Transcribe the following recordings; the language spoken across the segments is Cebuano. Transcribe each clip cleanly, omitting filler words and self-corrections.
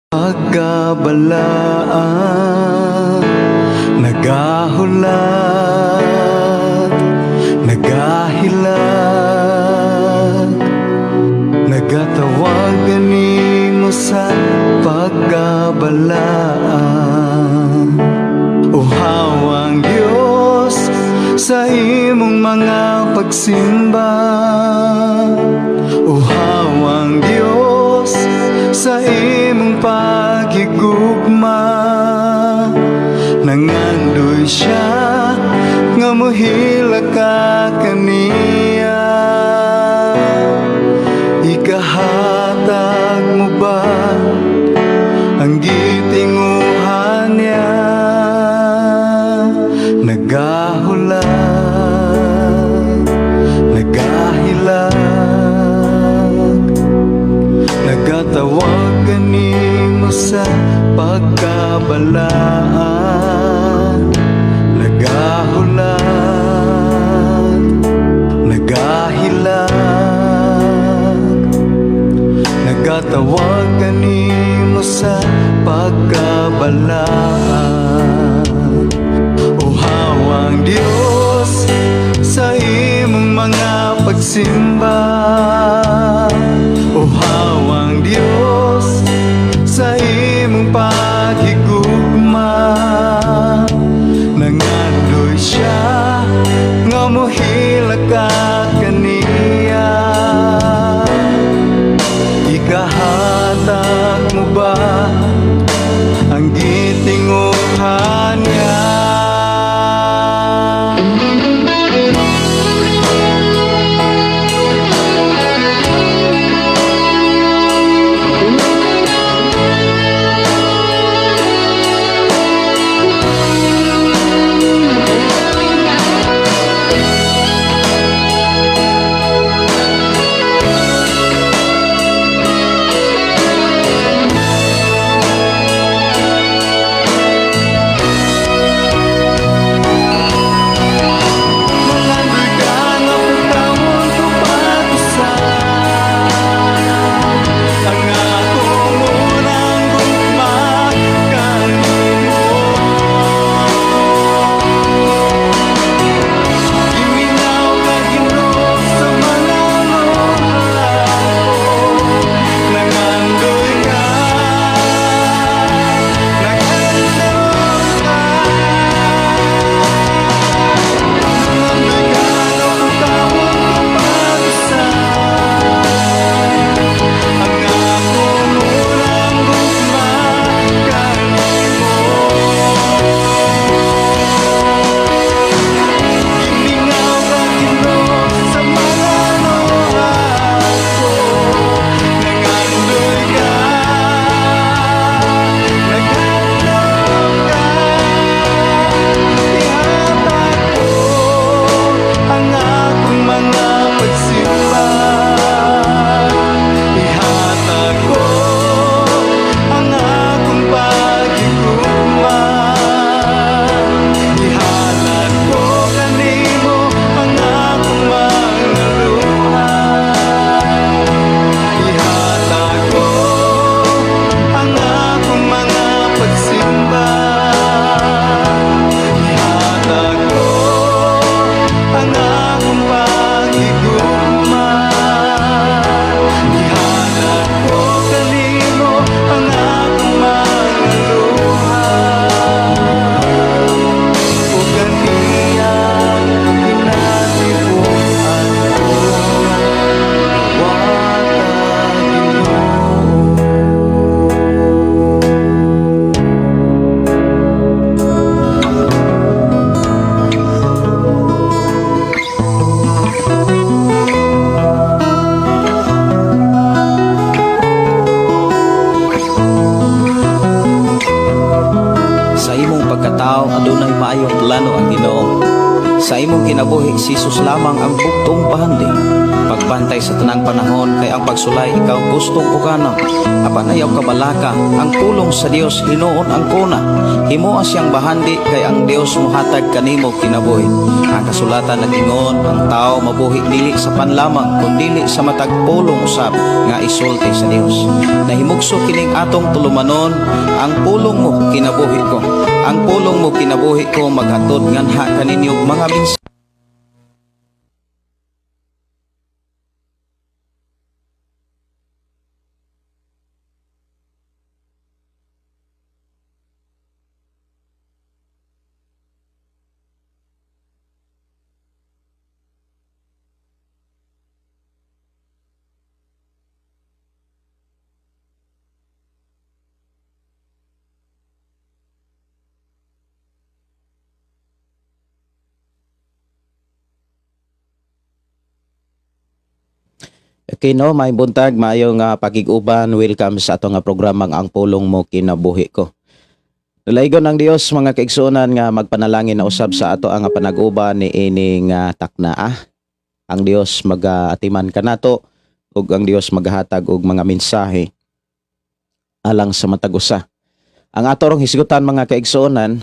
Pagkabalaan, nagahulat, nagahilak, nagatawag kanimo sa pagkabalaan. Uhaw ang Diyos sa imong mga pagsimba. Uhaw ang Diyos sa imong paghigugma. Nangandoy siya nga mohilak ka kaniya. Ikahatag mo ba ang gitinguhan niya? Nagahulat, nagahilak, nagatawag kanimo sa pagkabalaan. Nagahulat, nagahilak, nagatawag kanimo sa pagkabalaan. Uhaw ang Diyos sa imong mga pagsimba. Uhaw ang Diyos sa imong paghigugma. Nangandoy siya nga mohilak ka kaniya. Ikahatag mo ba ang gitinguhan niya? Nangandoy ka nga putawon ko pag-usa ang akong unang gugma kanimo. Giminaw ka, Ginoo, sa mga luha ko. Nangandoy ka, naghandom ka. Nangandoy ka nga putawon ko pag-usa ang akong unang gugma kanimo. Gimingaw ka, Ginoo, sa mga luha ko. Nangandoy ka, naghandom ka. Ihatag ko ang akong mga pagsimba. Ihatag ko ang akong paghigugma. Ihalad ko kanimo ang akong mga luha. Ihatag ko ang akong mga pagsimba. Ihatag ko ang akong paghigugma. Ihalad ko kanimo ang akong mga luha. Ug ang iyang kinatibuk-an ko, Diwata, Ginoo. Sa imong pagkatao, adunay maayong plano ang Ginoo. Sa imong kinabuhi, si Jesus lamang ang bugtong pahandi. Pagbantay sa tanang panahon kay ang pagsulay ikaw gustong pugana. Apan ayaw kabalaka ang pulong sa Dios hinuon ang kuna. Himoa siyang bahandi kay ang Dios mohatag kanimo kinabuhi. Ang kasulatan nag-ingon ang tao mabuhi dili sa panlamang kun dili sa matag pulong usab nga isulti sa Dios. Nahimugso kining atong tulumanon ang pulong mo kinabuhi ko. Ang pulong mo kinabuhi ko maghatod nganha kaninyo mga mensahe. Okay no, may buntag, maayong pakig-uban. Welcome sa ato nga programang Ang Pulong Mo Kinabuhi Ko. Nalaygon ang Dios mga kaigsuonan nga magpanalangin na usab sa ato ang panag-uban ni ining taknaa. Ang Dios magaatiman kanato ug ang Dios maghatag og mga mensahe alang sa matag usa. Ang ato rong hisgutan mga kaigsuonan,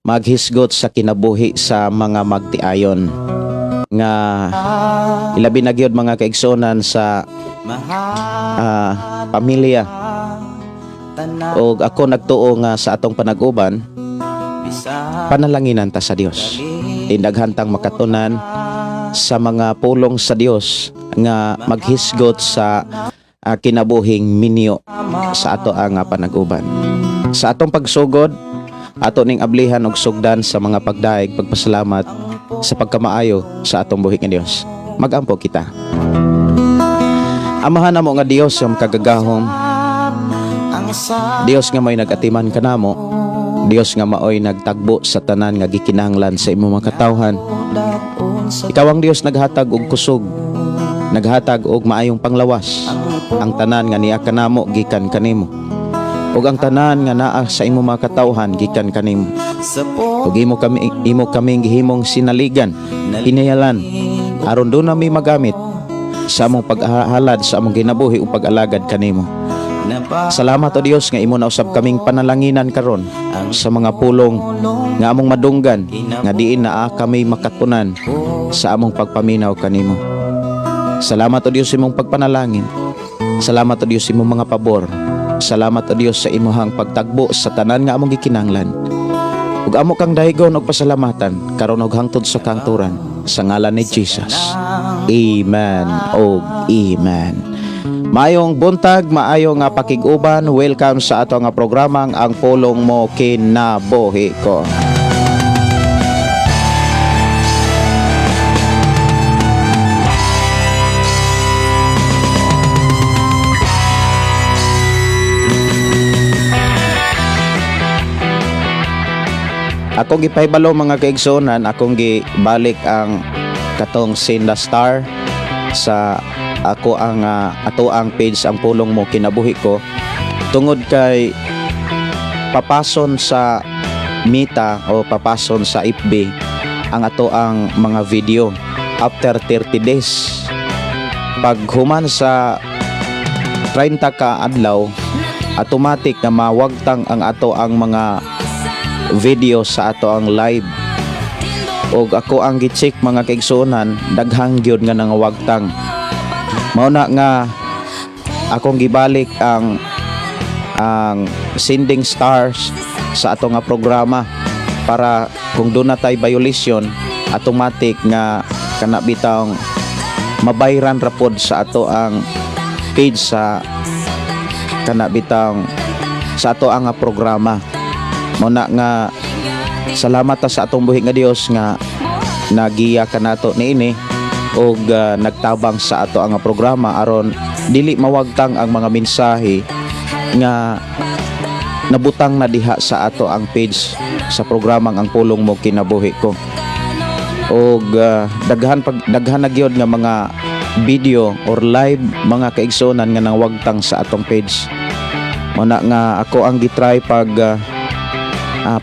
maghisgot sa kinabuhi sa mga magtiayon nga ilabi na gyud mga kaigsuonan sa pamilya. Og ako nagtuo nga sa atong panag-uban, panalanginan ta sa Dios. Tindaghan tang makatunan sa mga pulong sa Dios nga maghisgot sa kinabuhing minyo sa ato ang panag-uban. Sa atong pagsugod, ato ning ablihan og sugdan sa mga pagdaig, pagpasalamat sa pagkamaayo sa atong buhi nga Dios. Magampo kita. Amahan namo nga Dios nga makagagahom, Dios nga may nagatiman kanamo, Dios nga maoy nagtagbo sa tanan nga gikinahanglan sa imong mga katawhan. Ikaw ang Dios naghatag og kusog, naghatag og maayong panglawas. Ang tanan nga niya kanamo gikan kanimo. Ug ang tanan nga naa sa imong mga katawhan gikan kanimo. Ug imo kaming gihimong sinaligan, hinayalan, aron doon nami magamit sa among paghalad sa among ginabuhi ug pag-alagad kanimo. Salamat o Dios nga imo nausab kaming panalanginan karon sa mga pulong nga among madunggan nga diin naa kami makatunan sa among pagpaminaw kanimo. Salamat o Dios sa imong pagpanalangin. Salamat o Dios sa imong mga pabor. Salamat o Dios sa imuhang pagtagbo sa tanan nga among gikinahanglan. Ug amo kang dahigon og pasalamatan karon og hangtod sa kangturan sa ngalan ni Jesus. Amen og amen. Maayong buntag, maayong nga pakig-uban. Welcome sa ato nga programang Ang Pulong Mo Kinabuhi Ko. Akong gipahibalo mga kaigsuonan, akong gibalik ang katong Send a Star sa ako ang ato ang page Ang Pulong Mo Kinabuhi Ko, tungod kay papason sa Meta o papason sa FB ang ato ang mga video after 30 days. Pag human sa 30 ka adlaw, automatic na mawagtang ang ato ang mga video sa ato ang live. Og ako ang gi-check mga kaigsuonan, daghang gyud nga nangawagtang. Mao na nga akong gibalik ang sending stars sa ato nga programa para kung doon na tay violation, automatic nga kana bitawng mabayran ra pod sa ato ang page sa kana bitawng sa ato ang nga programa. Mao na nga salamat ta sa atong buhi nga Dios nga nagiya kanato niini og nagtabang sa ato ang programa aron dili mawagtang ang mga mensahe nga nabutang na diha sa ato ang page sa programang Ang Pulong Mo Kinabuhi Ko. Og daghan na gyud nga mga video or live mga kaigsuonan nga nangwagtang sa atong page. Mao na nga ako ang gitry pag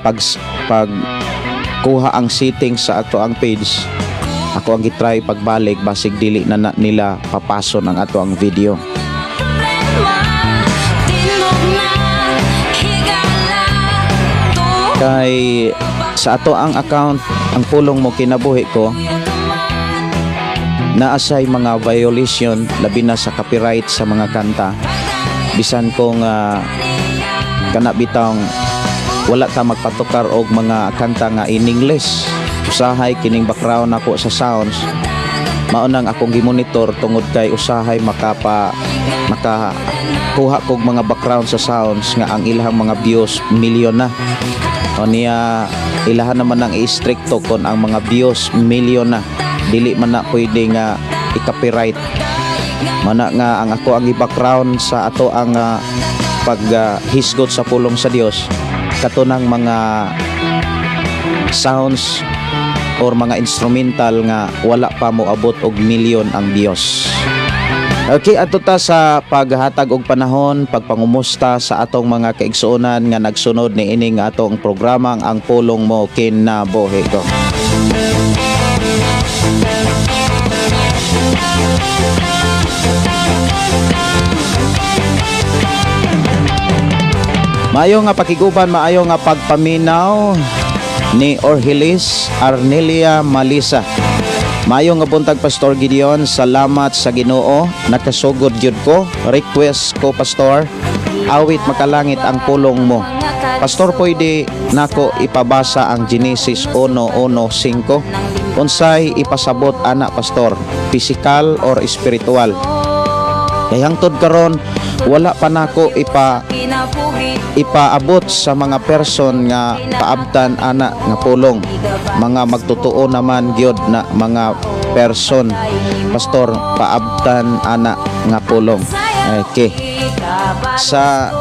pag kuha ang setting sa ato ang page. Ako ang gitry pagbalik, basig dili na, na nila papason ang ato ang video. Tingog na higala. Kay sa ato ang account, Ang Pulong Mo Kinabuhi Ko, naasay mga violation, labi na sa copyright sa mga kanta. Bisan kung kana bitang wala ta magpatukar og mga kanta nga in English, usahay kining background nako sa sounds mao nang akong gimonitor tungod kay usahay maka kuha kog mga background sa sounds nga ang ilahang mga views milyon na. O niya, ilahan naman ang i-stricto kon ang mga views milyon na, dili man na pwede nga i-copyright. Mana nga ang ako ang i-background sa ato ang pag hisgot sa pulong sa Dios, kato ng mga sounds or mga instrumental nga wala pa moabot og milyon ang views. Okay, ato ta sa paghatag og panahon, pagpangumusta sa atong mga kaigsuonan nga nagsunod ni ining atong programang Ang Pulong Mo Kinabuhi Ko. Maayo nga pakiguban, maayo nga pagpaminaw ni Orhilis Arnelia Malisa. Maayo nga buntag, Pastor Gideon, salamat sa Ginoo, nakasugod gyud ko. Request ko, Pastor, awit Makalangit ang Pulong Mo. Pastor, pwede nako ipabasa ang Genesis 1:1-5? Unsay ipasabot ana, Pastor? Physical or spiritual? Kay hangtod karon wala pa nako ipaabot sa mga person nga paabtan ana nga pulong. Mga magtotoo naman gyud na mga person. Pastor, paabtan ana nga pulong. Okay. Sa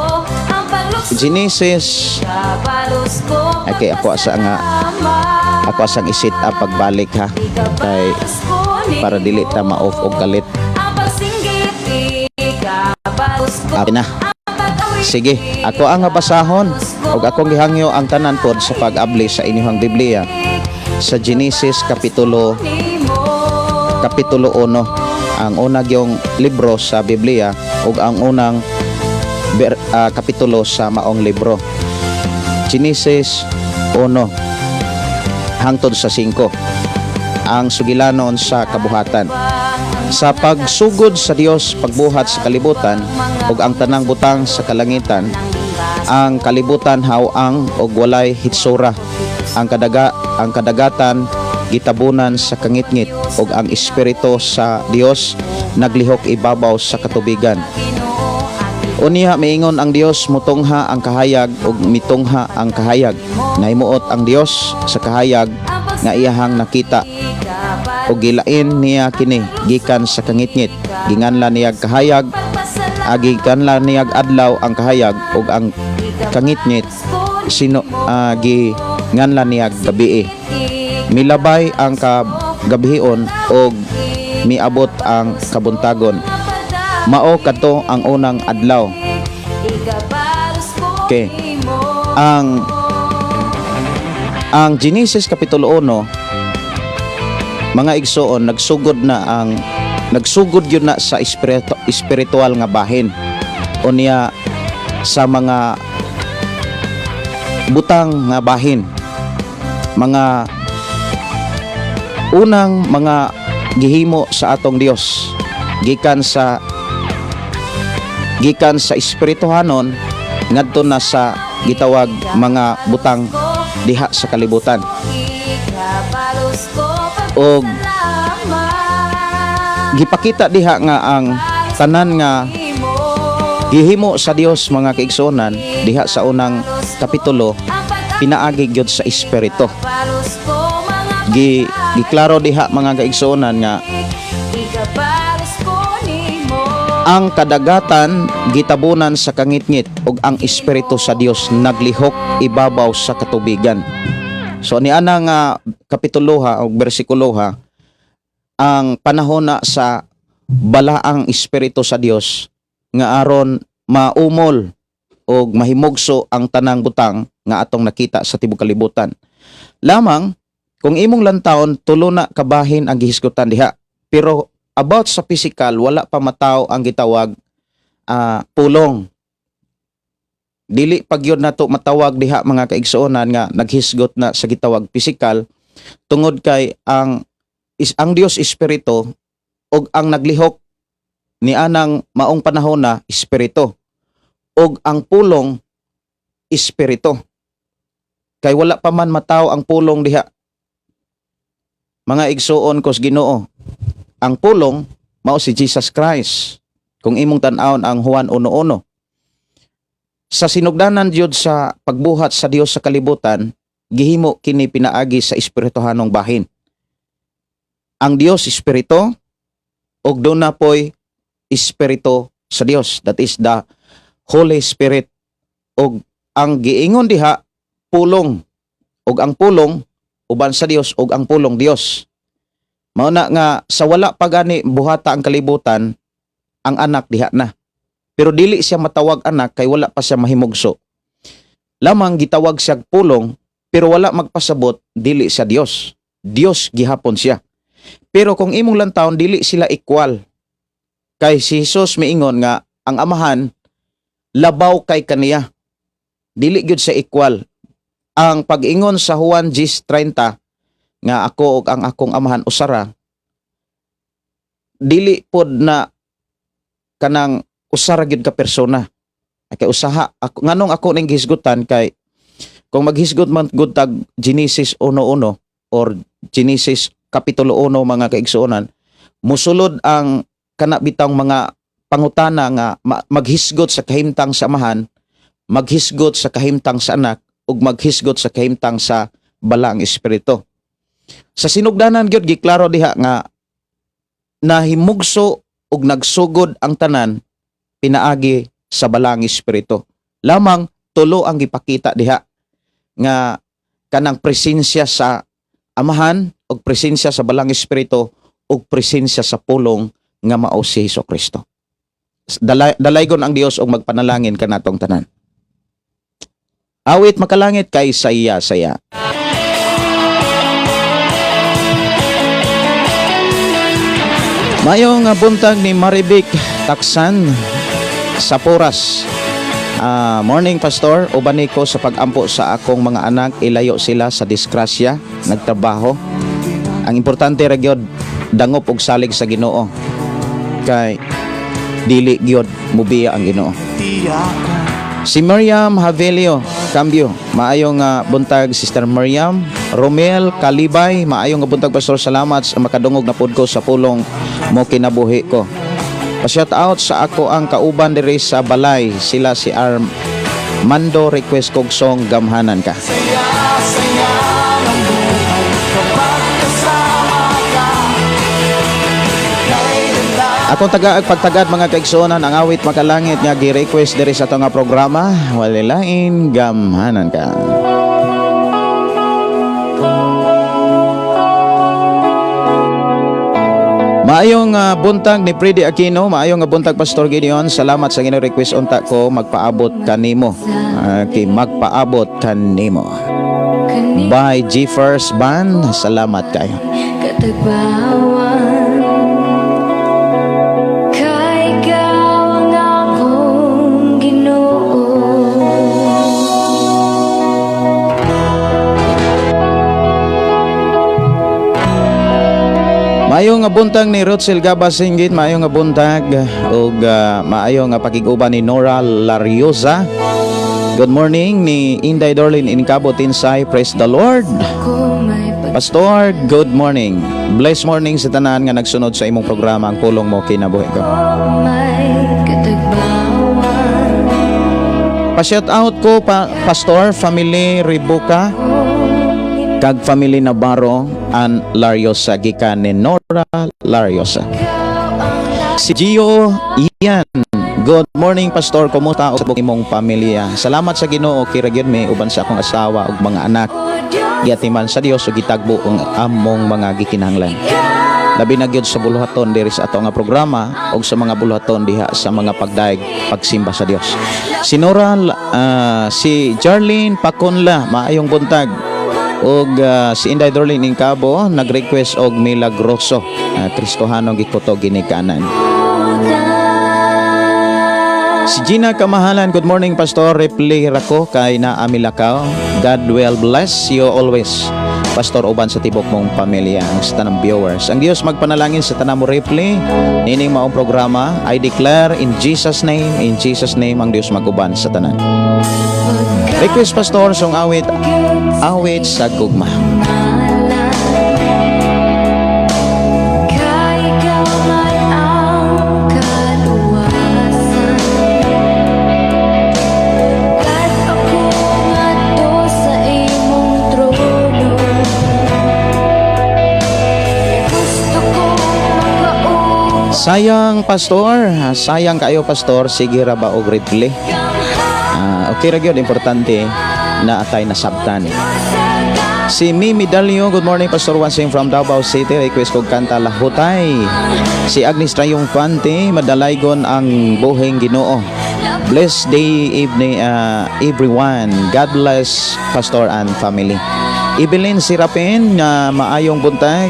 Genesis. Okay, ako asang i-set up pagbalik ha, kay para dili ta ma-off og kalit. Ah, na. Sige, ako ang basahon ug akong gihangyo ang tanan pod sa pag-abli sa inyong Biblia sa Genesis kapitulo 1, ang una gyong libro sa Biblia ug ang unang kapitulo sa maong libro. Genesis 1 hangtod sa 5, ang sugilanon sa kabuhatan. Sa pagsugod sa Dios pagbuhat sa kalibutan ug ang tanang butang sa kalangitan, ang kalibutan haw-ang ug walay hitsura. Ang kadagatan gitabunan sa kangitngit ug ang espiritu sa Dios naglihok ibabaw sa katubigan. Unya miingon ang Dios, "Mutungha ang kahayag," ug mitungha ang kahayag. Nahimuot ang Dios sa kahayag nga iyahang nakita ug gilain niya kini gikan sa kangitngit. Ginganlan niyag kahayag, giganlan niyag adlaw ang kahayag ug ang kangitngit sino ginganlan niyag gabii. Milabay ang kagabhion ug miabot ang kabuntagon. Mao kadto ang unang adlaw. Okay. Ang Genesis kapitulo 1, mga igsoon, nagsugod yun na sa espiritual nga bahin, unya sa mga butang nga bahin, mga unang mga gihimo sa atong Dios gikan sa espirituhanon ngadto na sa gitawag mga butang diha sa kalibutan. Og gipakita diha nga ang tanan nga gihimo sa Dios, mga kaigsuonan, diha sa unang kapitulo, pinaagi gyud sa espiritu. Giklaro diha, mga kaigsuonan, nga ang kadagatan gitabunan sa kangitngit ug ang espiritu sa Dios naglihok ibabaw sa katubigan. So niana nga kapituloha o bersikuloha, ang panahon na sa balaang espiritu sa Dios nga aron maumol og mahimugso ang tanang butang nga atong nakita sa tibok kalibutan. Lamang Kung imong lantawon, tulo na kabahin ang gihisgutan diha. Pero about sa physical, wala pa mataw ang gitawag pulong. Dili pa gyud nato matawag diha, mga kaigsuonan, nga naghisgot na sa gitawag physical tungod kay ang Dios espiritu ug ang naglihok ni anang maong panahon na espiritu ug ang pulong espiritu, kay wala pa man mataw ang pulong diha, mga igsuon kos Ginoo. Ang pulong mao si Jesus Christ kung imong tan-awon ang Juan 1:1. Sa sinugdanan jud sa pagbuhat sa Dios sa kalibutan, gihimo kini pinaagi sa espirituhanong bahin. Ang Dios espiritu ug duna poy espiritu sa Dios, that is the Holy Spirit, ug ang giingon diha pulong, ug ang pulong uban sa Dios, ug ang pulong Dios. Mao na nga sa wala pa gani buhata ang kalibutan, ang anak diha na, pero dili siya matawag anak kay wala pa siya mahimugso. Lamang gitawag siya pulong, pero wala magpasabot dili siya Dios. Dios gihapon siya. Pero kung imong lantawon, dili sila equal. Kay si Jesus miingon nga ang Amahan labaw kay kaniya. Dili gyud sa equal. Ang pag-ingon sa Juan 10:30 nga ako ug ang akong Amahan usara, dili pod na kanang usara gyud ka persona. Kay usaha ako nganong ako ning gihisgutan, kay kung maghisgot man gud tag Genesis 1:1 or Genesis kapitulo 1, mga kaigsuonan, musulod ang kana bitang mga pangutana nga maghisgot sa kahimtang sa Amahan, maghisgot sa kahimtang sa Anak, ug maghisgot sa kahimtang sa Balaang Espiritu. Sa sinugdanan gyud giklaro diha nga nahimugso ug nagsugod ang tanan pinaagi sa Balaang Espiritu. Lamang tulo ang gipakita diha nga kanang presensya sa Amahan ug presensya sa Balaang Espiritu ug presensya sa pulong nga mao si Hesus Kristo. Dalaygon ang Dios ug magpanalangin kanatong tanan. Awit makalangit kay saya saya. Mayong buntag ni Marivic Taksan sa Poras. Morning, Pastor, uban ko sa pag-ampo sa akong mga anak, ilayo sila sa disgrasya, nagtrabaho. Ang importante ra gyud dangop og salig sa Ginoo. Kay dili gyud mubiya ang Ginoo. Si Miriam Havelio, cambio. Maayong buntag, Sister Miriam. Romel Kalibay, maayong nga buntag, Pastor. Salamat sa makadungog na pud ko sa pulong mo kinabuhi ko. Pa-shout out sa ako ang kauban diri sa balay. Sila si Armando, request kog song Gamhanan Ka. Saya ng buhay kapag kasama ka. Kailan Akong taga pagtagad, mga kaigsuonan, ang awit makalangit nga gi-request diri sa ato nga programa, walay lain, Gamhanan Ka. Maayong buntag ni Freddy Aquino, maayong nga buntag, Pastor Gideon. Salamat sa gino-request unta ko magpaabot kanimo. Okay, magpaabot kanimo. By G First Band, salamat kayo. Katagbawan kay ikaw ang akong Ginoo. Maayong nga buntag ni Rotzel Gabas Singgit, maayong nga buntag ug maayong nga pakig-uban ni Nora Lariosa. Good morning ni Inday Dorlin Incabo Tinsay, praise the Lord. Ko may pag Pastor, good morning. Blessed morning sa tanan nga nagsunod sa imong programa ang pulong mo kinabuhi ko. May katagbawan. Pa-shout out ko pa Pastor, family Ribuka kag family Navarro and Lariosa, gikan ni Nora Lariosa. Si Gio Ian. Good morning, Pastor, kumusta og imong pamilya? Salamat sa Ginoo, kira gyud mi uban sa akong asawa ug mga anak. Giatiman sa Dios ug gitagbo ang among mga gikinahanglan. Labi na gyud sa buluhaton diri sa ato nga programa ug sa mga buluhaton diha sa mga pagdayeg pagsimba sa Dios. Si Nora, si Jarlene Paconla, maayong buntag. Og si Inday Dorlin Incabo nag-request og "Milagroso", Kristohano gikuto ginikanan. Si Gina Kamahalan, "Good morning, Pastor. Reply ra ko kay naa mi lakaw. God will bless you always, Pastor, uban sa tibok mong pamilya, ang sa tanang viewers. Ang Dios magpanalangin sa tanang mo reply nining maong programa. I declare in Jesus' name, in Jesus' name, ang Dios maguban sa tanan. Request, Pastor, song awit, 'Awit sa Gugma'." Kay ikaw man ang kaluwasan. Kad ako ngadto sa imong trono, gusto ko makaupad. Sayang, Pastor, sayang kayo, Pastor, sige ra ba og reply? Ah, okay ra gyud, importante na atay nasabtan. Si Mimi Dalio, "Good morning, Pastor Wansing from Davao City. Request kog kanta 'Lahutay'." Si Agnes Triumphante, "Madalaygon ang buhing Ginoo. Bless day evening everyone. God bless Pastor and family." Evelyn Sirapin nga, "Maayong buntag,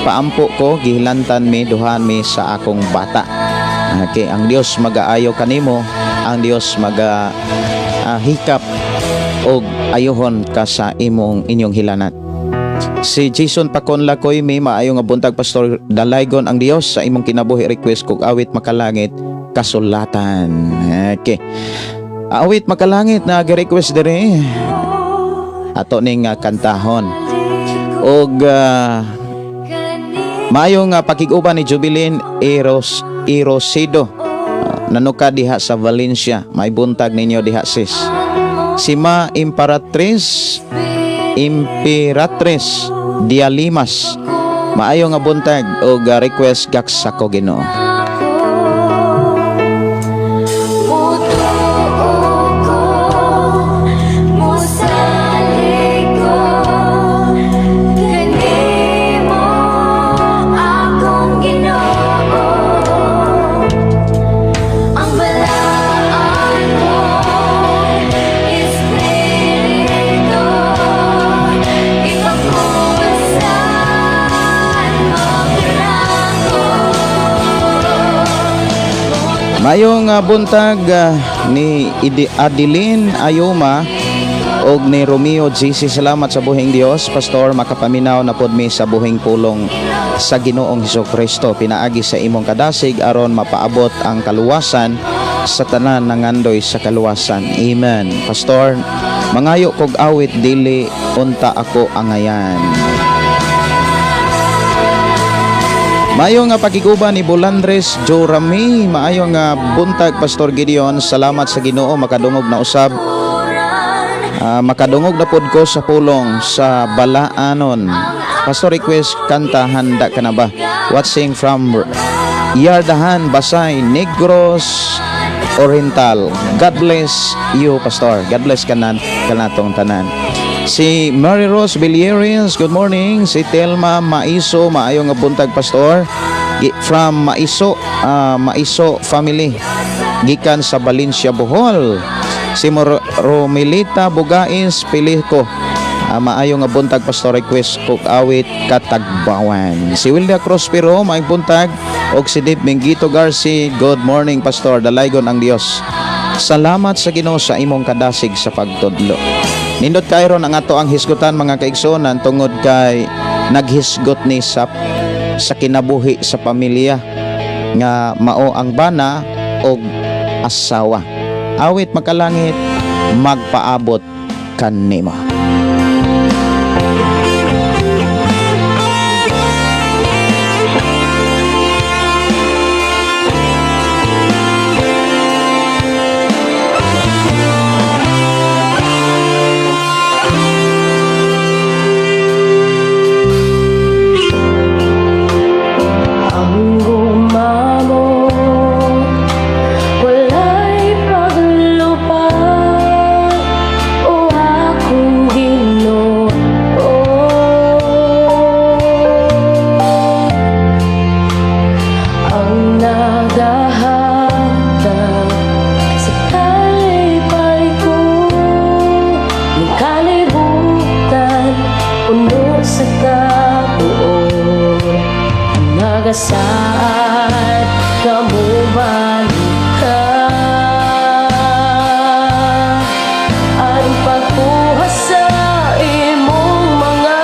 paampo ko, gihilantan mi, duhan mi sa akong bata." Okay, ang Dios magaayo kanimo, ang Dios maga hikap og ayuhon ka sa imong inyong hilanat. Si Jason Pacon Lakoy, may "Maayo nga buntag, Pastor, dalaygon ang Dios sa imong kinabuhi. Request kog awit 'Makalangit Kasulatan'." Okay. Awit 'Makalangit' na gi-request diri. Ato ning kantahon. Og maayo nga pakig-uban ni Jubilin Eros Erosido. Nanuka diha sa Valencia. May buntag ninyo diha, sis. Si Ma Imperatriz Imperatriz Dialimas. "Maayo nga buntag og request 'Gaksa Ko Ginoo'." Mutuo ko, musalig ko, kanimo akong Ginoo. Ang balaan mong Espiritu, ipakusan mo kanako. Mayong buntag ni Adeline Ayuma og ni Romeo GC. "Salamat sa buhing Dios, Pastor, makapaminaw na pod mi sa buhing pulong sa Ginoong Hesus Kristo pinaagi sa imong kadasig aron mapaabot ang kaluwasan sa tanan nangandoy sa kaluwasan. Amen. Pastor, mangayo kog awit 'Dili Unta Ako Angayan'." Maayo nga pakiguban ni Bolandres Jorami. "Maayo nga buntag, Pastor Gideon. Salamat sa Ginoo, makadungog na usab. Makadungog na pod ko sa pulong sa Balaanon. Pastor, request kanta 'Handa Ka Na Ba'. Watching from Yardahan, Basay, Negros Oriental. God bless you, Pastor." God bless kanan kanatong tanan. Si Mary Rose Villarias, good morning. Si Telma Maiso, "Maayo nga buntag, Pastor. From Maiso, Maiso family. Gikan sa Valencia, Bohol." Si Romilita Bugais Pilico, "Maayo nga buntag, Pastor, request kog awit 'Katagbawan'." Si Wilda Crospero, "Maayong buntag." Og si Dave Mengito Garci, "Good morning, Pastor, dalaygon ang Dios. Salamat sa Ginoo sa imong kadasig sa pagtudlo." Nindot kayron ang ato ang hisgutan, mga kaigsuonan, tungod kay naghisgot ni sa kinabuhi sa pamilya nga mao ang bana og asawa. Awit "Makalangit", magpaabot kanimo. Ang gugma mo walay paglupad, o akong Ginoo. Nagasaad nga mobalik ka aron pagkuha sa imong mga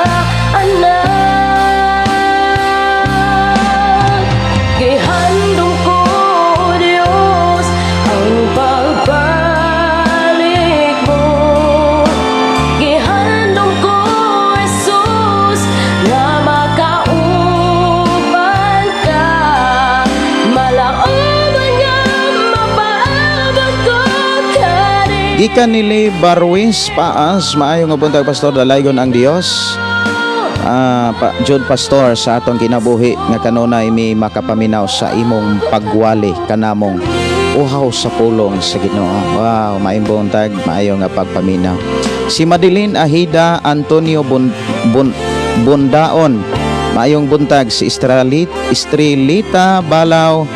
anak. Gihandom ko, Diyos, ang pagbalik mo. Gihandom ko, Jesus, nga makauban ka. Malauban nga mapaabot ko kani. Gikan nili Barwis Paas, maayo nga buntag, Pastor, dalaygon ang Dios. Jud, Pastor, sa atong kinabuhi nga kanunay mi makapaminaw sa imong pagwali kanamong uhaw sa pulong sa Ginoo. Wow, maayong buntag, maayo nga pagpaminaw. Si Madeline Ahida Antonio Bundaon. Maayong buntag. Si Estrelita Balaw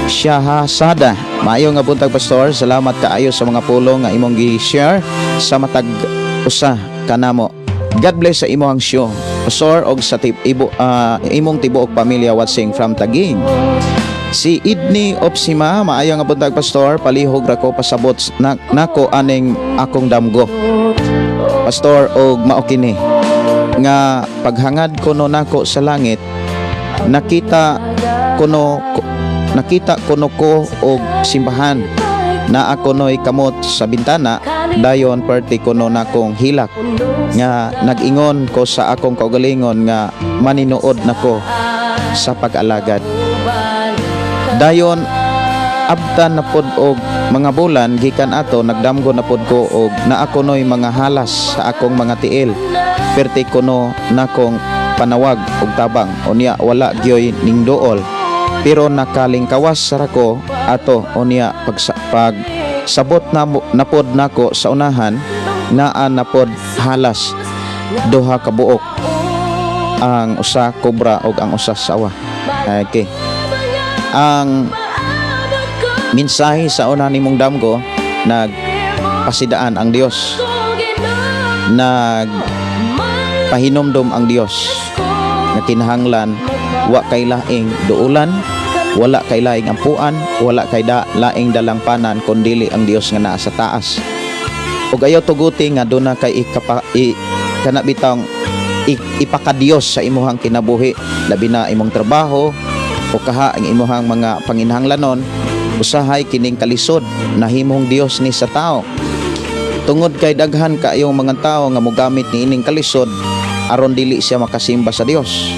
Shahasada. Maayo nga buntag, Pastor. Salamat kaayo sa mga pulong nga imong gi-share sa matag usa kanamo. God bless sa imong show, Pastor, og sa imong tibuok pamilya watching from Taguig. Si Idni Opsima, maayo nga buntag, Pastor, palihog ra ko pasabot nako aning akong damgo, Pastor, og mao kini nga paghangad kuno nako sa langit, nakita kuno ko og simbahan na ako no'y kamot sa bintana. Dayon perti kuno nakong hilak nga nag-ingon ko sa akong kaugalingon nga maninuod nako sa pag-alagad. Dayon abtan na pod og mga bulan gikan ato, nagdamgo na pod ko og naa kuno'y mga halas sa akong mga tiil. Perti kuno nakong panawag og tabang, unya wala gyoy ning duol, pero nakalingkawas ra ko ato. Unya pag sabot na pod nako sa unahan, naa na pod halas duha ka buok, ang usa kobra ug ang usa sawa. Okay, ang mensahe sa una nimong damgo, nagpasidaan ang Dios, nagpahinumdom ang Dios nga kinahanglan wa kay laing duulan, wala kay laing ampuan, wala kay laing dalangpanan kundili ang Dios nga naa sa taas. Ug ayaw tuguti nga duna kay kana bitawng ipakadiyos sa imuhang kinabuhi, labi na imong trabaho o kaha ang imuhang mga panginahanglanon. Usahay kining kalisod nahimong Dios ni sa tao tungod kay daghan kaayong mga tao nga mogamit niining kalisod aron dili siya makasimba sa Dios.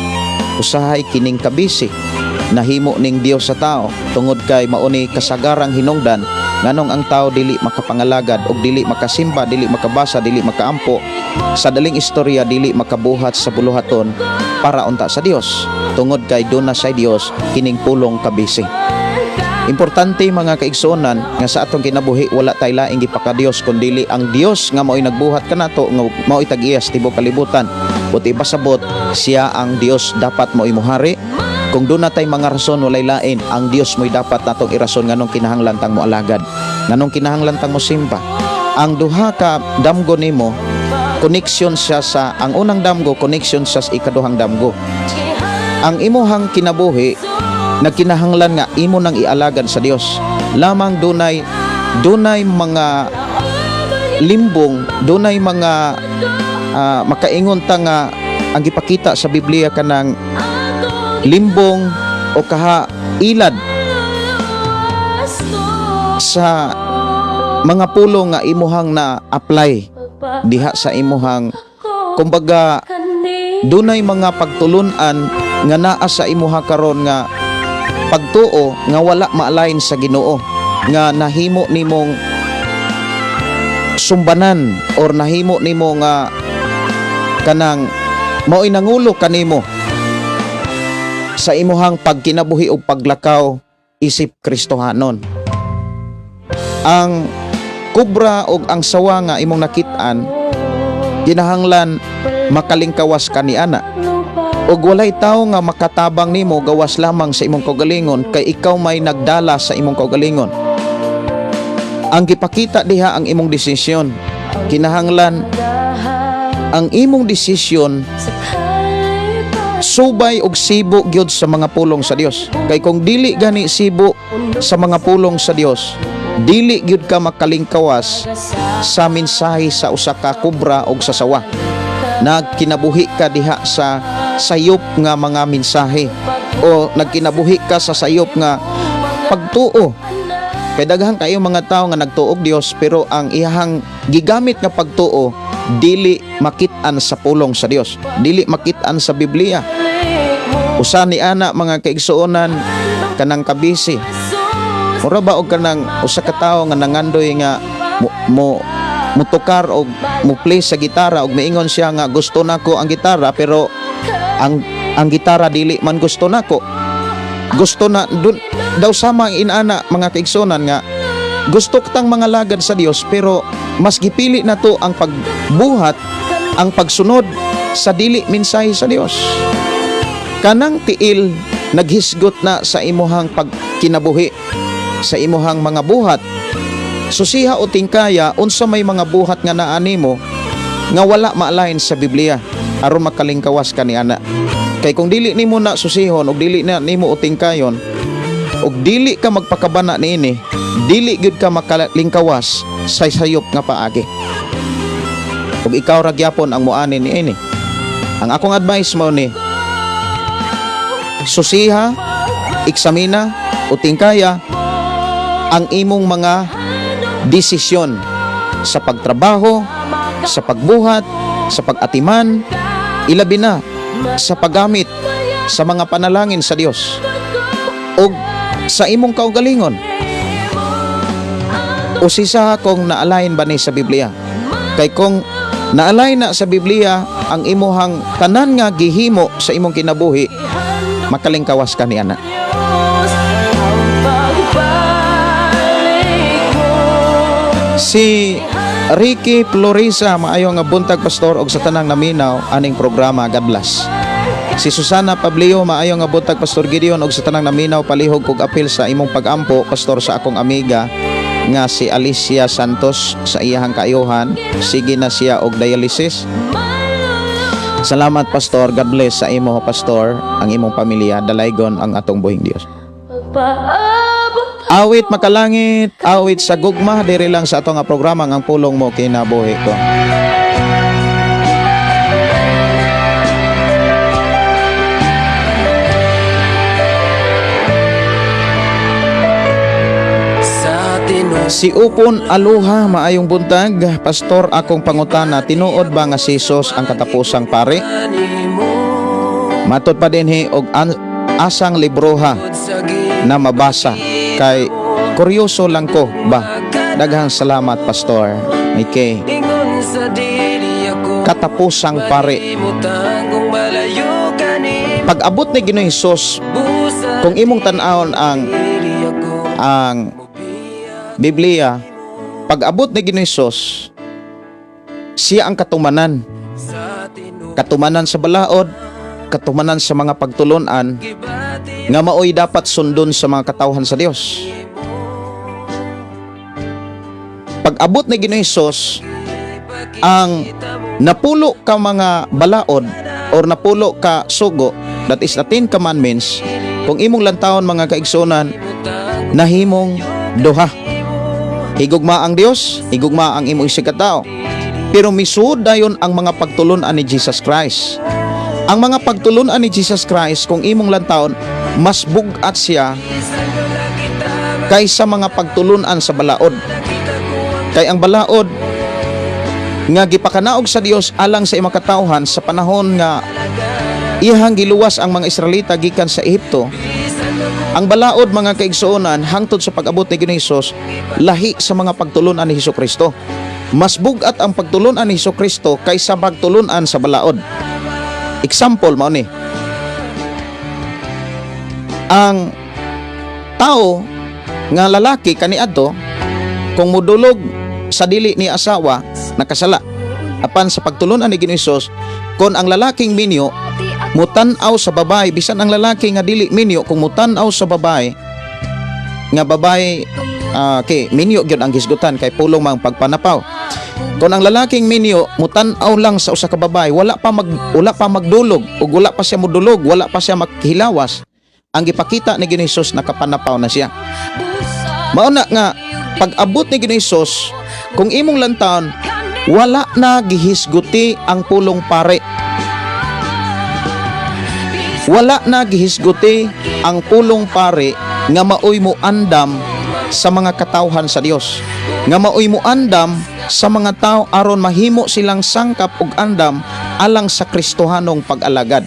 Usahay kining kabisi nahimo ning Dios sa tao tungod kay mauni kasagarang hinungdan nganong ang tao dili makapangalagad og dili makasimba, dili makabasa, dili makaampo, sa daling istorya dili makabuhat sa buluhaton para unta sa Dios, tungod kay duna sa Dios kining pulong kabisi. Importante, mga kaigsuonan, nga sa atong kinabuhi wala tay laing gipakadiyos kundili ang Dios nga mao'y nagbuhat kanato, nga mao'y tag-iyas tibuok kalibutan. Buot ipasabot, siya ang Dios dapat mo'y muhari. Kung duna tay mga rason, walay lain, ang Dios mo'y dapat natong irason nganong kinahanglan tang moalagad, nganong kinahanglan tang mosimba. Ang duha ka damgo nimo, connection siya sa ang unang damgo, connection siya sa ikaduhang damgo. Ang imuhang kinabuhi nagkinahanglan nga imo nang ialagad sa Dios. Lamang dunay dunay mga limbong, dunay mga makaingon ta nga ang gipakita sa Biblia kanang limbong o kaha ilad sa mga pulong nga imuhang na apply diha sa imuhang, kumbaga, dunay mga pagtulunan nga naa sa imuha karon nga pagtuo nga wala ma-align sa Ginoo, nga nahimo nimong sumbanan or nahimo nimo nga kanang mao'y nangulo kanimo sa imuhang pagkinabuhi o paglakaw isip Kristohanon. Ang kubra og ang sawa nga imong nakit-an, kinahanglan makalingkawas kaniana ug walay tawo nga makatabang nimo gawas lamang sa imong kaugalingon, kay ikaw may nagdala sa imong kaugalingon. Ang gipakita diha ang imong desisyon. Kinahanglan ang imong desisyon. Subay og sibo gyud sa mga pulong sa Dios. Kay kung dili gani sibo sa mga pulong sa Dios, dili gyud ka makalingkawas sa mensahe sa usa ka kobra og sa sawa. Nagkinabuhi ka diha sa sayop nga mga mensahe o nagkinabuhi ka sa sayop nga pagtuo. Kay daghan kayo mga tao nga nagtuog Dios, pero ang iyahang gigamit nga pagtuo dili makit-an sa pulong sa Dios, dili makit-an sa Biblia. Usa ni ana, mga kaigsuonan, kanang kabisi. Mura ba og kanang usa ka tawo nga nangandoy nga mo mutukar og mo play sa gitara og miingon siya nga gusto nako ang gitara, pero ang gitara dili man gusto nako. Gusto na dun daw. Sama ang inana, mga kaigsuonan, nga gusto kitang mga lagad sa Dios, pero mas gipili nato ang pagbuhat, ang pagsunod sa dili mensahe sa Dios. Kanang tiil naghisgot na sa imuhang pagkinabuhi, sa imuhang mga buhat. Susiha o tingkaya unsa may mga buhat nga naa nimo nga wala ma-align sa Biblia aron makalingkawas ka ni ana. Kay kung dili nimo na susihon ug dili na nimo utingkayon ug dili ka magpakabana niini, dili gyud ka makalingkawas sa sayop nga paagi. Ug ikaw ra gyapon ang muani niini. Ang akong advice mo ni susiha, eksamina, utingkaya ang imong mga desisyon sa pagtrabaho, sa pagbuhat, sa pag-atiman, ilabi na sa paggamit sa mga panalangin sa Dios ug sa imong kaugalingon. Usisa kung na-align ba ni sa Biblia. Kay kung na-align na sa Biblia ang imuhang tanan nga gihimo sa imong kinabuhi, makalingkawas ka ni ana. Diyos, ang pagbalik mo. Si Ricky Florisa, "Maayo nga buntag, Pastor, og sa tanang naminaw aning programa. God bless." Si Susana Pablio, "Maayo nga buntag, Pastor Gideon, og sa tanang naminaw. Palihog kog apil sa imong pagampo, Pastor, sa akong amiga nga si Alicia Santos sa iyahang kaayuhan. Sige na siya og dialysis. Salamat, Pastor. God bless sa imo, Pastor, ang imong pamilya. Dalaygon ang atong buhing Dios." Pagpaabot. Awit makalangit, awit sa gugma, diri lang sa ato nga programa ang Pulong Mo Kinabuhi Ko. Sa tinuod. Si Upon Aluha, "Maayong buntag, Pastor, akong pangutana, tinuod ba nga si Jesus ang katapusang pari? Matod pa dinhi og asang libroha na mabasa kay kuryoso lang ko ba. Daghang salamat, Pastor." Okay. Ingon sa dili ako Katapusang pari. Mutang kung malayo ka ni Pag abot ni Ginoong Hesus, Busa kung imong tan-awon ang dili ako ang Biblia, pag abot ni Ginoong Hesus, siya ang katumanan. Sa tinuod. Katumanan sa balaod, katumanan sa mga pagtulunan Gibati nga maoy dapat sundon sa mga katawhan sa Dios. Pag abot ni Ginoong Hesus, ang napulo ka mga balaod or napulo ka sugo, that is the 10 Commandments, kung imong lantawon, mga kaigsunan, nahimong duha. Higugma ang Dios, higugma ang imong isig katao. Pero misuod dayon ang mga pagtulunan ni Jesus Christ. Ang mga pagtulunan ni Jesus Christ, kung imong lantawon, mas bugat siya kaysa mga pagtulunan sa balaod. Kay ang balaod nga gipakanaog sa Dios alang sa imong katawhan sa panahon nga iyahang giluwas ang mga Israelita gikan sa Ehipto, ang balaod, mga kaigsuonan, hangtod sa pag-abot ni Ginoong Hesus, lahi sa mga pagtulunan ni Hesus Kristo. Mas bugat ang pagtulunan ni Hesus Kristo kaysa pagtulunan sa balaod. Example mao ni. Ang tao nga lalaki kaniadto, kung mudulog sa dili ni asawa, nakasala. Apan sa pagtulunan ni Ginoong Hesus, kung ang lalaking minyo mutan-aw sa babae, bisan ang lalaki nga dili minyo, kung mutan-aw sa babae nga babae, kay minyo gyud ang hisgutan kay pulong mang pagpanapaw. Kung ang lalaking minyo mutan-aw lang sa usa ka babae, wala pa magdulog ug wala pa siya mudulog, wala pa siya makhilawas, ang gipakita ni Ginoong Hesus, nakapanapaw na siya. Mao na nga pag-abot ni Ginoong Hesus, kung imong lantawon, wala na gihisguti ang pulong pare. Wala na gihisguti ang pulong pare nga maoy mo andam sa mga katawhan sa Dios. Nga maoy mo andam sa mga tao aron mahimo silang sangkap ug andam alang sa Kristohanong pag-alagad.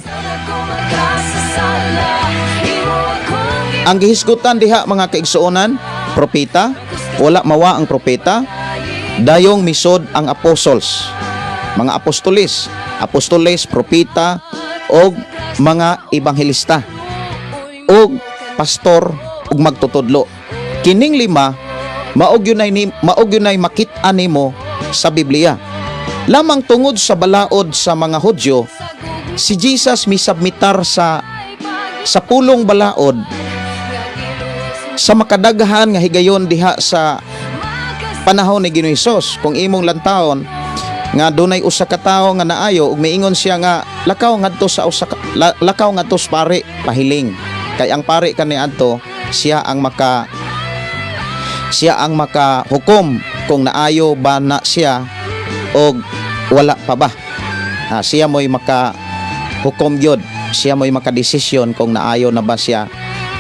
Ang gihisgutan diha, mga kaigsuonan, propeta, wala mawa ang propeta, dayong misod ang apostles. Mga apostoles, apostoles, propeta og mga ebanghelista og pastor ug magtutudlo. Kining lima mao gyud makit-an nimo sa Biblia. Lamang tungod sa balaod sa mga Hudyo, si Jesus misubmitar sa pulong balaod sa makadaghan nga higayon diha sa panahon ni Ginoong Hesus. Kung imong lantawon nga dunay usa ka tawo nga naayo ug miingon siya nga lakaw ngadto sa usa ka, lakaw ngadto sa pare pahiling, kay ang pare kaniadto siya ang makahukom kung naayo ba na siya og wala pa ba. Siya mo'y maka hukom gyud, siya mo'y makadesisyon kung naayo na ba siya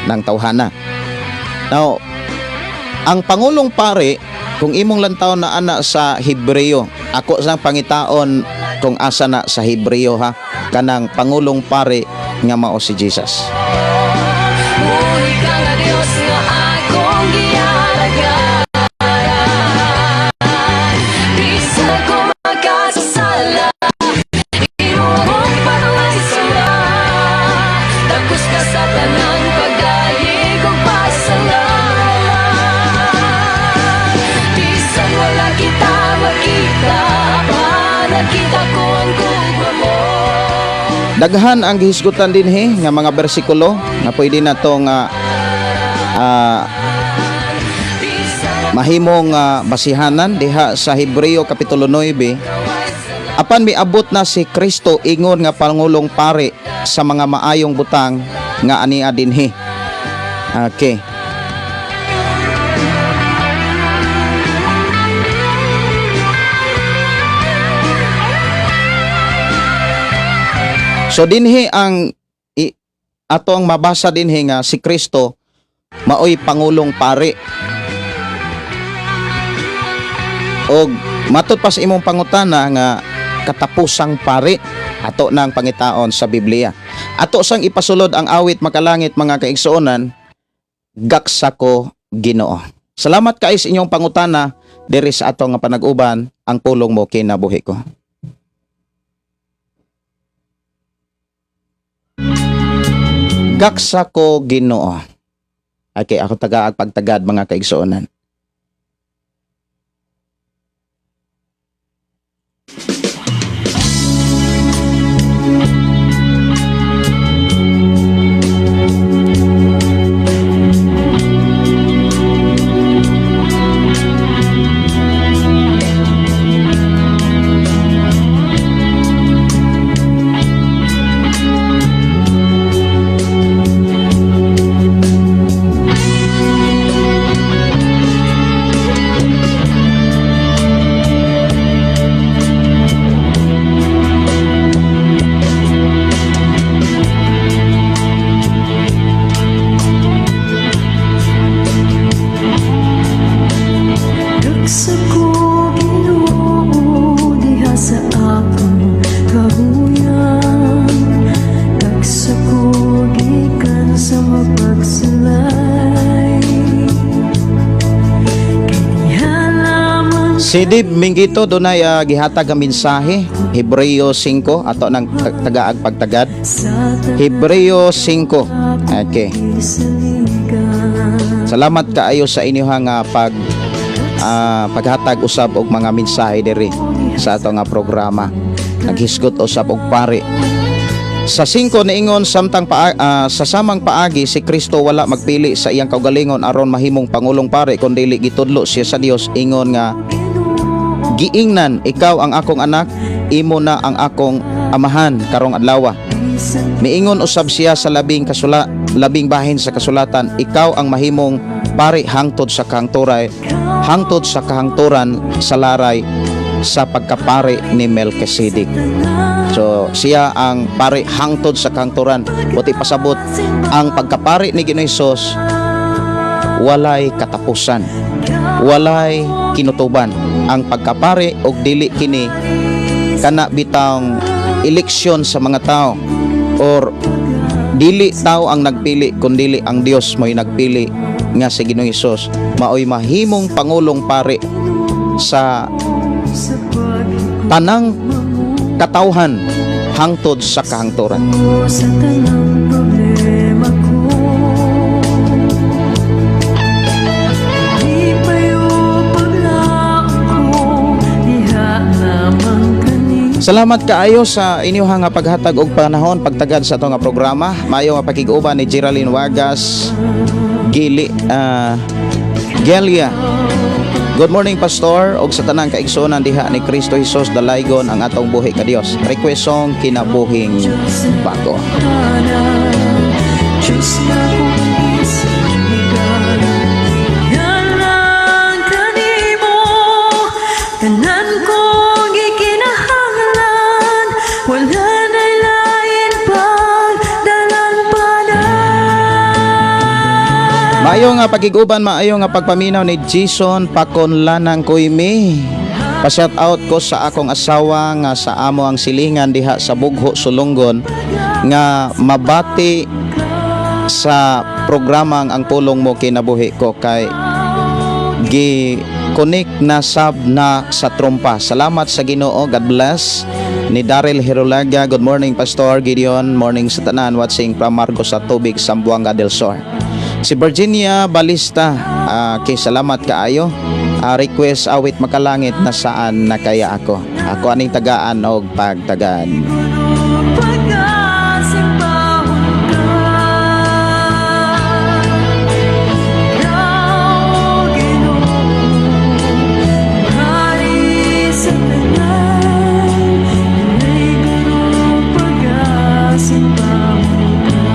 ng tawhana. Now, ang pangulong pare, kung imong lantaw na ana sa Hebreo, ako sang pangitaon kung asa na sa Hebreo ha, kanang pangulong pare nga mao si Jesus. Buhi ka nga Dios nga akong gialagaran. Bisan ko makasasala, imong pagpasala. Takos ka sa tanang pagdayeg ug pasala. Bisan wala kita makita, nakita ko ang gugma mo. Daghan ang gihisgutan dinhi nga mga bersikulo nga pwede na to nga mahimong basihanan diha sa Hebreo kapitulo 9. Apan miabot na si Kristo ingon nga pangulong pare sa mga maayong butang nga ania dinhi. Okay. So dinhi ang ato ang mabasa dinhi nga si Kristo maoy pangulong pare. Og matud pa sa imong pangutana nga katapusang pare, ato nang pangitaon sa Biblia. Ato sang ipasulod ang awit makalangit, mga kaigsuonan, Gaksa ko Ginoo. Salamat kay sa inyong pangutana diri sa ato nga panag-uban, Ang Pulong Mo Kinabuhi Ko. Gaksa ko Ginoo. Okay, ako taga pagtagad, mga kaigsuonan. Gaksa ko Ginoo diha sa akong kahuyan. Gaksa ko gikan sa mapagsulay. Kay diha lamang Si Dib Mingito dunay gihatag ang mensahe, Hebreo 5, ato nang tagaag pagtagad. Sa tanan Hebreo 5. Okay. isaligan. Salamat kaayo sa inyong nga paghatag usab og mga mensahe diri sa ato nga programa. Naghisgot usab og pare. Sa 5 niingon, samtang sa samang paagi si Kristo wala magpili sa iyang kaugalingon aron mahimong pangulong pare, kun dili gitudlo siya sa Dios ingon nga Giingnan, "Ikaw ang akong anak, imo na ang akong amahan karong adlaw." Bisan Miingon usab siya sa labing bahin sa kasulatan, "Ikaw ang mahimong pari hangtod sa kahangturan sa laray sa pagkapari ni Melchizedek." So siya ang pari hangtod sa kahangturan. Buot ipasabot, ang pagkapari ni Ginoong Hesus walay katapusan. Walay kinutuban. Ang pagkapari og dili kini kana bitang eleksyon sa mga tao or dili tao ang nagpili, kundili ang Dios mo'y nagpili nga si Ginoong Hesus maoy mahimong pangulong pari sa sa pag tanang katawhan hangtod sa kahangturan. Sa tanang problema ko, di payo paglaom ko. Diha lamang kani Salamat kaayo sa inyong nga paghatag og panahon pagtagad sa ato nga programa. Maayo nga pakig-uban ni Geraldine Wagas Gili Gelia. Good morning, Pastor, og sa tanang kaigsuonan diha ni Kristo Jesus. Dalaygon ang atong buhi ka Dios. Request song, "Kinabuhing Bago." Diyos na kong isaligan. Yan kanimo. Tanan kong gikinahanglan. Wala na'y lain pagdalang pa na. Maayo nga pakig-uban, maayo nga pagpaminaw ni Jason Pakonlanang Kuimi. Pa-shout out ko sa akong asawa nga sa amo ang silingan diha sa Bugho, Sulungon, nga mabati sa programang Ang Pulong Mo Kinabuhi Ko kay gi connect na sab na sa trompa. Salamat sa Ginoo. God bless. Ni Daryl Herolaga, good morning, Pastor Gideon. Morning sa tanan watching from Marcos sa Tubig, Zamboanga del Sur. Si Virginia Balista, kay salamat kaayo. Request awit makalangit, "Nasaan Na Kaya Ako." Ako aning tagaan og pagtagad. Pagkasimbahon ka. Ikaw, Ginoo, hari sa tanan. Inay guro pagkasimbahon ka.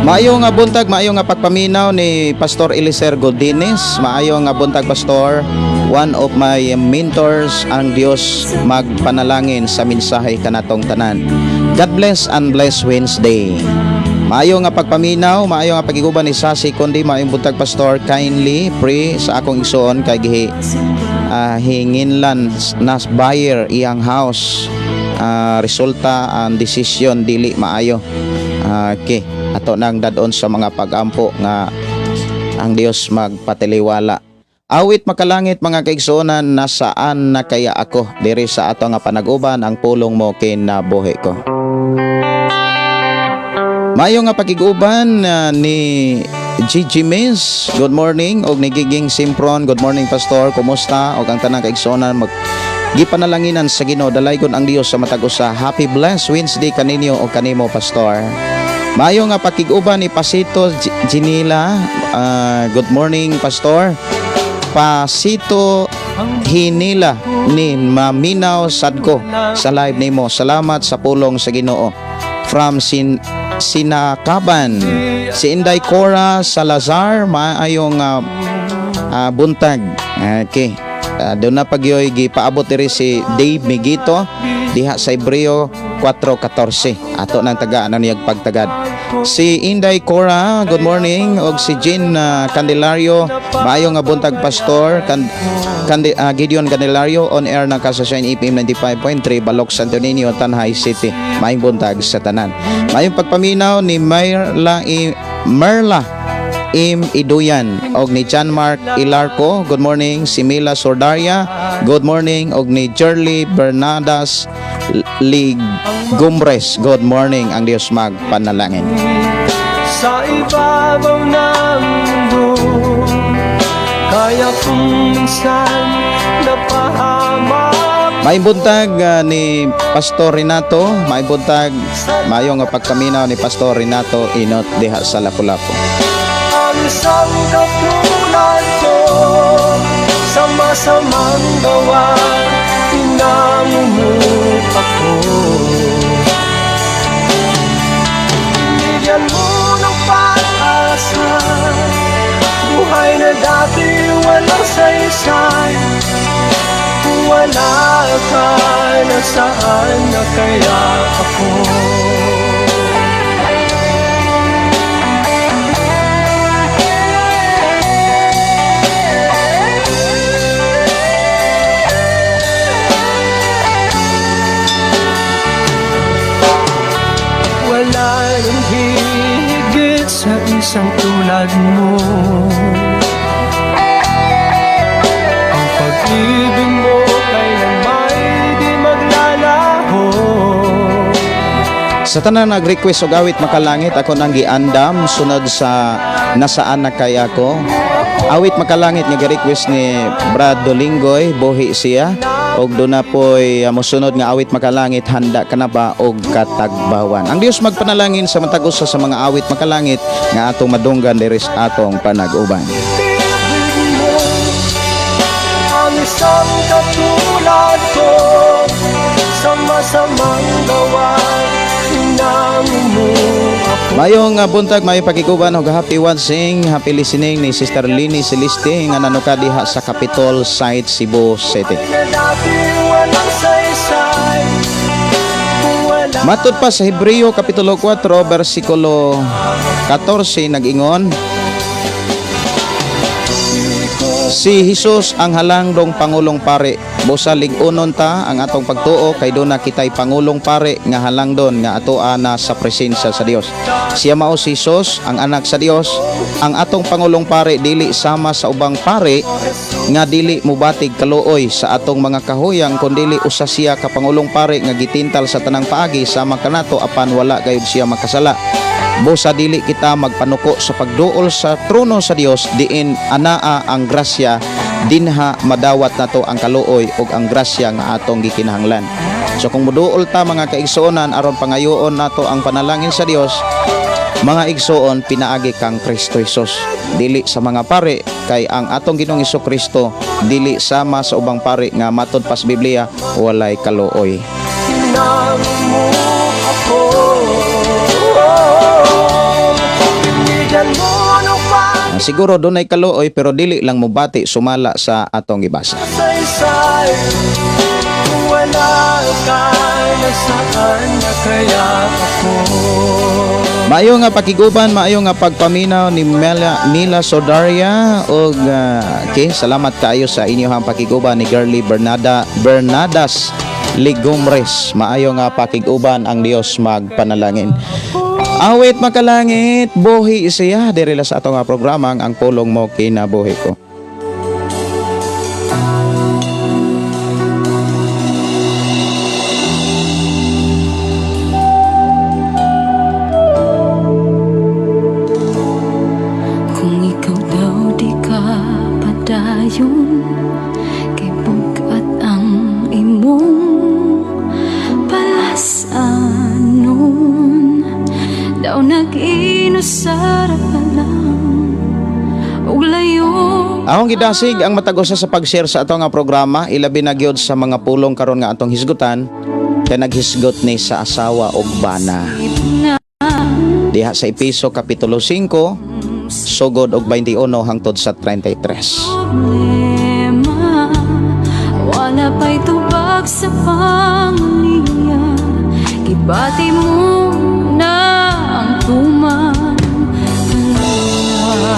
Maayo nga buntag, maayo nga pagpaminaw ni Pastor Eliser Godines. Maayo nga buntag, Pastor. One of my mentors, ang Dios magpanalangin sa mensahe kanatong tanan. God bless and bless Wednesday. Maayo nga pagpaminaw, maayo nga pagiguban ni Sasi Kundi. Maayong buntag, Pastor. Kindly pray sa akong igsoon kay gihi hinginlan nas buyer iyang house. Resulta ang desisyon dili maayo. Okay, ato nang dadon sa mga pagampo nga ang Dios magpatiliwala. Awit makalangit, mga kaigsuonan, "Nasaan Na Kaya Ako," diri sa ato nga panag-uban, Ang Pulong Mo Kinabuhi Ko. Maayo nga pakig-uban ni Gigi Miss, good morning, og ni Giging Simpron, good morning, Pastor, kumusta og ang tanang kaigsuonan mag gipanalanginan sa Ginoo. Dalaygon ang Dios sa matag usa. Happy blessed Wednesday kaninyo o kanimo, Pastor. Maayo nga pakig-uban ni Pasito Ginila, good morning, Pastor. Pasito Hinila ni maminaw sadko sa live nimo. Salamat sa pulong sa Ginoo. From Sinakaban, si Inday Cora Salazar, maayong buntag. Okay. Doon na pagyoy gipaabot diri si Dave Migito diha sa Hebreo 4:14. Ato nang tagaan niyag pagtagad. Si Inday Cora, good morning, og si Jean Candelario, maayo nga buntag, Pastor Gideon Candelario, on air na ka sa Shine FM 95.3, Balok, Santo Niño, Tanjay City. Maayong buntag sa tanan. Maayong pagpaminaw ni Merla Im Iduyan og ni John Mark Ilarco, good morning. Si Mila Sordaria, good morning, og ni Jerly Bernadas Lig Gumres, good morning. Ang Dios magpanalangin. Sa ibabaw ng mundo. Kaya kung minsan napahamak Maayong buntag ni Pastor Renato, maayong buntag, maayo nga pagpaminaw ni Pastor Renato Inot diha sa Lapu-Lapu. ang isang katulad ko sa masamang gawa. Hinangumupa ko. Binigyan mo ng pag-asa, buhay na dati walang saysay. Kung wala ka, nasaan na kaya ako? Wala nang higit sa isang tulad mo. Ang pag-ibig mo kailanma'y di maglalaho. Sa tanan nag-request og awit makalangit, ako nang giandam sunod sa "Nasaan na Kaya Ko". Awit makalangit nga gi-request ni Brad Dolingoy, "Buhi Siya", og duna poy mosunod nga awit makalangit, "Handa Ka Na Ba" og "Katagbawan". Ang Dios magpanalangin sa matag usa sa mga awit makalangit nga atong madunggan diri sa atong panag-uban. Ibig mo ang isang katulad ko. Sa masamang gawa, hinango ako. Mayong buntag, mayong pakiguban og happy watching, happy listening ni Sister Lini Celeste nga nanuka diha sa Capitol Site, Cebu City. Na dati walang saysay. Kung wala Matod pa sa Hebreo Kapitulo 4 versikulo 14, nag-ingon, "Si Jesus ang halangdong pangulong pare. Busa lig-unon ta ang atong pagtuo kay duna kitay pangulong pare nga halangdon nga atoa na sa presensya sa Dios. Siya mao si Jesus, ang anak sa Dios. Ang atong pangulong pare dili sama sa ubang pare nga dili mubatig kaluoy sa atong mga kahuyang, kundili usa siya ka pangulong pare nga gitintal sa tanang paagi sama kanato, apan wala gayud siya makasala. Busa dili kita magpanuko sa pagduol sa trono sa Dios, diin anaa ang grasya, dinha madawat nato ang kaluoy ug ang grasya nga atong gikinahanglan." So kung muduol ta, mga kaigsuonan, aron pangayoon nato ang panalangin sa Dios, mga igsuon, pinaagi kang Kristo Jesus, dili sa mga pare, kay ang atong Ginoong Kristo dili sama sa ubang pare nga matod pa sa Biblia walay kaluoy. Hinango mo ako. Binigyan mo ng Siguro dunay kaluoy pero dili lang mobati sumala sa atong gibasa. pagsaysay. Kung wala ka, nasaan na kaya ako? Maayo nga pakiguban, maayo nga pagpaminaw ni Mela, Mila Sodaria og okay, salamat kaayo sa inyong pakiguban ni Girly Bernada Bernadas Ligumres. Maayo nga pakiguban, ang Dios magpanalangin. Awit makalangit, "Buhi Siya", diri la sa atong nga programa Ang Pulong Mo Kinabuhi Ko. Kung ikaw daw di ka padayon, kay bugat ang imong palasanon. Daw nag-inusara pa lang ug layo. Akong gidasig ang matag usa sa pag-share sa ato nga programa, ilabi na gyud sa mga pulong karon nga atong hisgutan, kay naghisgot ni sa asawa og bana. Na Diha sa Epeso Kapitulo 5, sugod og 21 hangtod sa 33. Problema, wala pa'y tubag sa pamilya. Gibati mo na ang tumang kaluwa.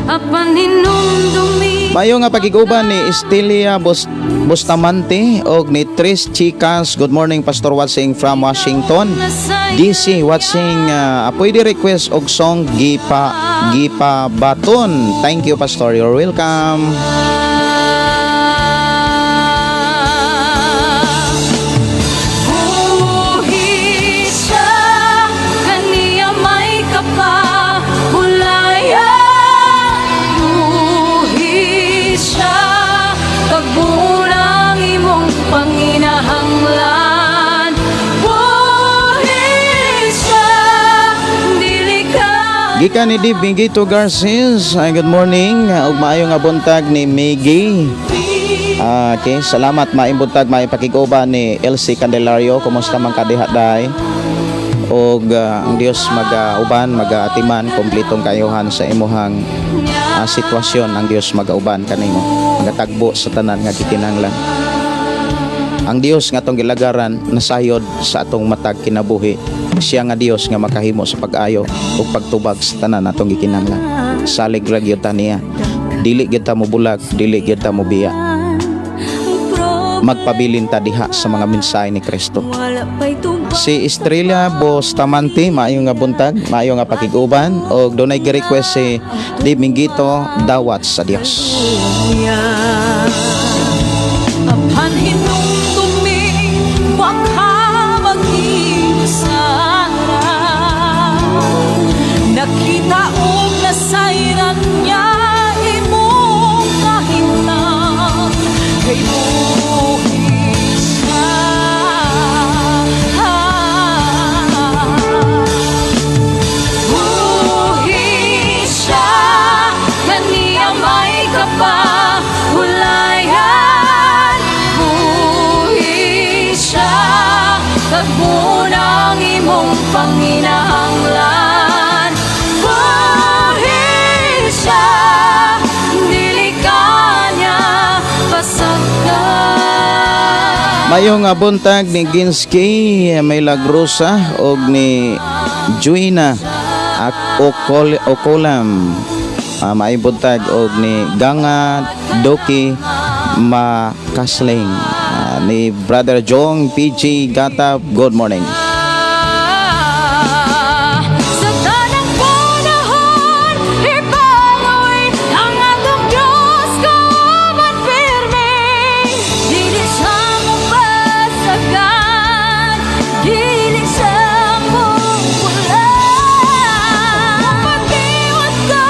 Apan hinumdumi. Mayo nga pakiguban ni Estelia Bustamante og ni Tris Chicas. Good morning, Pastor watching from Washington DC. Watching, pwede request og song Gipa Gipa Baton. Thank you, Pastor. You're welcome. Buhi siya, kaniya may kapahulayan. Buhi siya, pagbuo ng imong panginahanglan. Buhi siya, dili ka Gikan ni Dave Miguito Garces, ay good morning ug maayo nga buntag ni Miggy. Ah, okay, salamat, maayong buntag, maayong pakig-uban ni LC Candelario. Kumusta man ka diha, day? Og ang Dios magauban, magaatiman, kompletong kayuhan sa imuhang sitwasyon. Ang Dios magauban kanimo, magatagbo sa tanan nga gikinahanglan. Ang Dios nga atong gilagaran nasayod sa atong matag kinabuhi. Siya nga Dios nga makahimo sa pag-ayo ug pagtubag sa tanan atong gikinahanglan. Salig ra gyud ta niya. Dili gyud ta mobulag, dili gyud ta mobiya. Magpabilin ta diha sa mga mensahe ni Kristo. Wala pa'y tubag. Si Estrella Bustamante, maayo nga buntag, maayo nga pakig-uban, og dunay gi-request si Dave Mingito, "Dawat sa Dios." Apan hinumdumi, wa ka mag-inusara. Nakita og nasayran niya imong kahimtang, kay buhi siya. Buhi siya, kaniya may kapahulayan. Buhi siya, tagboon ang imong panginahanglan. Buhi siya, dili ka niya pasagdan. Maayong nga buntag ni Ginski Milagrosa og ni Juina ak Okol Okolam. Maayong buntag og ni Ganga Doki Makasling. Ni Brother Jong PG Gata, good morning. Sa tanang panahon, ipaloy ang atong Diyos kauban pirmi. Dili siya mapasagan, dili siya mubulag. Pag-iwat ka,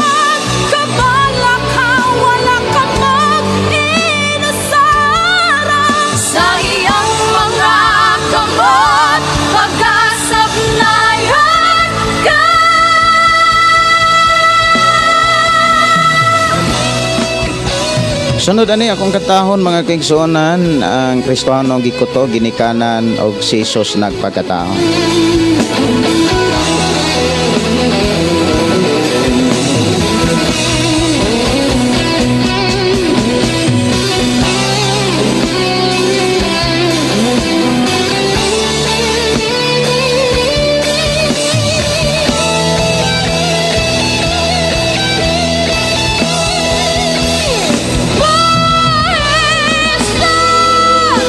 kabalaka, wala ka mag-inusara. Sa iyang mga kamot, pagkasablayan ka. Sunod ani akong katahon, mga kaigsuonan, ang Kristohano gikuto ginikanan og si Jesus nagpagkatao. Basta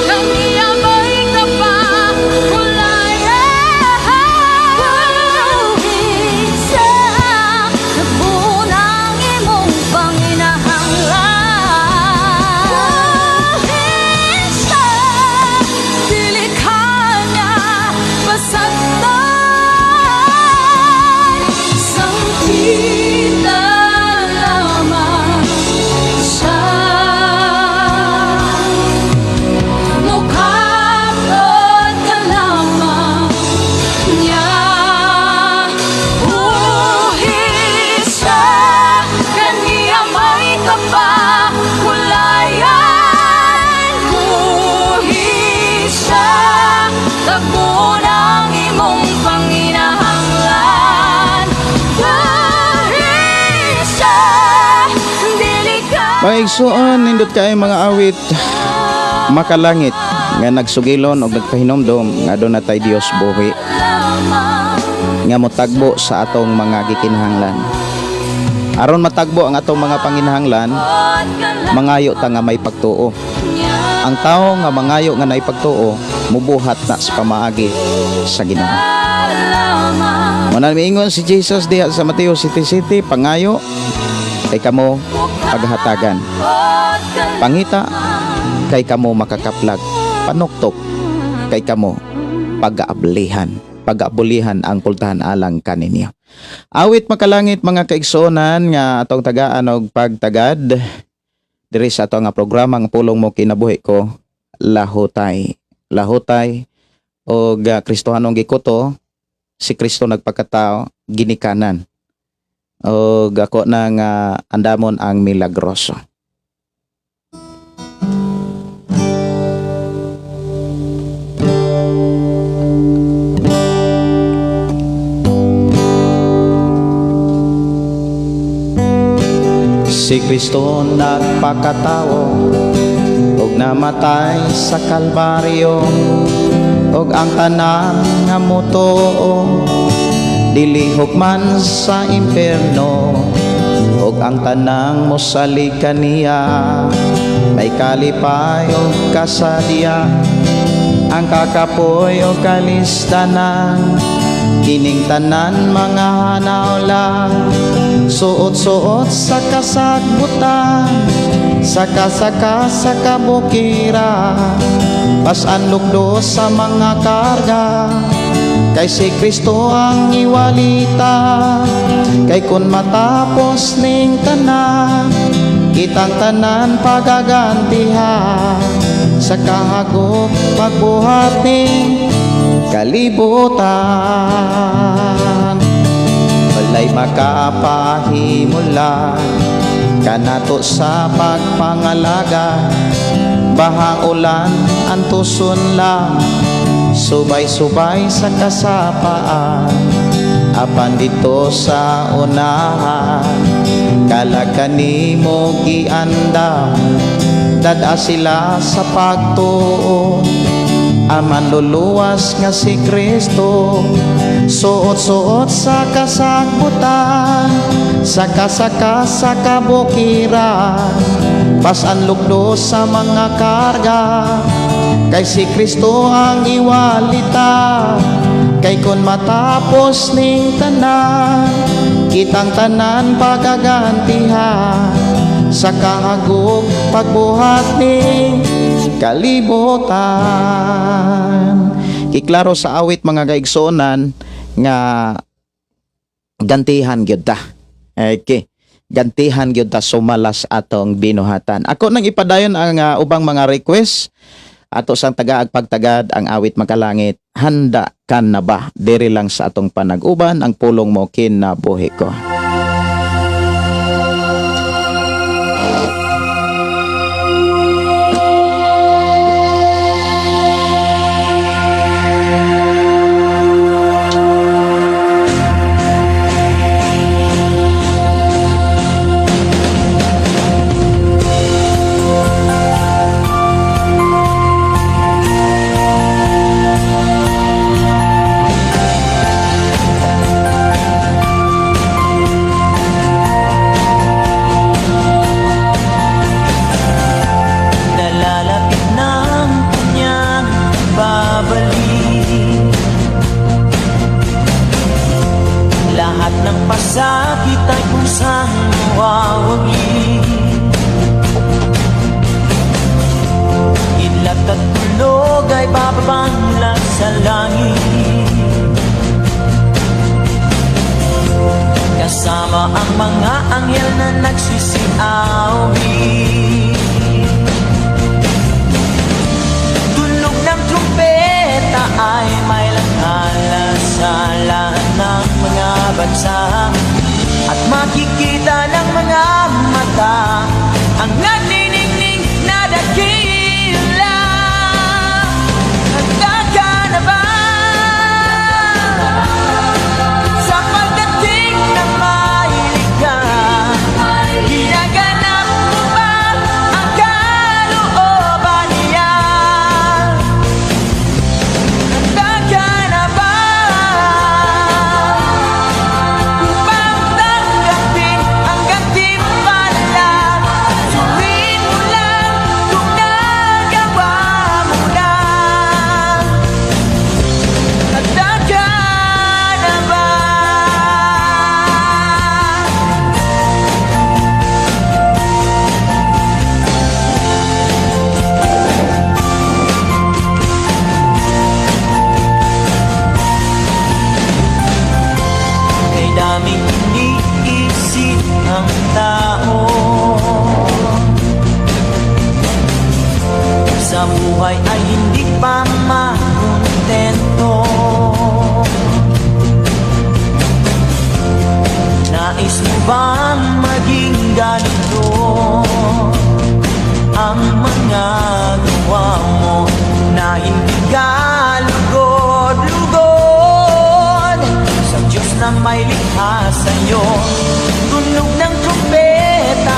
kaniya may kapahulayan. Siya, tagboon ang imong panginahanglan. Siya, dili ka niya pasagdan. Sangkita lamang siya, mukapot ka lamang niya. Buhi siya, kaniya may kapahulayan. Buhi siya, tagboon ang imong panginahanglan. Buhi siya, dili ka Mga igsoon, nindot kay mga awit makalangit nga nagsugilon og nagpahinomdom nga duna tay Dios buhi lamang nga motagbo sa atong mga gikinahanglan. Aron matagbo ang atong mga panginahanglan, mangayo ta nga may pagtuo. Ang tao nga mangayo nga nay pagtuo, mubuhat na sa pamaagi sa Ginoo. Lamang. Mao miingon si Jesus diha sa Mateo 7:7, "Pangayo kay kamo paghatagan. Pangita kay kamo makakaplag. Panuktok kay kamo pagaablihan." Pagaabulihan ang pultahan alang kaninyo. Awit makalangit, mga kaigsuonan, nga atong tagaan og pagtagad diri sa ato nga programa nga Pulong Mo Kinabuhi Ko, Lahutay. Lahutay og Kristohanong gikuto, si Kristo nagpakatao ginikanan. Og ako na nga andamon ang Milagroso. Si Kristo nagpakatao ug namatay sa Kalbaryo, ug ang tanan nga motuo dili hukman sa impierno, ug ang tanang mosalig kaniya may kalipay ug kasadya, ang kakapoy o kalisdanan, kining tanan mga hanaw lang. Suot-suot sa kasagbutan, saka-saka sa kabukiran, pasan lukdo sa mga karga, kay si Kristo ang iwalita. Kay kun matapos ning tanan, kitang tanan pagagantihan sa kahagop pagbuhat ning kalibutan. Walay makapahimula kanato sa pagpangalaga, baha, ulan, antuson lang, subay-subay sa kasapaan. Apan dito sa unahan, kalag kanimo giandam, dad-a sila sa pagtuo ang manluluwas nga si Kristo. Suot-suot sa kasagbutan, saka-saka sa kabukiran, pasan lukdo sa mga karga, kay si Kristo ang iwalita. Kay kun matapos ning tanan, kitang tanan pagagantihan sa kahagop pagbuhat ning kalibutan. Giklaro sa awit, mga kaigsuonan, nga gantihan gyud ta. Okay. Gantihan gyud ta sumalas atong binuhatan. Ako nang ipadayon ang ubang mga request ato sang tagaag pagtagad ang awit "Makalangit", "Handa Ka Na Ba?" Diri lang sa atong panag-uban, ang pulong mo kinabuhi ko. Nalalapit ng kanyang babalik. Lahat ng pasakit ay kusang mawawagi. Idlat at tulog ay bababangla sa langit, kasama ang mga anghel na nagsisiawit. Tunog ng trumpeta ay may langala sa lahat ng mga bansa, at makikita ng mga mata ang nagniningning na dakila. Handa ka na ba sa pagdating ng Maynila? Ginaganap mo ba ang kalooban niya? Handa ka na ba upang tanggapin ang gantimpala? Suriin mo lang kung nagawa mo na. Handa ka na ba? Kay daming iniisip ang tao, sa buhay ay hindi pa makontento. Nais mo bang maging ganito ang mga gawa mo, na hindi ka lugod-lugod sa Diyos na may likha sa'yo? Tunog ng trumpeta.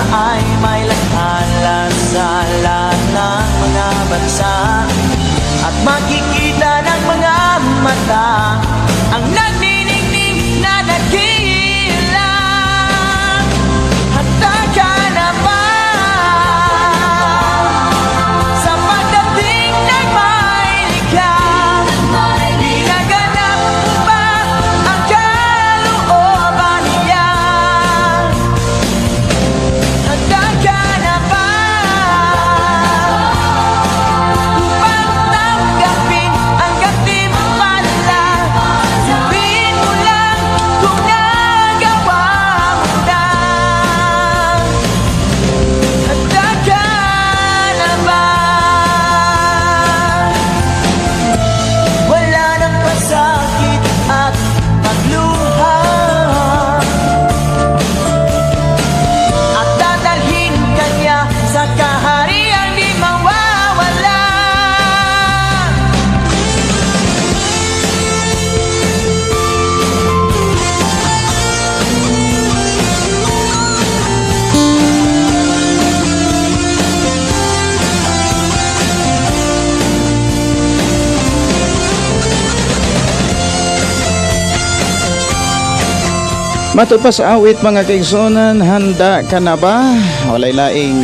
Matod pa sa awit, mga kaigsuonan, handa ka na ba? Walay laing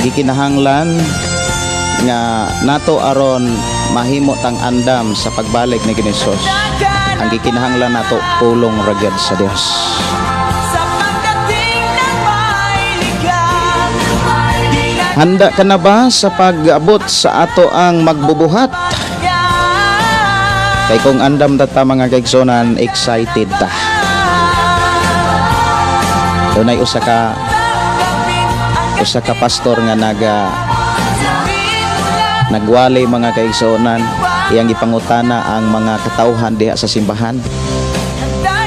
gikinahanglan nga nato aron mahimo tang andam sa pagbalik ni Ginoong. Ang gikinahanglan nato, pulong ra gyud sa Dios. Sa pagdating ng mailigan. Handa ka na ba sa pag-abot sa ato ang magbubuhat? Kay kung andam ta ta, mga kaigsuonan, excited ta. Dunay usa ka pastor nga nagwali, mga kaigsuonan, iyang gipangutana ang mga katawhan diha sa simbahan.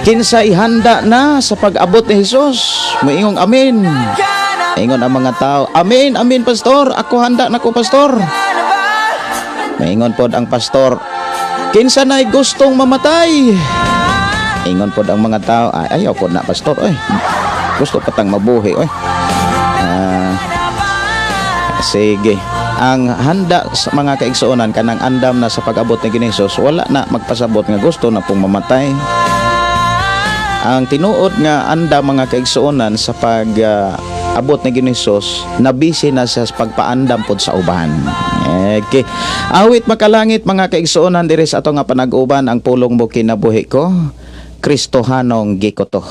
Kinsa ihanda na sa pag-abot ni Jesus? Moingong amen. Ingon ang mga tao, "Amen, amen, pastor. Ako handa na ko, pastor." Maingon pod ang pastor, "Kinsa na'y gustong mamatay?" Ingon pod ang mga tao, "Ay, ayaw pod na, pastor. Oy. Gusto pa tang mabuhi, oy." Ah, sige. Ang handa sa mga kaigsuonan, kanang andam na sa pag-abot ni Ginoong Jesus, wala na magpasabot nga gusto na pong mamatay. Ang tinuod nga andam, mga kaigsuonan, sa pag abot ni Ginoong Jesus, nabisi na sa pagpaandam pod sa uban. Okay. Awit makalangit, mga kaigsuonan, diri sa ato nga panag-uban, ang pulong mo kinabuhi ko, Kristohanong gikuto.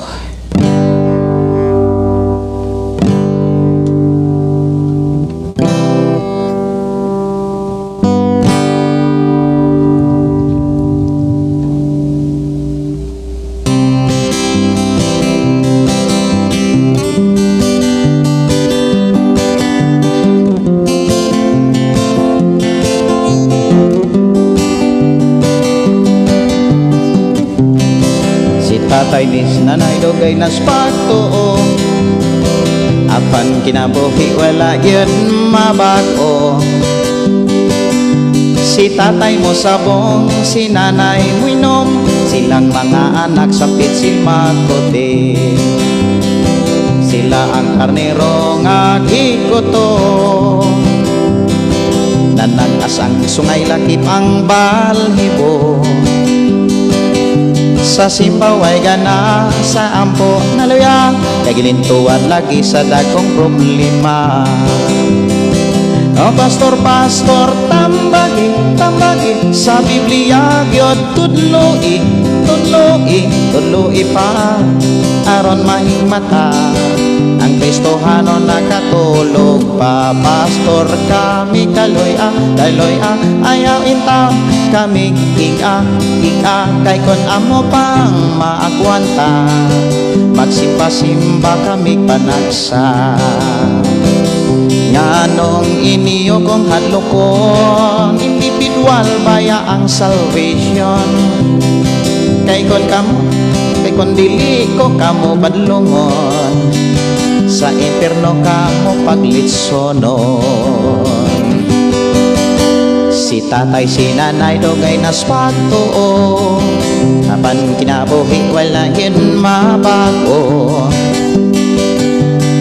Si tatay ni nanay dugay na pagtuo, apan kinabuhi wala gyud mabag-o. Si tatay mo sabong, si nanay mo inom, silang mga anak sapit silmakote. Sila ang karnero nga gikuto, Nanag-as ang sungay, lakip ang balhibo. Sa simbaway gana, sa ampo naluya, kay gilintuan lagi sa dagkong problema. Oh, pastor, pastor, tambagi, tambagi, sa Biblia gyud tudloi, tudloi, tudloi pa, aron mahimata ang Kristohano nakatulog pa. Pastor, kami kaloy ah, kaloy ah, ayaw inta kami ing-a, ing-a, kay kon amo pang maagwanta, magsimba-simba kami panagsa. Nganong inyo kong hadlokon, individual baya ang salvation? Kay kon kamo, kay kon dili ko kamo badlongon, sa impierno kamo paglitsonon. Si tatay, si nanay dugay nas pagtuo, apan kinabuhi wala yun mabago.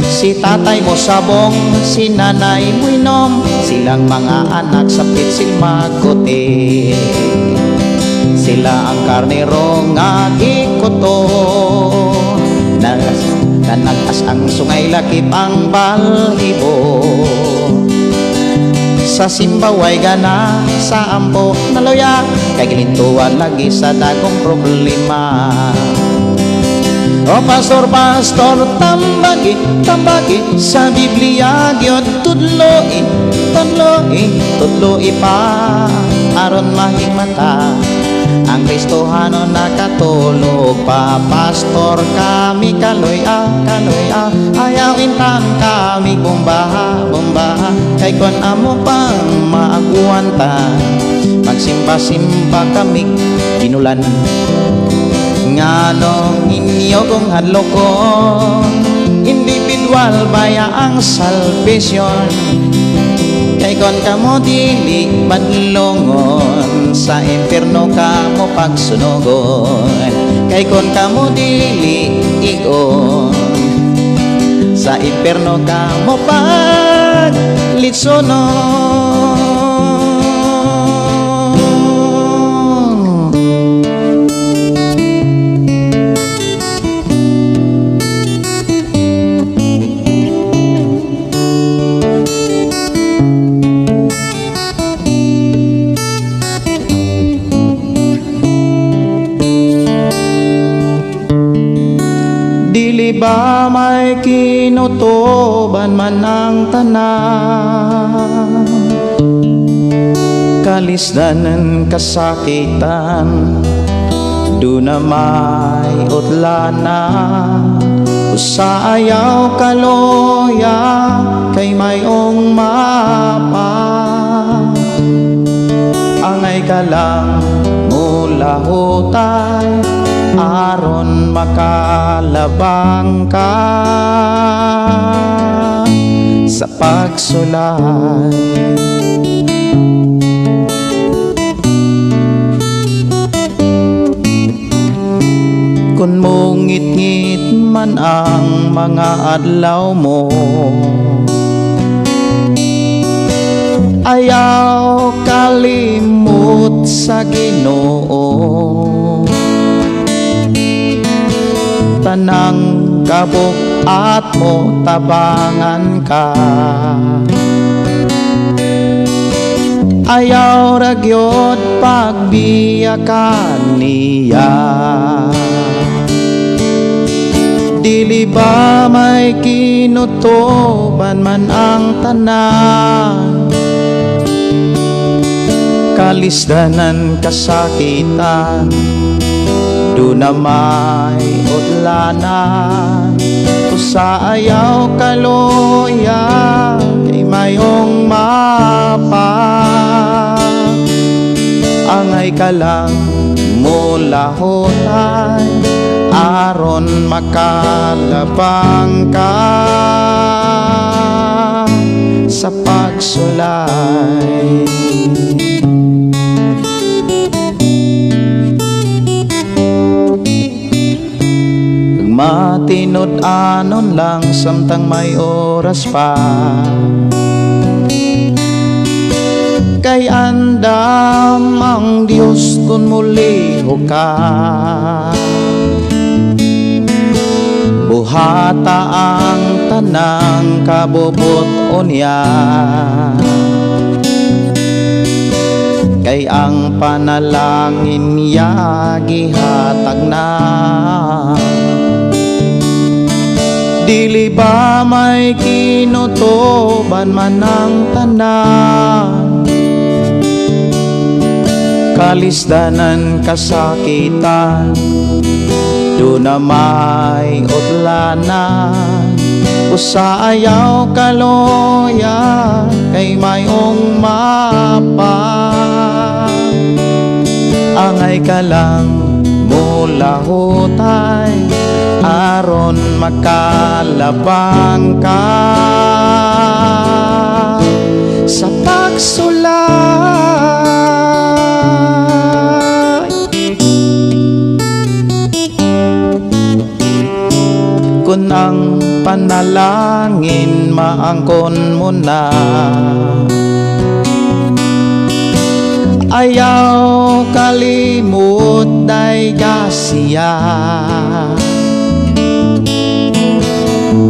Si tatay mo sabong, si nanay mo inom, silang mga anak sa silmakote. Sila ang karnero nga gikuto, Nanag-as ang sungay, lakip ang balhibo. Sa simbaway gana, sa ampo naluya, kay gilintuan lagi sa dagong problema. O pastor, pastor, tambagi, tambagi, sa Biblia gyud tudloi, tudloi, tudloi pa, aron mahimata ang Kristohano nakatulog pa. Pastor, kami kaloy ah, kaloy ah, ayaw intan kami bombaha, bombaha, kay kon amo pang maagwanta, magsimba-simba kami binulan. Nganong inyo kong hadlokon, individual baya ang salvation? Kay kon kamo dili badlongon, sa impierno kamo pagsunogon. Kay kon kamo dili igon, sa impierno kamo paglitsonon. Dili ba may kinutuban man ang tanan, kalisdanan, kasakitan, duna may utlanan? Usa ayaw kaloya kay mayong mapa. Angay ka lang mulahutay aron makalabang ka sa pagsulay. Kung mungit-ngit man ang mga adlaw mo, ayaw kalimot sa Ginoo. Tanang kabuk-at mo, tabangan ka. Ayaw ra gyud pagbiya ka niya. Dili ba may kinutuban man ang tanan, kalisdanan, kasakitan, duna may utlanan? Usa ayaw kaloya kay mayong mapa. Angay ka lang mulahutay aron makalabang ka sa pagsulay. Matinud-anon lang samtang may oras pa, kay andam ang Diyos kung muliho ka. Buhata ang tanang kabubut-on niya, kay ang panalangin niya gihatag na. Dili ba may kinutuban man ang tanan, kalisdanan, kasakitan, duna may utlanan? Usa ayaw kaloya kay mayong mapa. Angay ka lang mulahutay aron makalabang ka sa pagsulay. Kung ang panalangin maangkon mo na, ayaw kalimot day siya,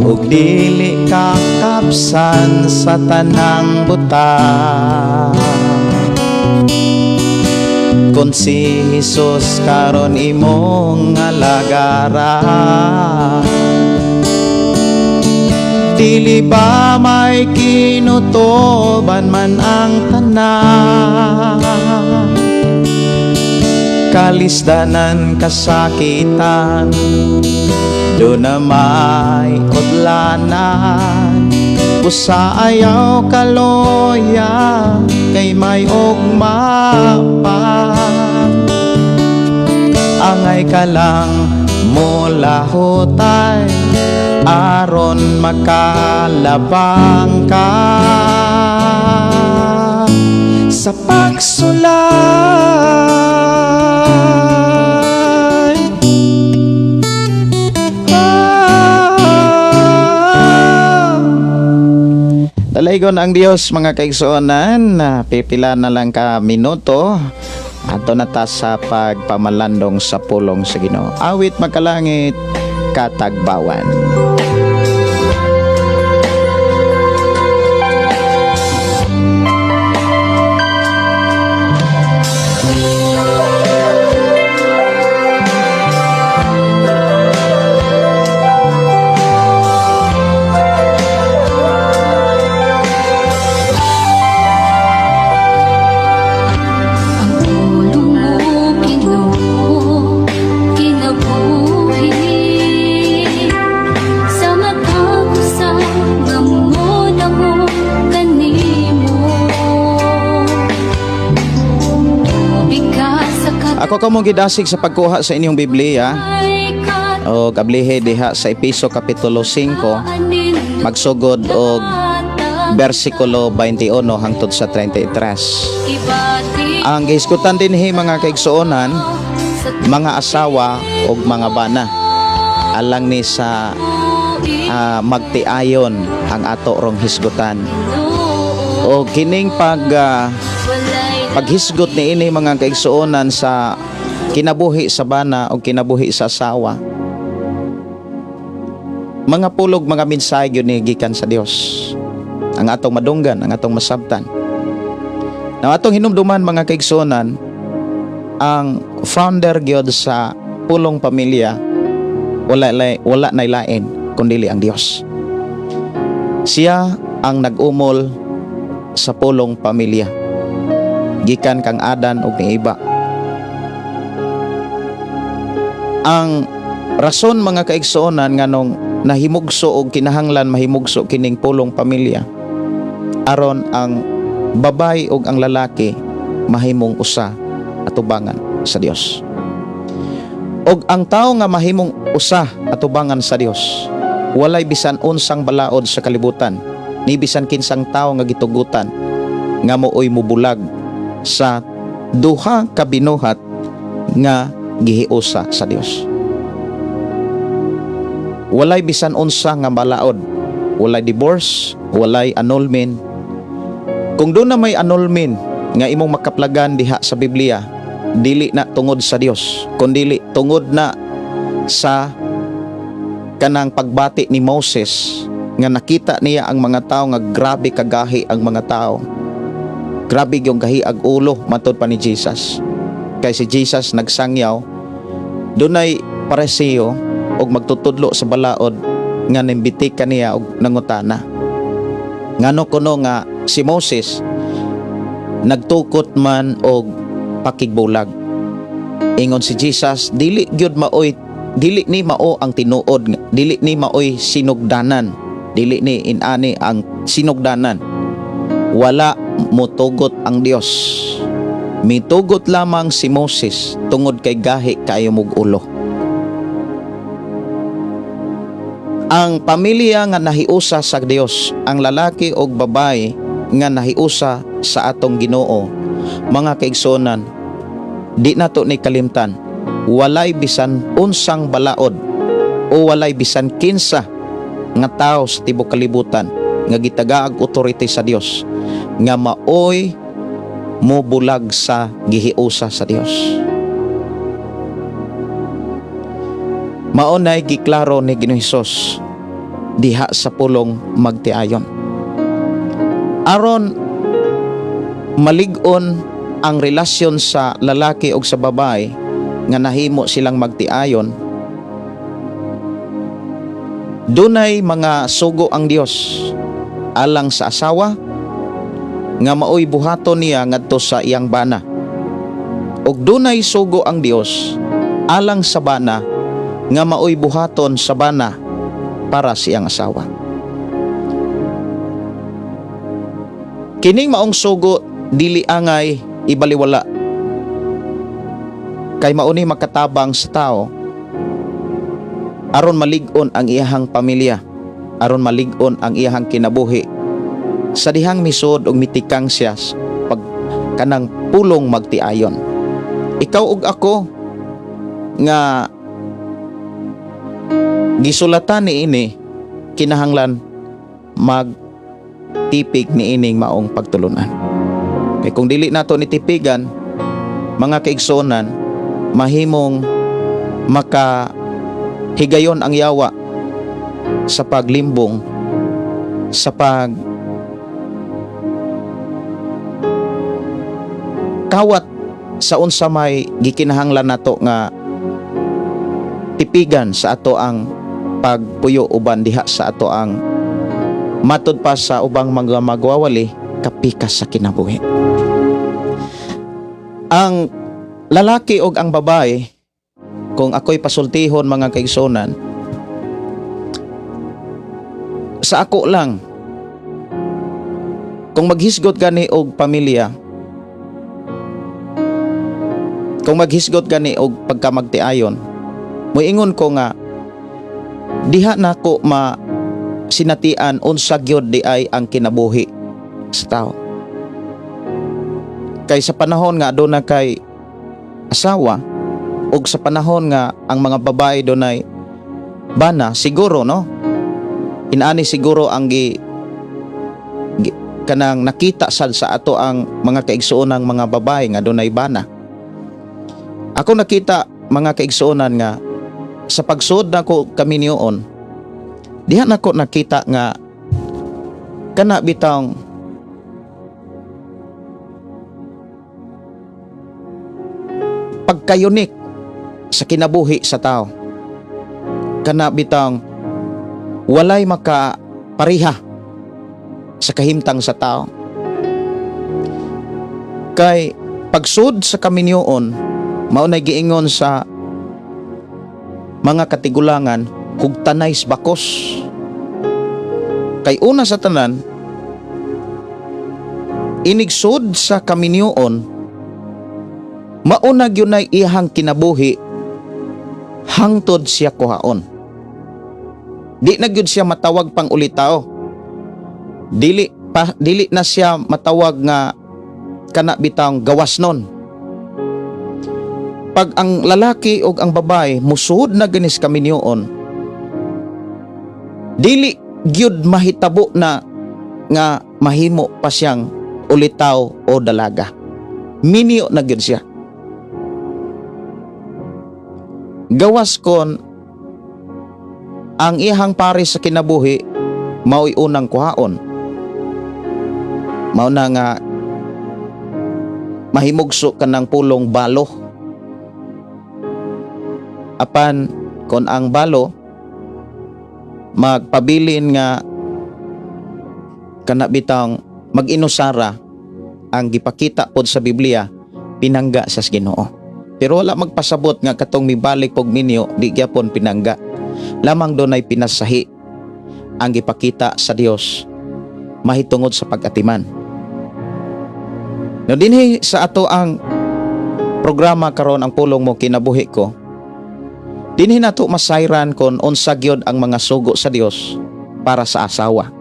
ug dili ka kapsan sa tanang buta kung si Jesus karon imong alagara. Dili ba may kinutuban man ang tanan, kalisdanan, kasakitan, duna may utlanan? Busa ayaw kaloya kay may ugma pa. Angay ka lang mulahutay aron makalabang ka sa pagsulay. Ah. Dalaygon ang Dios, mga kaigsuonan, pipila na lang ka minuto. Ato na ta sa pagpamalandong sa pulong sa Ginoo. Awit makalangit katagbawan. Ako kamong gidasig sa pagkuha sa inyong Biblia o kablihe diha sa Epeso Kapitulo 5, magsugod og bersikulo 21 hangtod sa 33. Ang gihisgutan dinhi, mga kaigsuonan, mga asawa ug mga bana, alang ni sa magtiayon ang ato rong hisgutan. O kining paghisgot ni ini, mga kaigsuonan, sa kinabuhi sa bana o kinabuhi sa asawa, mga pulog, mga mensahe gyud ni gikan sa Dios ang atong madunggan, ang atong masabtan. Na atong hinumduman, mga kaigsuonan, ang founder gyud sa pulong pamilya wala nay lain kundili ang Dios. Siya ang nag-umol sa pulong pamilya gikan kang Adan ug ni Eva. Ang rason, mga kaigsuonan, nganong nahimugso og kinahanglan mahimugso kining pulong pamilya, aron ang babae ug ang lalaki mahimong usa atubangan sa Dios. Og ang tao nga mahimong usa atubangan sa Dios, walay bisan unsang balaod sa kalibutan, ni bisan kinsang tao nga gitugutan nga mooy mubulag sa duha ka binuhat nga gihiusa sa Dios. Walay bisan unsa nga balaod, walay divorce, walay annulment. Kung duna may annulment nga imong makaplagan diha sa Biblia, dili na tungod sa Dios, kundili tungod na sa kanang pagbati ni Moses nga nakita niya ang mga tao nga grabe kagahi ang mga tao. Grabe yung gahi ag ulo, matod pa ni Jesus. Kay si Jesus nagsangyaw, dunay Pariseo og magtutudlo sa balaod nga nimbitik kaniya og nangutana. Ngano kuno nga si Moses nagtukot man og pakigbulag? Ingon si Jesus, dili gyud maoy, dili ni mao ang tinuod, dili ni maoy sinugdanan, dili ni inani ang sinugdanan. Wala motugot ang Dios. Mitugot lamang si Moses tungod kay gahi kaayo mog ulo. Ang pamilya nga nahiusa sa Dios, ang lalaki og babae nga nahiusa sa atong Ginoo, mga kaigsuonan, di nato ni kalimtan, walay bisan unsang balaod o walay bisan kinsa nga tao sa tibok kalibutan nga gitagaag authority sa Dios nga maoy mobulag sa gihiusa sa Dios. Mao nay giklaro ni Ginoong Hesus diha sa pulong magtiayon. Aron malig-on ang relasyon sa lalaki ug sa babae nga nahimo silang magtiayon, dunay mga sugo ang Dios alang sa asawa nga maoy buhaton niya ngadto sa iyang bana. Ug dunay sugo ang Dios alang sa bana nga maoy buhaton sa bana para sa iyang asawa. Kining maong sugo dili angay ibaliwala. Kay mao ni makatabang sa tao aron malig-on ang iyahang pamilya, aron malig-on ang iyahang kinabuhi. Sa dihang misod og mitikang siya pag kanang pulong magtiayon. Ikaw ug ako nga gisulatan ni ini, kinahanglan magtipig ni ining maong pagtulunan. Kay kung dili nato ni tipigan, mga kaigsuonan, mahimong maka higayon ang yawa sa paglimbong, sa pag kawat sa unsa may gikinahanglan nato nga tipigan sa ato ang pagpuyo uban diha sa ato ang, matud pa sa ubang mga magwawali, kapikas sa kinabuhi. Ang lalaki og ang babae, kung ako'y pasultihon, mga kaigsuonan, sa ako lang, kung maghisgot gani og pamilya, Kung maghisgot gani og pagkamagtiayon, moingon ko nga diha nako ma sinatian unsa gyud di ay ang kinabuhi sa tao. Kay sa panahon nga aduna kay asawa ug sa panahon nga ang mga babae dunay bana, siguro, no, inani siguro ang gi kanang nakita sad sa ato ang mga kaigsuonang mga babae nga dunay bana. Ako nakita, mga kaigsuonan, nga sa pagsud nako kaminyoon, diha nako nakita nga kana bitang pagkayunik sa kinabuhi sa tao, kana bitang walay makapariha sa kahimtang sa tao, kay pagsud sa kaminyoon, mao nay giingon sa mga katigulangan, hugtanay sa bakos, kay una sa tanan, inigsud sa kaminyoon, mauna gyud nay iyahang kinabuhi hangtod siya kuhaon. Di na gyud siya matawag pang ulitaw. Dili pa, dili na siya matawag nga kana bitang gawas nun. Pag ang lalaki o ang babae musuod na ganis kaminyoon, dili gyud mahitabo na nga mahimo pa siyang ulitaw o dalaga. Minyo na gyud siya. Gawas kon ang iyang pare sa kinabuhi mao'y unang kuhaon. Mao na nga mahimugso ka ng pulong balo. Apan kon ang balo magpabilin nga kana bitang mag-inusara, ang gipakita pod sa Biblia, pinangga sa Ginoo. Pero wala magpasabot nga katong mibalik pog minyo di gyapon pinangga. Lamang dunay pinasahi ang gipakita sa Dios mahitungod sa pag-atiman. No, dinhi sa ato ang programa karon, Ang Pulong Mo Kinabuhi Ko. Dinhi nato masayran kon unsa gyud ang mga sugo sa Dios para sa asawa.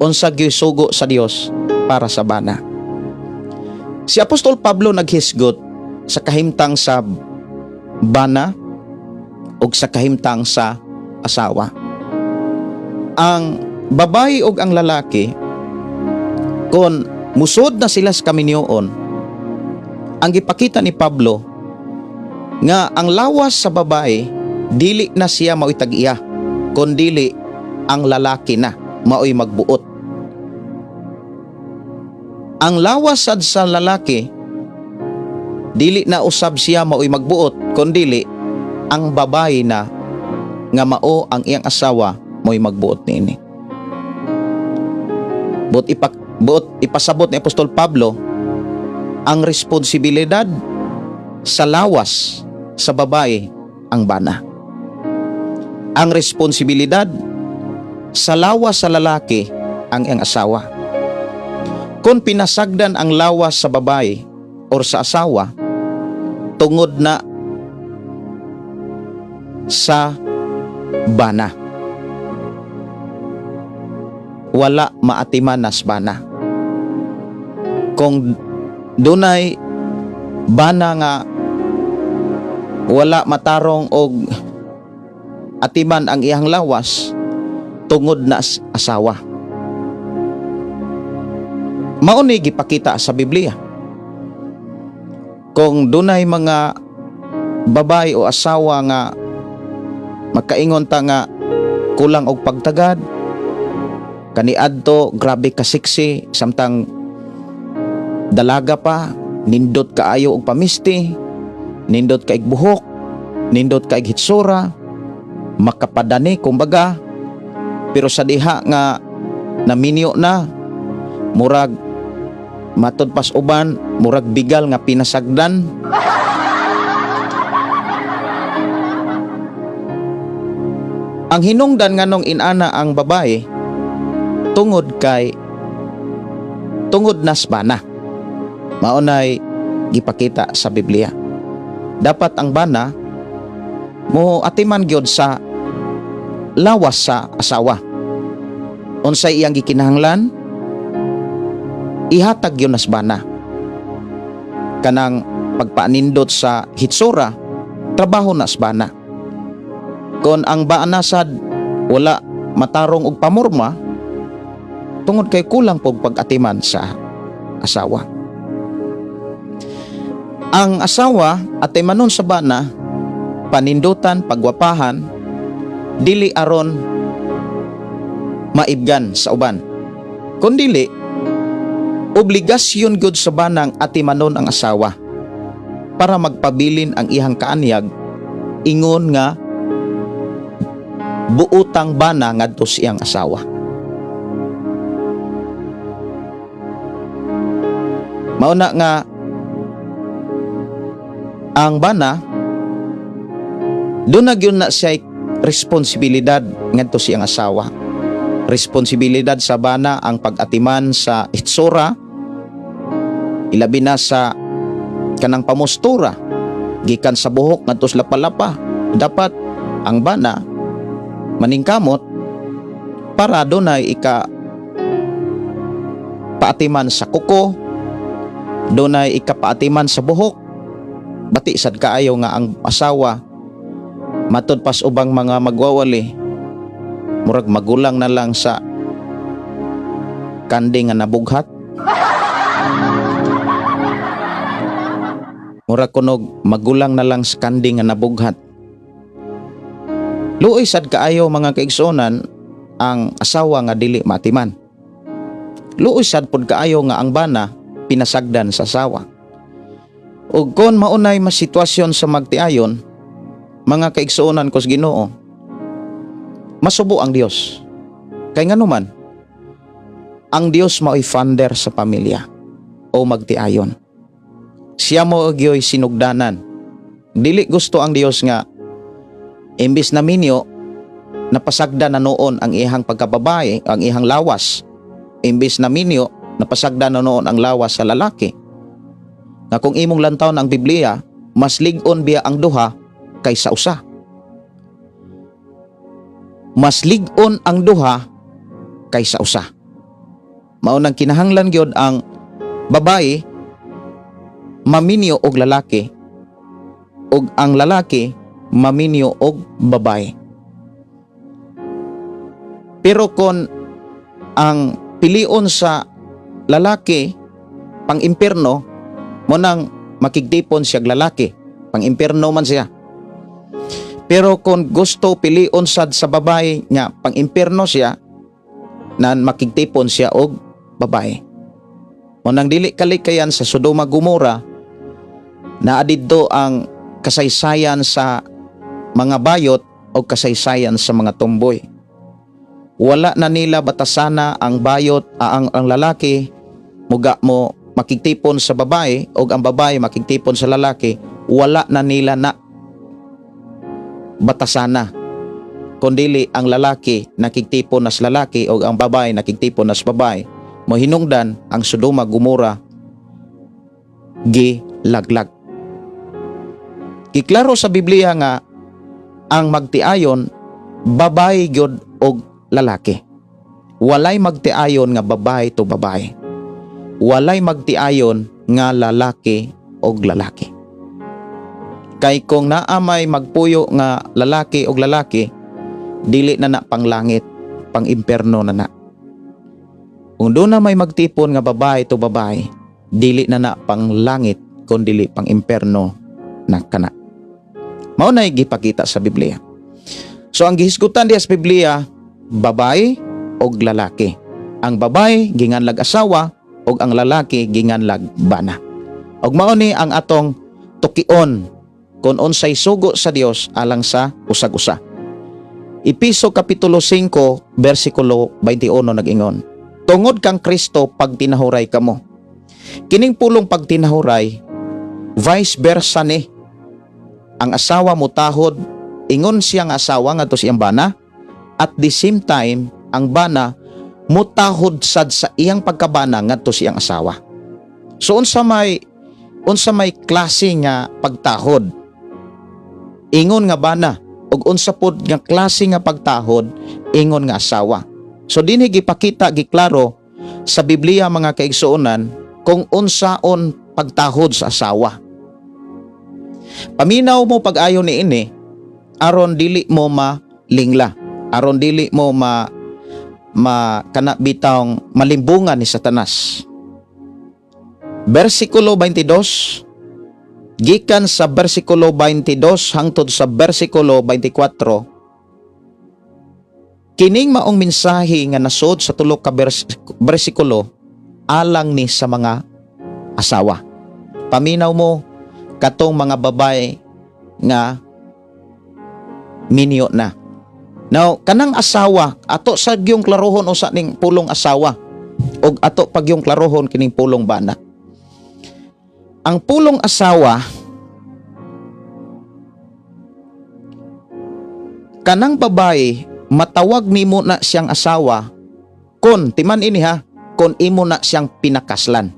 Unsa gyud sugo sa Dios para sa bana. Si Apostol Pablo naghisgot sa kahimtang sa bana ug sa kahimtang sa asawa. Ang babae ug ang lalaki, kon musod na sila sa kaminyoon, ang gipakita ni Pablo nga ang lawas sa babae dili na siya mao'y tag-iya, kon dili ang lalaki na mao'y magbuot. Ang lawas sad sa lalaki, dili na usab siya mao'y magbuot, kon dili ang babae na nga mao ang iyang asawa mao'y magbuot niini. Buot ipasabot ni Apostol Pablo, ang responsibilidad sa lawas sa babae ang bana. Ang responsibilidad sa lawas sa lalaki ang iyang asawa. Kung pinasagdan ang lawas sa babae or sa asawa, tungod na sa bana. Wala maatiman nas bana. Kung dunay bana nga wala matarong og atiman ang iyang lawas, tungod na asawa. Mao ni gipakita sa Biblia. Kung dunay mga babae o asawa nga makaingon ta nga kulang og pagtagad, kaniadto grabe ka sexy samtang dalaga pa, nindot kaayo og pamisti, nindot kaig buhok, nindot kaig hitsura, makapadani kumbaga, pero sa diha nga naminyo na, murag matud pas uban, murag bigal nga pinasagdan. Ang hinungdan nganong inana ang babae, tungod kay tungod nas bana. Mao nay gipakita sa Biblia. Dapat ang bana mo atiman gyud sa lawas sa asawa. Unsay iyang gikinahanglan, ihatag gyud nas bana. Kanang pagpaanindot sa hitsura, trabaho na sa bana. Kon ang bana sad wala matarong og pamorma tungod kay kulang pog pag-atiman sa asawa. Ang asawa atimanon sa bana, panindutan, pagwapahan, dili aron maibgan sa uban. Kun dili, obligasyon gud sa banang atimanon ang asawa para magpabilin ang ihang kaanyag ingon nga buotang bana ngadto sa iyang asawa. Mao na nga ang bana doon na gyud na siya responsibilidad ngadto sa iyang asawa. Responsibilidad sa bana ang pag-atiman sa itsura, ilabi na sa kanang pamustura, gikan sa buhok ngadto sa lapalapa. Dapat ang bana maningkamot para dunay ika paatiman sa kuko, dunay ikapaatiman sa buhok. Bati sad kaayo nga ang asawa matud pas ubang mga magwawali, murag magulang na lang sa kanding nga nabughat. Murag kunog magulang na lang sa kanding nga nabughat. Luoy sad kaayo, mga kaigsuonan, ang asawa nga dili matiman. Luoy sad pud kaayo nga ang bana pinasagdan sa asawa. Ug kon maunay mas sitwasyon sa magtiayon, mga kaigsuonan ko sa Ginoo, masubo ang Dios. Kay nganuman, ang Dios mao'y founder sa pamilya o magtiayon. Siya mo gyoy sinugdanan. Dili gusto ang Dios nga imbis na minyo, napasagda na noon ang ihang pagkababae, ang ihang lawas. Imbis na minyo, napasagda na noon ang lawas sa lalaki. Nga kung imong lantawon ang Biblia, mas lig-on biya ang duha kaysa usa. Mas lig-on ang duha kaysa usa. Mao nang kinahanglan gyud ang babae maminyo og lalaki ug ang lalaki maminyo og babae. Pero kon ang pilion sa lalaki pang impierno, mo nang makigtipon siya lalaki, pang impierno man siya. Pero kung gusto pilion sad sa babae nga pang impierno siya, nan makigtipon siya og babae. Mo nang dili kalikayan sa Sodoma Gomora, naa didto ang kasaysayan sa mga bayot o kasaysayan sa mga tomboy. Wala na nila batasana ang bayot, ang lalaki muga mo makigtipon sa babae o ang babae makigtipon sa lalaki, wala na nila na batasana. Kundili ang lalaki nakigtipon nas lalaki o ang babae nakigtipon nas babae, mohinungdan ang Sodoma Gomora gilaglag. Giklaro sa Biblia nga ang magtiayon babae gyud og lalaki. Walay magtiayon nga babae to babae. Walay magtiayon nga lalaki og lalaki. Kay kung naa may magpuyo nga lalaki og lalaki, dili na na panglangit, pang imperno na na. Kung doon na may magtipon nga babae to babae, dili na na pang langit, kun dili pang imperno na kana. Mao na gipakita sa Biblia. So ang gihisgutan diha sa Biblia, babae og lalaki. Ang babae ginganlag asawa ug ang lalaki ginganlag bana. Ug mao ni ang atong tukion kung unsay sugo sa Dios alang sa usag-usa. Epeso kapitulo 5 bersikulo 21 nag-ingon, "Tungod kang Kristo pagtinahuray kamo." Kining pulong pagtinahuray, vice versa ni. Ang asawa mo tahod ingon siyang asawa ngadto sa iyang bana, at the same time ang bana mutahod sad sa iyang pagkabana ngadto sa iyang asawa. So unsa may klase nga pagtahod? Ingon nga bana ug unsa pod nga klase nga pagtahod ingon nga asawa. So dinhi gipakita, giklaro sa Biblia, mga kaigsuonan, kung unsaon pagtahod sa asawa. Paminaw mo pag-ayo ni ini aron dili mo malingla, aron dili mo ma ma kana bitawng malimbungan ni Satanas. Bersikulo 22, gikan sa bersikulo 22 hangtod sa bersikulo 24, kining maong mensahe nga nasod sa tulo ka bersikulo alang ni sa mga asawa. Paminaw mo katong mga babae nga minyo na. Now, kanang asawa, ato sa gyung klarohon usa ning pulong asawa ug ato pagyung klarohon kining pulong bana. Ang pulong asawa, kanang babae, matawag nimo na siyang asawa kon, timan ini ha, kon imo na siyang pinakaslan.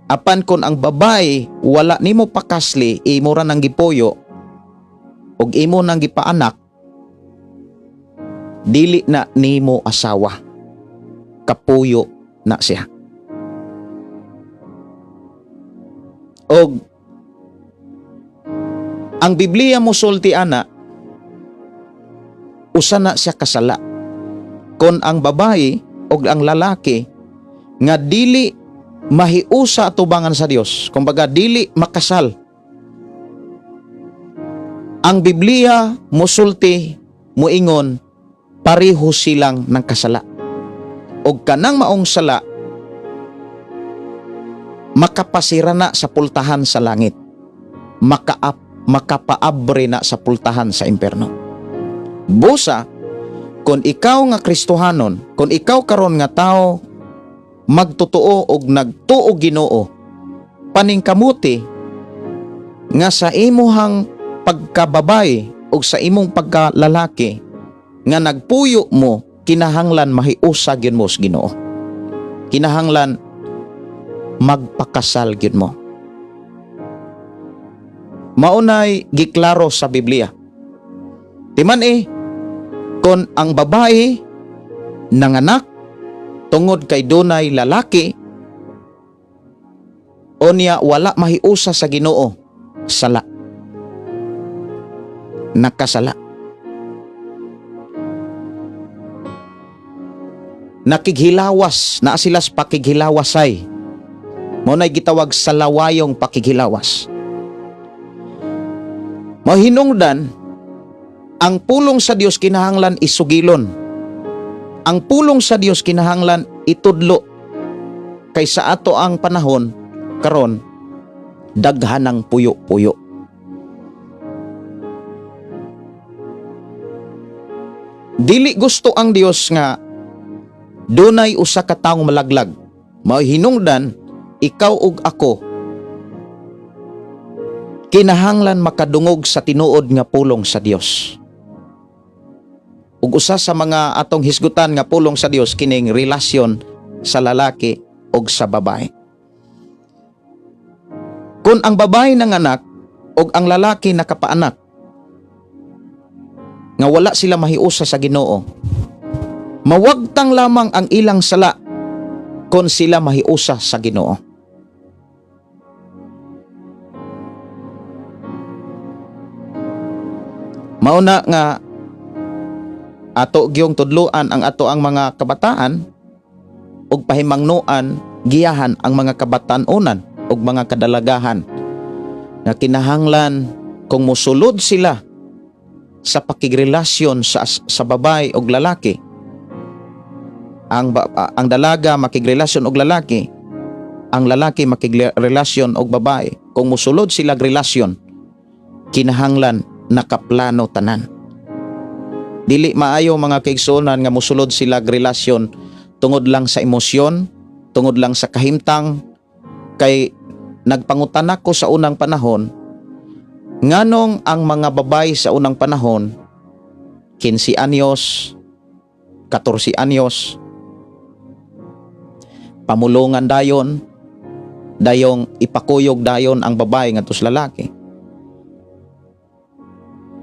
Apan kon ang babae wala nimo pakasli, imo ra nang gipuyo ug imo nang gipaanak, dili na nimo asawa, kapuyo na siya. Og ang Biblia mosulti ana, usa na siya kasala kon ang babae og ang lalaki nga dili mahiusa atubangan sa Dios, kumbaga dili makasal. Ang Biblia mosulti, moingon, pareho silang ng kasala og kanang maong sala makapasira na sa pultahan sa langit, makapaabre na sa pultahan sa impierno. Busa kung ikaw nga Kristohanon, kung ikaw karon nga tao magtotoo og nagtuo Ginoo, paningkamuti nga sa imuhang pagkababay o sa imong pagkalalaki nga nagpuyo mo, kinahanglan mahiusa gyud mo sa Ginoo. Kinahanglan magpakasal gyud mo. Maunay giklaro sa Biblia. Timan eh, kon ang babae nanganak tungod kay dunay lalaki, unya wala mahiusa sa Ginoo, sala. Nakasala. Nakighilawas na sila sa pakighilawasay. Mao nay gitawag sa lawayong pakighilawas. Mahinungdan, ang pulong sa Dios kinahanglan isugilon. Ang pulong sa Dios kinahanglan itudlo. Kay sa ato ang panahon karon, daghan ng puyo-puyo. Dili gusto ang Dios nga dunay usa ka taong malaglag. Mahinungdan, ikaw ug ako kinahanglan makadungog sa tinuod nga pulong sa Dios. Ug usa sa mga atong hisgutan nga pulong sa Dios kining relasyon sa lalaki ug sa babae. Kung ang babae nanganak ug ang lalaki nakapaanak nga wala sila mahiusa sa Ginoo, mawagtang lamang ang ilang sala kung sila mahiusa sa Ginoo. Mauna nga ato gyung tudluan ang ato ang mga kabataan ug pahimangnoan giyahan ang mga kabatan-onan ug mga kadalagahan nga kinahanglan kung mosulod sila sa pakigrelasyon sa babae og lalaki, ang dalaga makigrelasyon og lalaki, ang lalaki makigrelasyon og babae, kung mosulod sila relasyon, kinahanglan nakaplano tanan. Dili maayo, mga kaigsuonan, nga mosulod sila relasyon tungod lang sa emosyon, tungod lang sa kahimtang, kay nagpangutan ako sa unang panahon, nganong ang mga babae sa unang panahon 15 anyos, 14 anyos, pamulungan dayon, dayong ipakuyog dayon ang babae ngadto sa lalaki.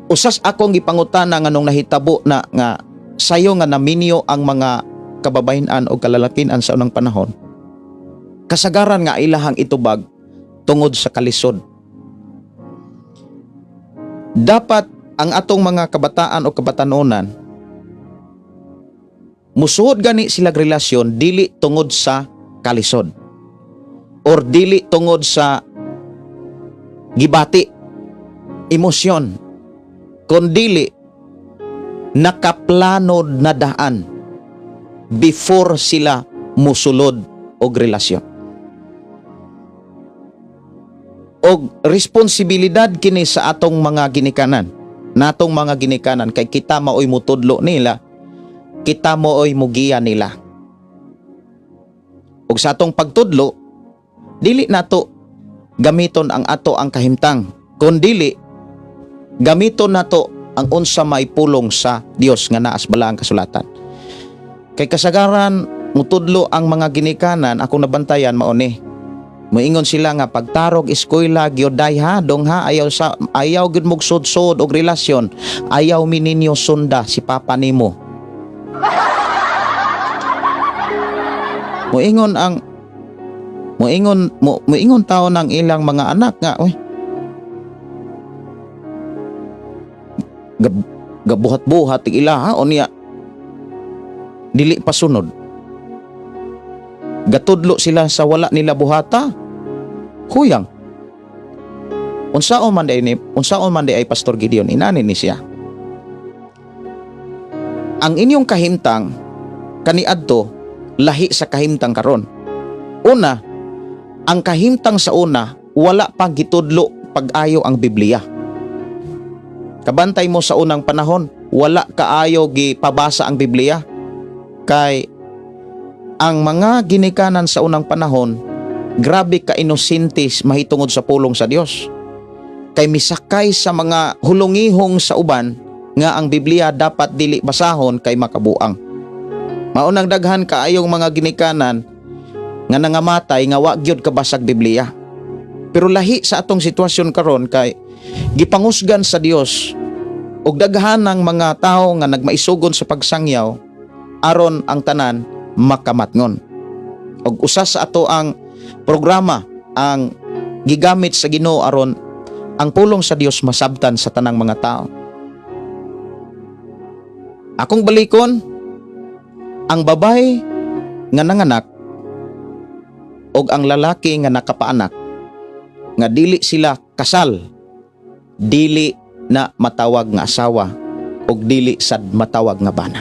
Usas akong gipangutana nganong nahitabo na nga sayo nga naminyo ang mga kababayen-an o kalalakian sa unang panahon. Kasagaran nga ilahang itubag tungod sa kalisod. Dapat ang atong mga kabataan o kabatanunan musuod gani sila relasyon dili tungod sa kalisod or dili tungod sa gibati emosyon, kundili nakaplano na daan before sila musulod og relasyon. Og responsibilidad kini sa atong mga ginikanan, natong mga ginikanan, kay kita maoy mutudlo nila, kita maoy mugiya nila. Ug sa atong pagtudlo, dili nato gamiton ang ato ang kahimtang, kundili gamiton nato ang unsa may pulong sa Dios nga naa sa balaang kasulatan. Kay kasagaran mutudlo ang mga ginikanan, akong nabantayan mao ni. Moingon sila nga pagtarog eskwela gyud ha, dong ha, ayaw gyud mog sud-sud og relasyon, ayaw mi ninyo sunda si papa nimo. Moingon ang moingon mo moingon tao ng ilang mga anak nga, "Uy, gabuhat-buhat tig ila ha, unya dili pa sunod." Gatudlo sila sa wala nila buhata. Huyang. Unsaon man di ay, Pastor Gideon, inani ni siya. Ang inyong kahimtang kaniadto lahi sa kahimtang karon. Una, ang kahimtang sa una, wala pa gitudlo pag-ayo ang Biblia. Kabantay mo sa unang panahon, wala kaayo gipabasa ang Biblia. Kay ang mga ginikanan sa unang panahon, grabe ka inosentes mahitungod sa pulong sa Dios. Kay misakay sa mga hulungihong sa uban nga ang Biblia dapat dili basahon kay makabuang. Maunang daghan kaayong mga ginikanan nga nangamatay nga wa gyud kabasag Biblia. Pero lahi sa atong sitwasyon karon kay gipangusgan sa Dios og daghan ng mga tawo nga nagmaisugon sa pagsangyaw aron ang tanan makamatngon. Og usa sa ato ang programa ang gigamit sa Ginoo aron ang pulong sa Dios masabtan sa tanang mga tao. Akong balikon, ang babay nga nanganak og ang lalaki nga nakapaanak nga dili sila kasal, dili na matawag nga asawa og dili sad matawag nga bana.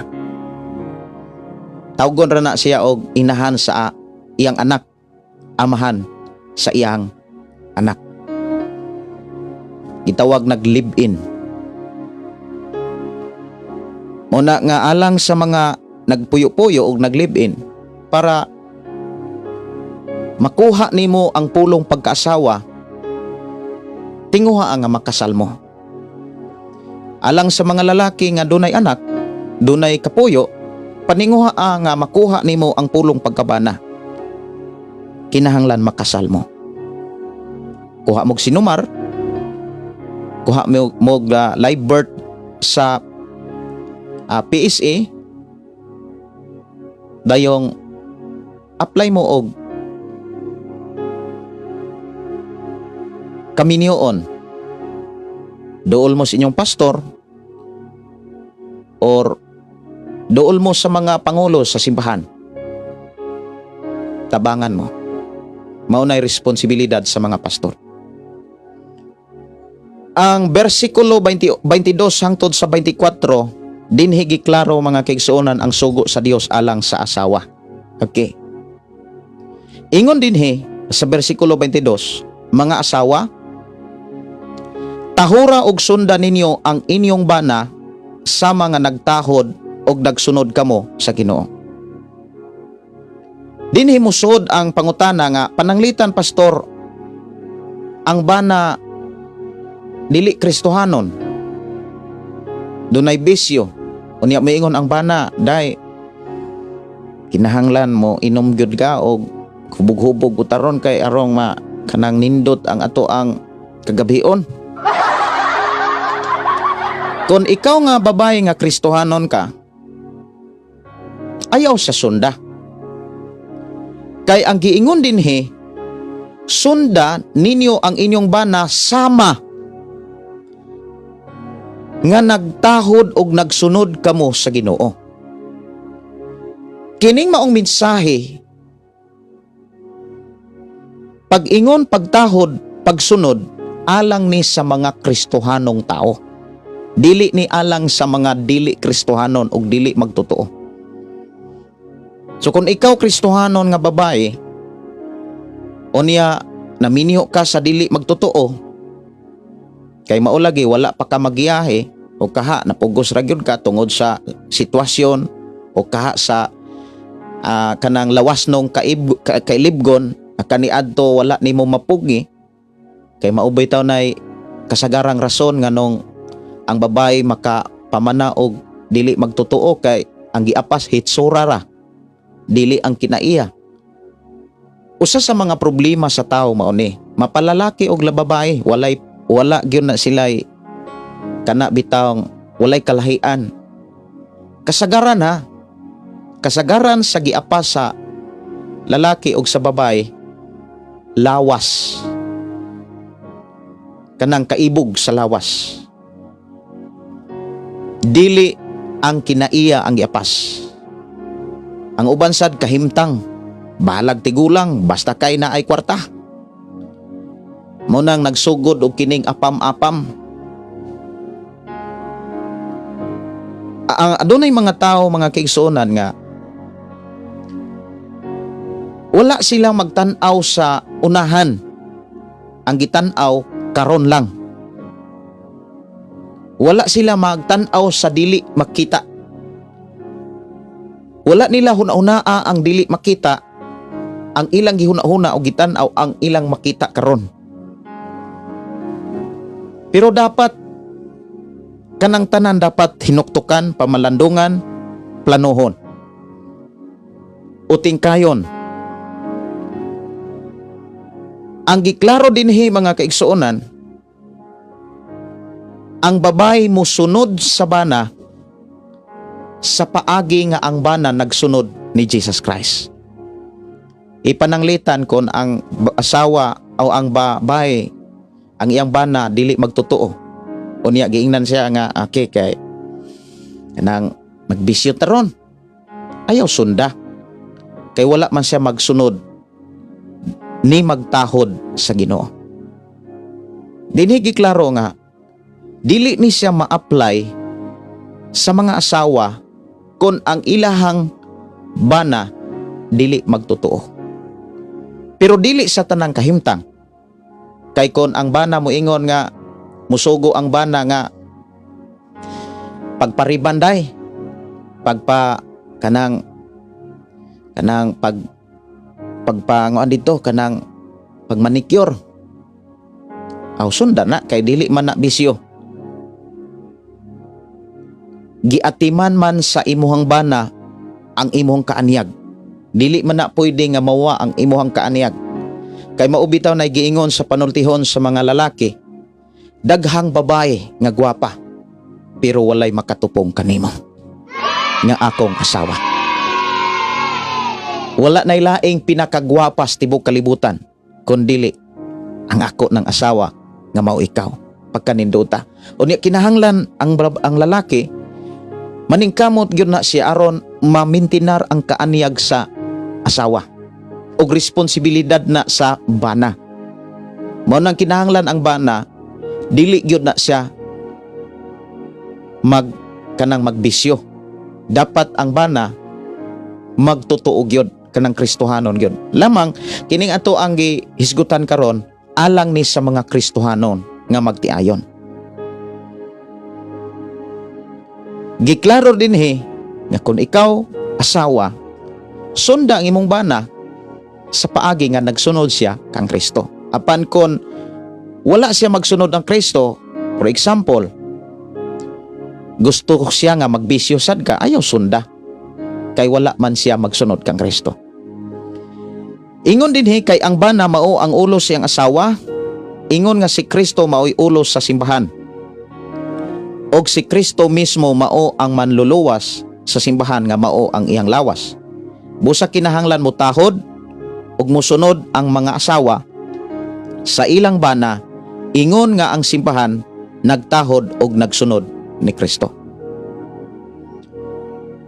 Tawgon ra na siya og inahan sa iyang anak, amahan sa iyang anak. Gitawag nag live-in. Muna nga alang sa mga nagpuyo-puyo og nag-live-in, para makuha nimo ang pulong pagkaasawa, tinguha nga makasal mo. Alang sa mga lalaki nga dunay anak, dunay kapuyo, paninguha nga makuha nimo ang pulong pagkabana. Kinahanglan makasal mo. Kuha mog sinumar, kuha mo mog live birth sa PSA, dayong apply mo og kaminyoon. Duol mo sa inyong pastor or duol mo sa mga pangulo sa simbahan. Tabangan mo. Mao na'y responsibilidad sa mga pastor. Ang bersikulo 20, 22 hangtod sa 24, dinhi giklaro, mga kaigsuonan, ang sugo sa Dios alang sa asawa. Okay. Ingon dinhi sa bersikulo 22, "Mga asawa, tahura og sunda ninyo ang inyong bana sama nga nagtahod og nagsunod kamo sa Ginoo." Dinhi musod ang pangutana nga pananglitan, pastor, ang bana dili Kristohanon. Dunay bisyo. Unya moingon ang bana, "Day, kinahanglan mo inom gyud ka og hubog-hubog utaron kay arong ma kanang nindot ang ato ang kagabhion." Kung ikaw nga babae nga Kristohanon ka, ayaw sa sunda. Kay ang giingon dinhi, sunda ninyo ang inyong bana sama nga nagtahod og nagsunod kamo sa Ginoo. Kining maong mensahe, pag-ingon, pagtahod, pagsunod, alang ni sa mga Kristohanong tao. Dili ni alang sa mga dili Kristohanon og dili magtotoo. So kung ikaw Kristohanon nga babae, unya naminyo ka sa dili magtotoo, kay mao lagi wala pa ka magiyahe o kaha napugos ra gyud ka tungod sa sitwasyon o kaha sa kanang lawas nung kailibgon kaniadto wala nimo mapugi, kay mao bitaw nay kasagarang rason nganong ang babae makapamana og dili magtotoo, kay ang giapas hitsura ra, dili ang kinaiya. Usa sa mga problema sa tao mao ni, mapalalaki og babae, walay wala gyud na sila kana bitawng walay kalahian. Kasagaran ha, kasagaran sa giapas sa lalaki og sa babae, lawas, kanang kaibog sa lawas, dili ang kinaiya ang giapas. Ang uban sad kahimtang, bahalag tigulang, basta kay naay kwarta. Mao nang nagsugod og kining apam-apam. Ang adunay mga tao, mga kaigsuonan, nga wala sila magtan-aw sa unahan. Ang gitan-aw karon lang. Wala sila magtan-aw sa dili makita. Wala nila huna-hunaa ang dili makita. Ang ilang gihuna-huna o gitan-aw ang ilang makita karon. Pero dapat kanang tanan dapat hinuktukan, pamalandungan, planohon. Uting kayon. Ang giklaro dinhi, mga kaigsuonan, ang babae musunod sa bana sa paagi nga ang bana nagsunod ni Jesus Christ. Ipananglitan kon ang asawa o ang babae, ang iyang bana dili magtotoo. Unya giingnan siya nga okay kay kanang magbisyo taron. Ayaw sunda. Kay wala man siya magsunod ni magtahod sa Ginoo. Dinhi giklaro nga dili ni siya ma-apply sa mga asawa kung ang ilahang bana dili magtotoo. Pero dili sa tanang kahimtang. Kay kon ang bana moingon nga musugo ang bana nga pagparibanday, pagpa kanang kanang pag pagpanguan dito kanang pagmanicure, aw sunda na kay dili man na bisyo. Giatiman man sa imuhang bana ang imuhang kaanyag, dili man na pwede nga mawa ang imuhang kaanyag, kay mao bitaw na giingon sa panultihon sa mga lalaki, daghang babae nga gwapa pero walay makatupong kanimo nga akong asawa. Wala nay laing pinakagwapa sa tibok kalibutan kundili ang ako ng asawa nga mao ikaw pagkanindota. Unya kinahanglan ang lalaki maningkamot gyud na siya aron mamintinar ang kaanyag sa asawa og responsibilidad na sa bana. Mao nang kinahanglan ang bana dili gyud na siya mag kanang magbisyo. Dapat ang bana magtotoo gyud, kanang Kristohanon gyud. Lamang kining ato ang gihisgutan karon alang ni sa mga Kristohanon nga magtiayon. Giklaro dinhi nga kung ikaw asawa, sunda ang imong bana sa paagi nga nagsunod siya kang Kristo. Apan kon wala siya magsunod ang Kristo, for example, gusto siya nga magbisyo sad ka, ayaw sunda. Kay wala man siya magsunod kang Kristo. Ingon dinhi kay ang bana mao ang ulo siyang asawa, ingon nga si Kristo mao'y ulo sa simbahan. Og si Kristo mismo mao ang manluluwas sa simbahan nga mao ang iyang lawas. Busa kinahanglan mo tahod ug mosunod ang mga asawa sa ilang bana, ingon nga ang simbahan nagtahod og nagsunod ni Kristo.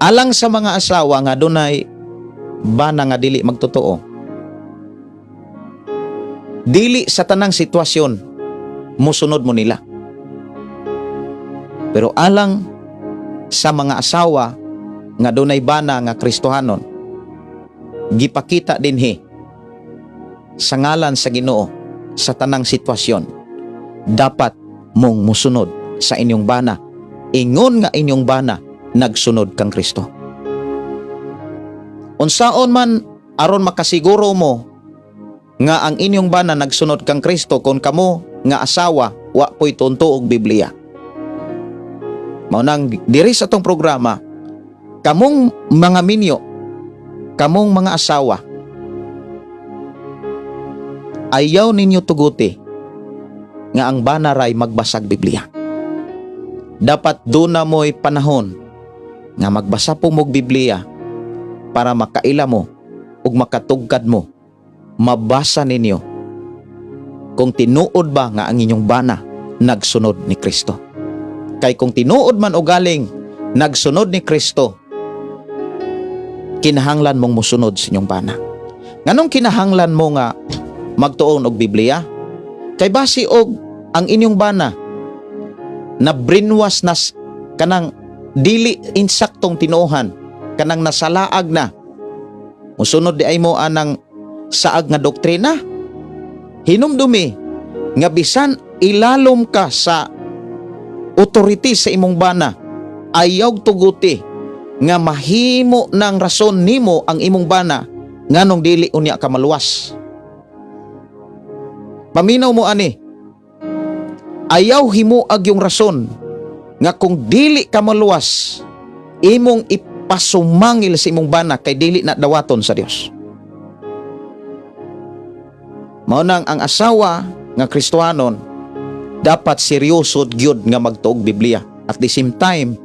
Alang sa mga asawa nga dunay bana nga dili magtotoo, dili sa tanang sitwasyon musunod mo nila. Pero alang sa mga asawa nga dunay bana nga Kristohanon, gipakita dinhi sa ngalan sa Ginoo, sa tanang sitwasyon dapat mong musunod sa inyong bana, ingon nga inyong bana nagsunod kang Kristo. Unsaon man aron makasiguro mo nga ang inyong bana nagsunod kang Kristo kung kamo nga asawa wa po'y tunto og Biblia? Mao nang diri sa atong programa, kamong mga minyo, kamong mga asawa, ayaw ninyo tuguti nga ang bana ray magbasag Biblia. Dapat duna mo'y panahon nga magbasa po mo'g Biblia para makaila mo ug makatugkad mo, mabasa ninyo kung tinuod ba nga ang inyong bana nagsunod ni Kristo. Kay kung tinuod man o galing nagsunod ni Kristo, kinahanglan mong musunod sa inyong bana. Nganong kinahanglan mo nga magtuon og Biblia? Kay basi og ang inyong bana na brainwash nas kanang dili insaktong tinuohan, kanang nasalaag na, musunod diay mo anang saag nga doktrina. Hinumdumi nga bisan ilalom ka sa authority sa imong bana, ayaw tuguti nga mahimo ng rason nimo ang imong bana nganong dili unya ka maluwas. Paminaw mo ani. Ayaw himuag yung rason nga kung dili ka maluwas, imong ipasumangil sa imong bana kay dili na dawaton sa Dios. Mao nang ang asawa nga Kristohanon dapat seryoso gyud nga magtuog Biblia. At the same time,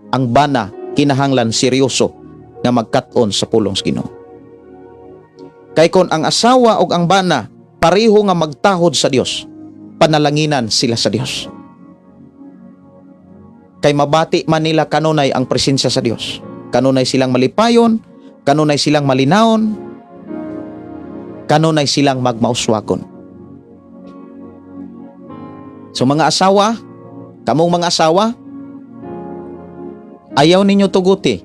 ang bana kinahanglan seryoso nga magkat-on sa pulong sa Ginoo. Kay kon ang asawa ug ang bana pareho nga magtahod sa Dios, panalanginan sila sa Dios. Kay mabati man nila kanunay ang presensya sa Dios. Kanunay silang malipayon, kanunay silang malinawon, kanunay silang magmauswagon. So mga asawa, kamong mga asawa, ayaw ninyo tuguti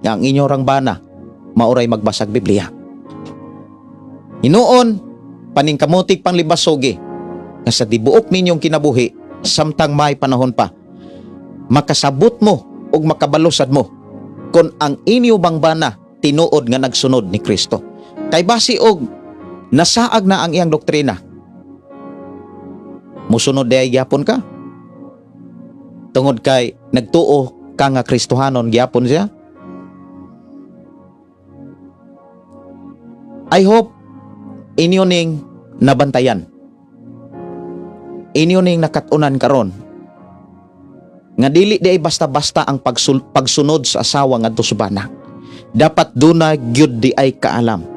nga ang inyo rang bana mao ray magbasag Biblia. Hinuon, paningkamutig panglibasogi nga sa tibuok ninyong kinabuhi samtang may panahon pa, makasabot mo ug makabalusad mo kung ang inyo bang bana tinuod nga nagsunod ni Kristo. Kay basi og nasaag na ang iyang doktrina, musunod diay gyapon ka. Tungod kay nagtuo ka nga Kristohanon gyapon siya. I hope inyo ning nabantayan. Inyo ning nakatunan karon nga dili diay basta-basta ang pagsunod sa asawa ngadto sa bana. Dapat dunay gyud diay kaalam.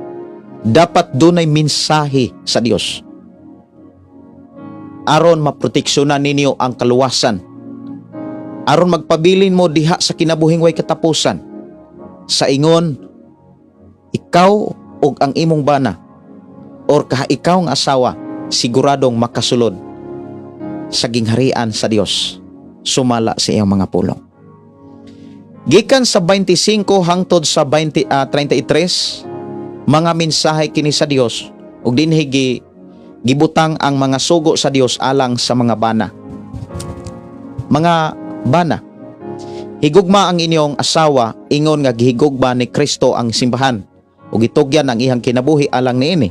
Dapat dunay mensahe sa Dios. Aron maproteksyonan ninyo ang kaluwasan. Aron magpabilin mo diha sa kinabuhing way katapusan. Sa ingon, ikaw ug ang imong bana or kaha ikaw nga asawa siguradong makasulod sa gingharian sa Dios sumala sa iyang mga pulong. Gikan sa 25 hangtod sa 20, 33, mga mensahe kini sa Dios ug dinhi gibutang ang mga sugo sa Dios alang sa mga bana. Mga bana, higugma ang inyong asawa ingon nga gihigugma ni Kristo ang simbahan ug gitugyan ang iyang kinabuhi alang niini.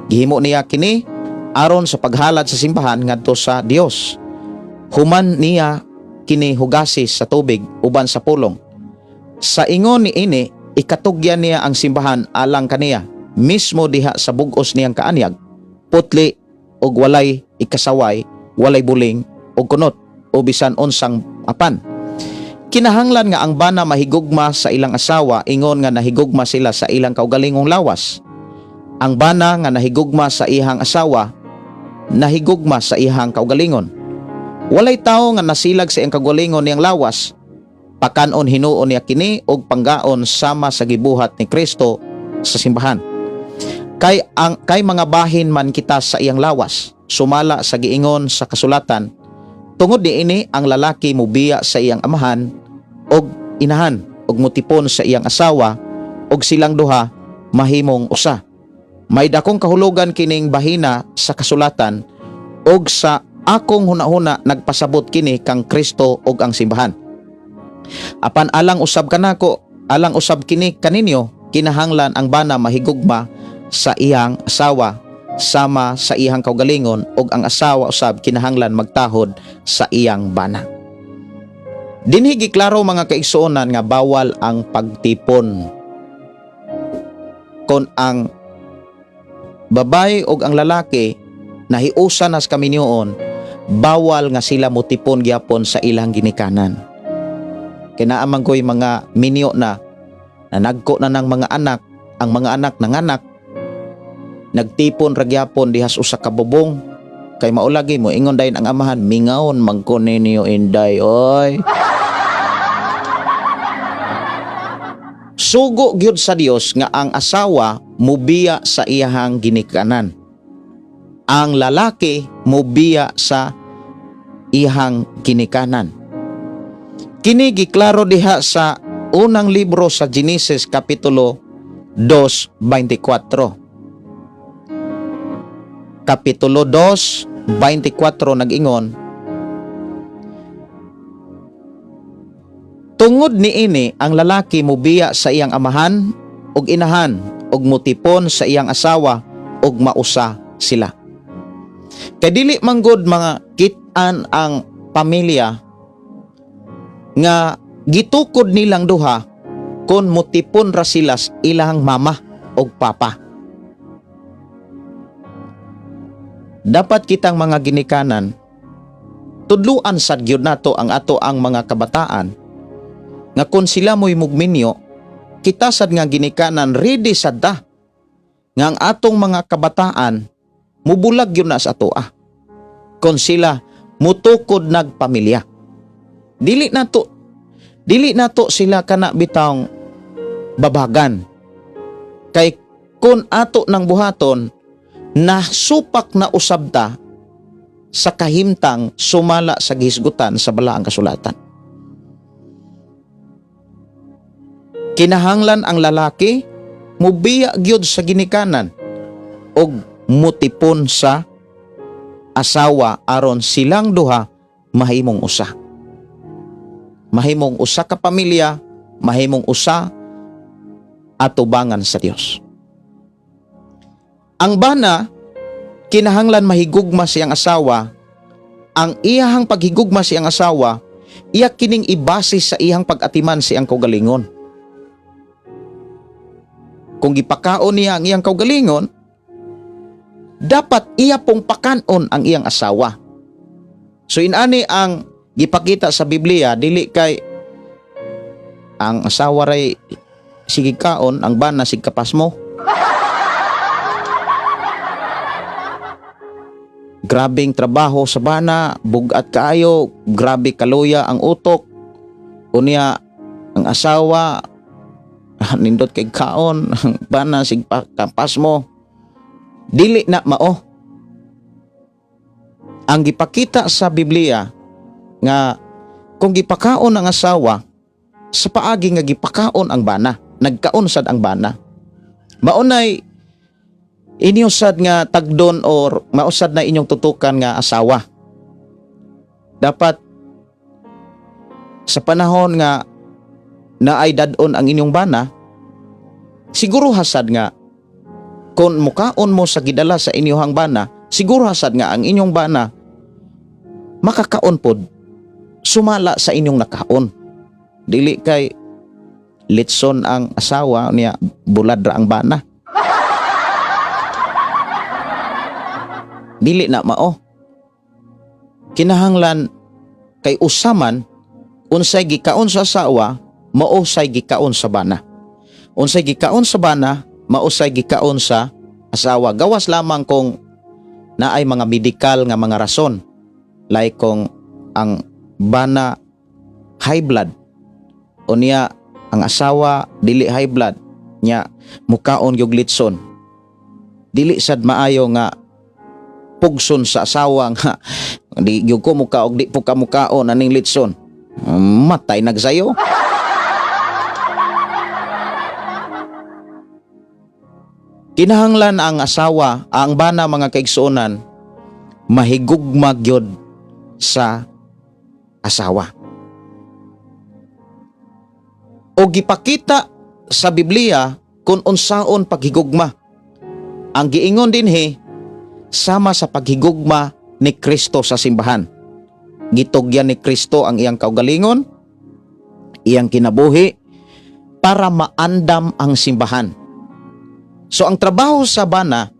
Gihimo niya kini aron sa paghalad sa simbahan ngadto sa Dios. Human niya kini hugasi sa tubig uban sa pulong. Sa ingon ni ini, ikatugyan niya ang simbahan alang kaniya mismo diha sa bugos niyang kaanyag, putli ug walay ikasaway, walay buling ug kunot o bisan unsang Apan kinahanglan nga ang bana mahigugma sa ilang asawa ingon nga nahigugma sila sa ilang kaugalingong lawas. Ang bana nga nahigugma sa iyang asawa, nahigugma sa iyang kaugalingon. Walay tawo nga nasilag sa iyang kaugalingon niyang lawas. Pakanon hinuon niya kini og panggaon sama sa gibuhat ni Kristo sa simbahan. Kay mga bahin man kita sa iyang lawas, sumala sa giingon sa kasulatan, tungod niini ang lalaki mubiya sa iyang amahan og inahan og mutipon sa iyang asawa og silang duha mahimong usa. May dakong kahulugan kining bahina sa kasulatan og sa akong hunahuna nagpasabot kini kang Kristo og ang simbahan. Apan alang usab kanako, alang usab kini kaninyo, kinahanglan ang bana mahigugma sa iyang asawa sama sa iyang kaugalingon ug ang asawa usab kinahanglan magtahod sa iyang bana. Dinhi giklaro, mga kaigsuonan, nga bawal ang pagtipon. Kon ang babae ug ang lalaki nahiusa nas kaminyoon, bawal nga sila mutipon gyapon sa ilang ginikanan. Kay naa man ko'y mga minyo na nanagko na ng mga anak, ang mga anak nanganak, nagtipon ra gyapon dihas usa ka bubong, kay maulagi mo ingon dayon ang amahan, "Mingawon man ko ninyo, inday oy." Sugo gyud sa Dios nga ang asawa mubiya sa iyahang ginikanan. Ang lalaki mubiya sa iyahang ginikanan. Kini giklaro diha sa unang libro sa Genesis, kapitulo 2:24. Kapitulo 2:24 nag-ingon, "Tungod niini ang lalaki mubiya sa iyang amahan ug inahan ug mutipon sa iyang asawa ug mausa sila." Kay dili manggod mga kit-an ang pamilya nga gitukod nilang duha kon mutipon ra sila sa ilang mama ug papa. Dapat kitang mga ginikanan, tudluan sad gyud nato ang ato ang mga kabataan nga kon sila mo'y mugminyo, kita sad nga ginikanan ready sad ta nga ang atong mga kabataan mubulag gyud na sa atoa kon sila mutukod nagpamilya. Dili nato sila kana bitawng babagan, kay kon ato nang buhaton, nasupak na usab ta sa kahimtang sumala sa gihisgutan sa balaang kasulatan. Kinahanglan ang lalaki mubiya gyud sa ginikanan og mutipon sa asawa aron silang duha mahimong usa. Mahimong usa ka pamilya, mahimong usa atubangan sa Dios. Ang bana kinahanglan mahigugma siyang asawa. Ang iyahang paghigugma siyang asawa, iya kining ibase sa iyang pag-atiman siyang kaugalingon. Kung gipakaon niya ang iyang kaugalingon, dapat iya pong pakanon ang iyang asawa. So inani ang gipakita sa Biblia, dili kay ang asawa ray sige kaon, ang bana sige kapas mo. Grabing trabaho sa bana, bugat kaayo, grabe kaluya ang utok. Unya ang asawa nindot kay kaon, ang bana sig kapas mo. Dili na mao. Ang gipakita sa Biblia nga kung gipakaon ang asawa sa paagi nga gipakaon ang bana, nagkaon sad ang bana. Maunay inyo sad nga tagdon or mausad na inyong tutukan nga asawa. Dapat sa panahon nga naay dad-on ang inyong bana, siguro hasad nga kung mukaon mo sa gidala sa inyong bana, siguro hasad nga ang inyong bana makakaon pod sumala sa inyong nakaon. Dili kay litson ang asawa niya, bulad ra ang bana. Dili na mao. Kinahanglan kay usaman Unsay gikaon sa asawa, mao say gikaon sa bana. Unsay gikaon sa bana, mao say gikaon sa asawa. Gawas lamang kung naay mga medikal nga mga rason, like kung ang bana high blood, unya ang asawa dili high blood, nya mukaon yung litson, dili sad maayo nga pugson sa asawa nga di gyud ko mukaog, di po ka mukaon aning litson, matay nagsayo. Kinahanglan ang asawa, ang bana, mga kaigsuonan, mahigugma gyud sa asawa. O gipakita sa Biblia kung unsaon paghigugma. Ang giingon dinhi, sama sa paghigugma ni Kristo sa simbahan. Gitugyan ni Kristo ang iyang kaugalingon, iyang kinabuhi para maandam ang simbahan. So ang trabaho sa bana,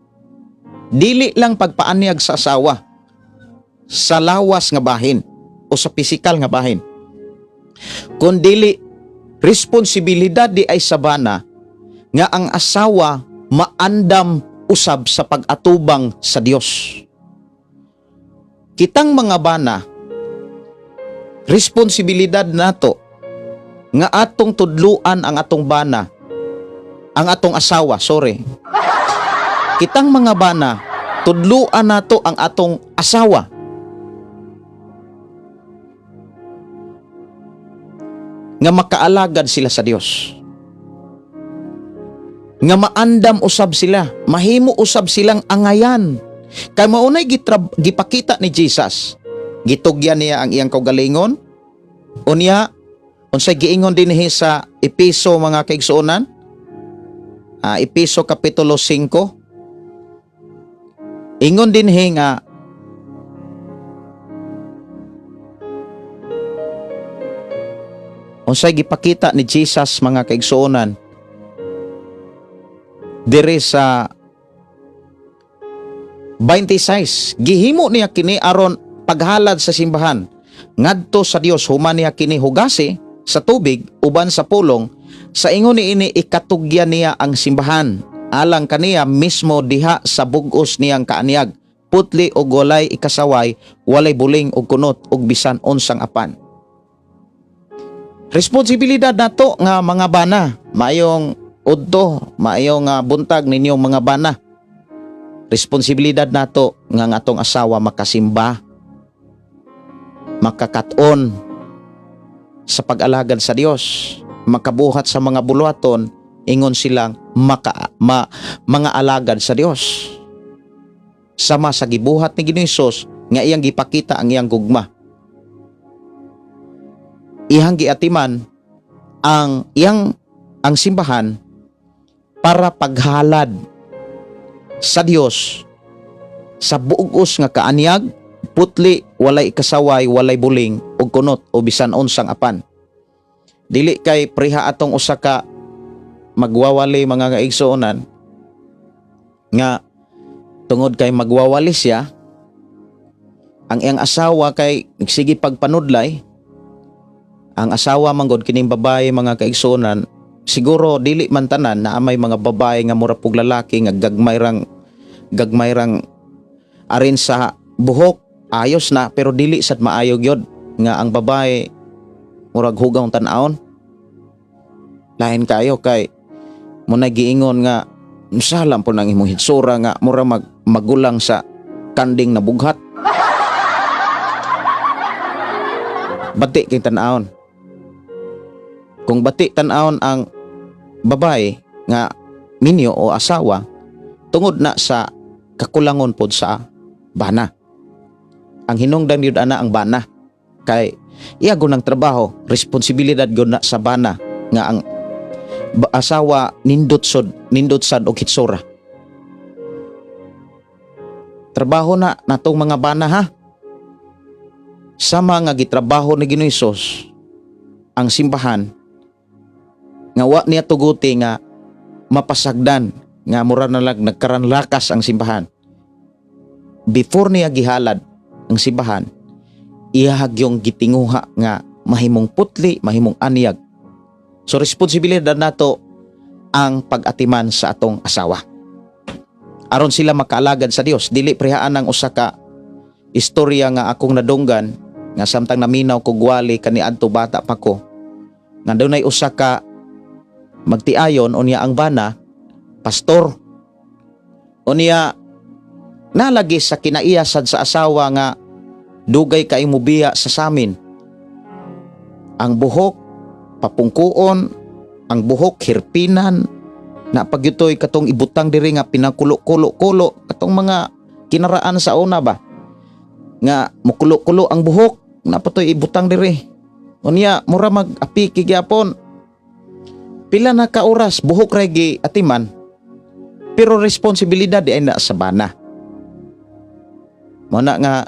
dili lang pagpaanyag sa asawa sa lawas nga bahin o sa pisikal nga bahin, kun dili responsibilidad di ay sa bana nga ang asawa maandam usab sa pag-atubang sa Dios. Kitang mga bana, responsibilidad nato nga atong tudluan ang atong bana, ang atong asawa, sorry. Kitang mga bana, tudluan nato ang atong asawa nga makaalagad sila sa Dios. Nga maandam usab sila, mahimo usab silang angayan. Kay maunay gipakita ni Jesus. Gitugyan niya ang iyang kaugalingon. Unya, unsay giingon dinhi sa Epeso, mga kaigsuonan? Epeso kapitulo 5. Ingon dinhi nga unsay gipakita ni Jesus, mga kaigsuonan, diri sa 26: Gihimo niya kini aron paghalad sa simbahan ngadto sa Dios, human niya kini hugasi sa tubig uban sa pulong. Sa ingon niini, ikatugyan niya ang simbahan alang kaniya mismo diha sa bug-os niyang kaanyag, putli og walay ikasaway, walay buling og kunot og bisan unsang apan. Responsibilidad nato nga mga bana. Maayong udto, maayong buntag ninyong mga bana. Responsibilidad nato nga ang atong asawa makasimba, makakat-on sa pag-alagad sa Dios, makabuhat sa mga buluhaton ingon silang mga alagad sa Dios. Sama sa gibuhat ni Ginoong Hesus nga iyang gipakita ang iyang gugma. Iyang giatiman ang iyang ang simbahan para paghalad sa Dios sa bugos nga kaanyag, putli, walay ikasaway, walay buling ug kunot o bisan unsang apan. Dili kay preha atong usa ka magwawali, mga kaigsuonan, nga tungod kay magwawali siya, ang iyang asawa kay sige pagpanudlay. Ang asawa manggod kining babae, mga kaigsuonan, siguro dili man tanan, na may mga babae nga mura pug lalaki nga gagmay rang arin sa buhok, ayos na, pero dili sad maayo gyud nga ang babae murag hugaw tan-awon. Lain kayo kay mo na giingon nga salam po nang imong hitsura nga mura magulang sa kanding na bughat. Bati kay tan-awon. Kung bati tan-awon ang babae nga minyo o asawa, tungod na sa kakulangon pod sa bana. Ang hinungdan yun ana ang bana kay iya ng trabaho, responsibilidad gyud na sa bana nga ang asawa nindot sad og hitsura. Trabaho na natong mga bana, ha. Sama nga gitrabaho ni Ginoong Hesus ang simbahan nga wa niya tuguti nga mapasagdan, nga mura na lang nagkaranlakas ang simbahan. Before niya gihalad ang simbahan, iyahag yung gitinguha nga Mahimong putli, mahimong anyag. So responsibilidad nato ang pag-atiman sa atong asawa aron sila makaalagad sa Dios. Dili prehaan ang usa ka istorya nga akong nadunggan nga samtang naminaw ko gwali kaniadto bata pa ko, nga dunay usa ka magtiayon, unya ang bana pastor. Unya nalagi sa kinaiya sad sa asawa nga dugay kay mubiya sa samin. Ang buhok papungkuon, ang buhok hirpinan na pagyutoy katong ibutang diri nga pinakulo-kulo-kulo, katong mga kinaraan sa una ba nga mukulo-kulo ang buhok na patoy ibutang diri. Unya mura mag apiki gyapon. Pila na ka oras buhok ra gi atiman, pero responsibilidad di ay na sa bana. Mo na nga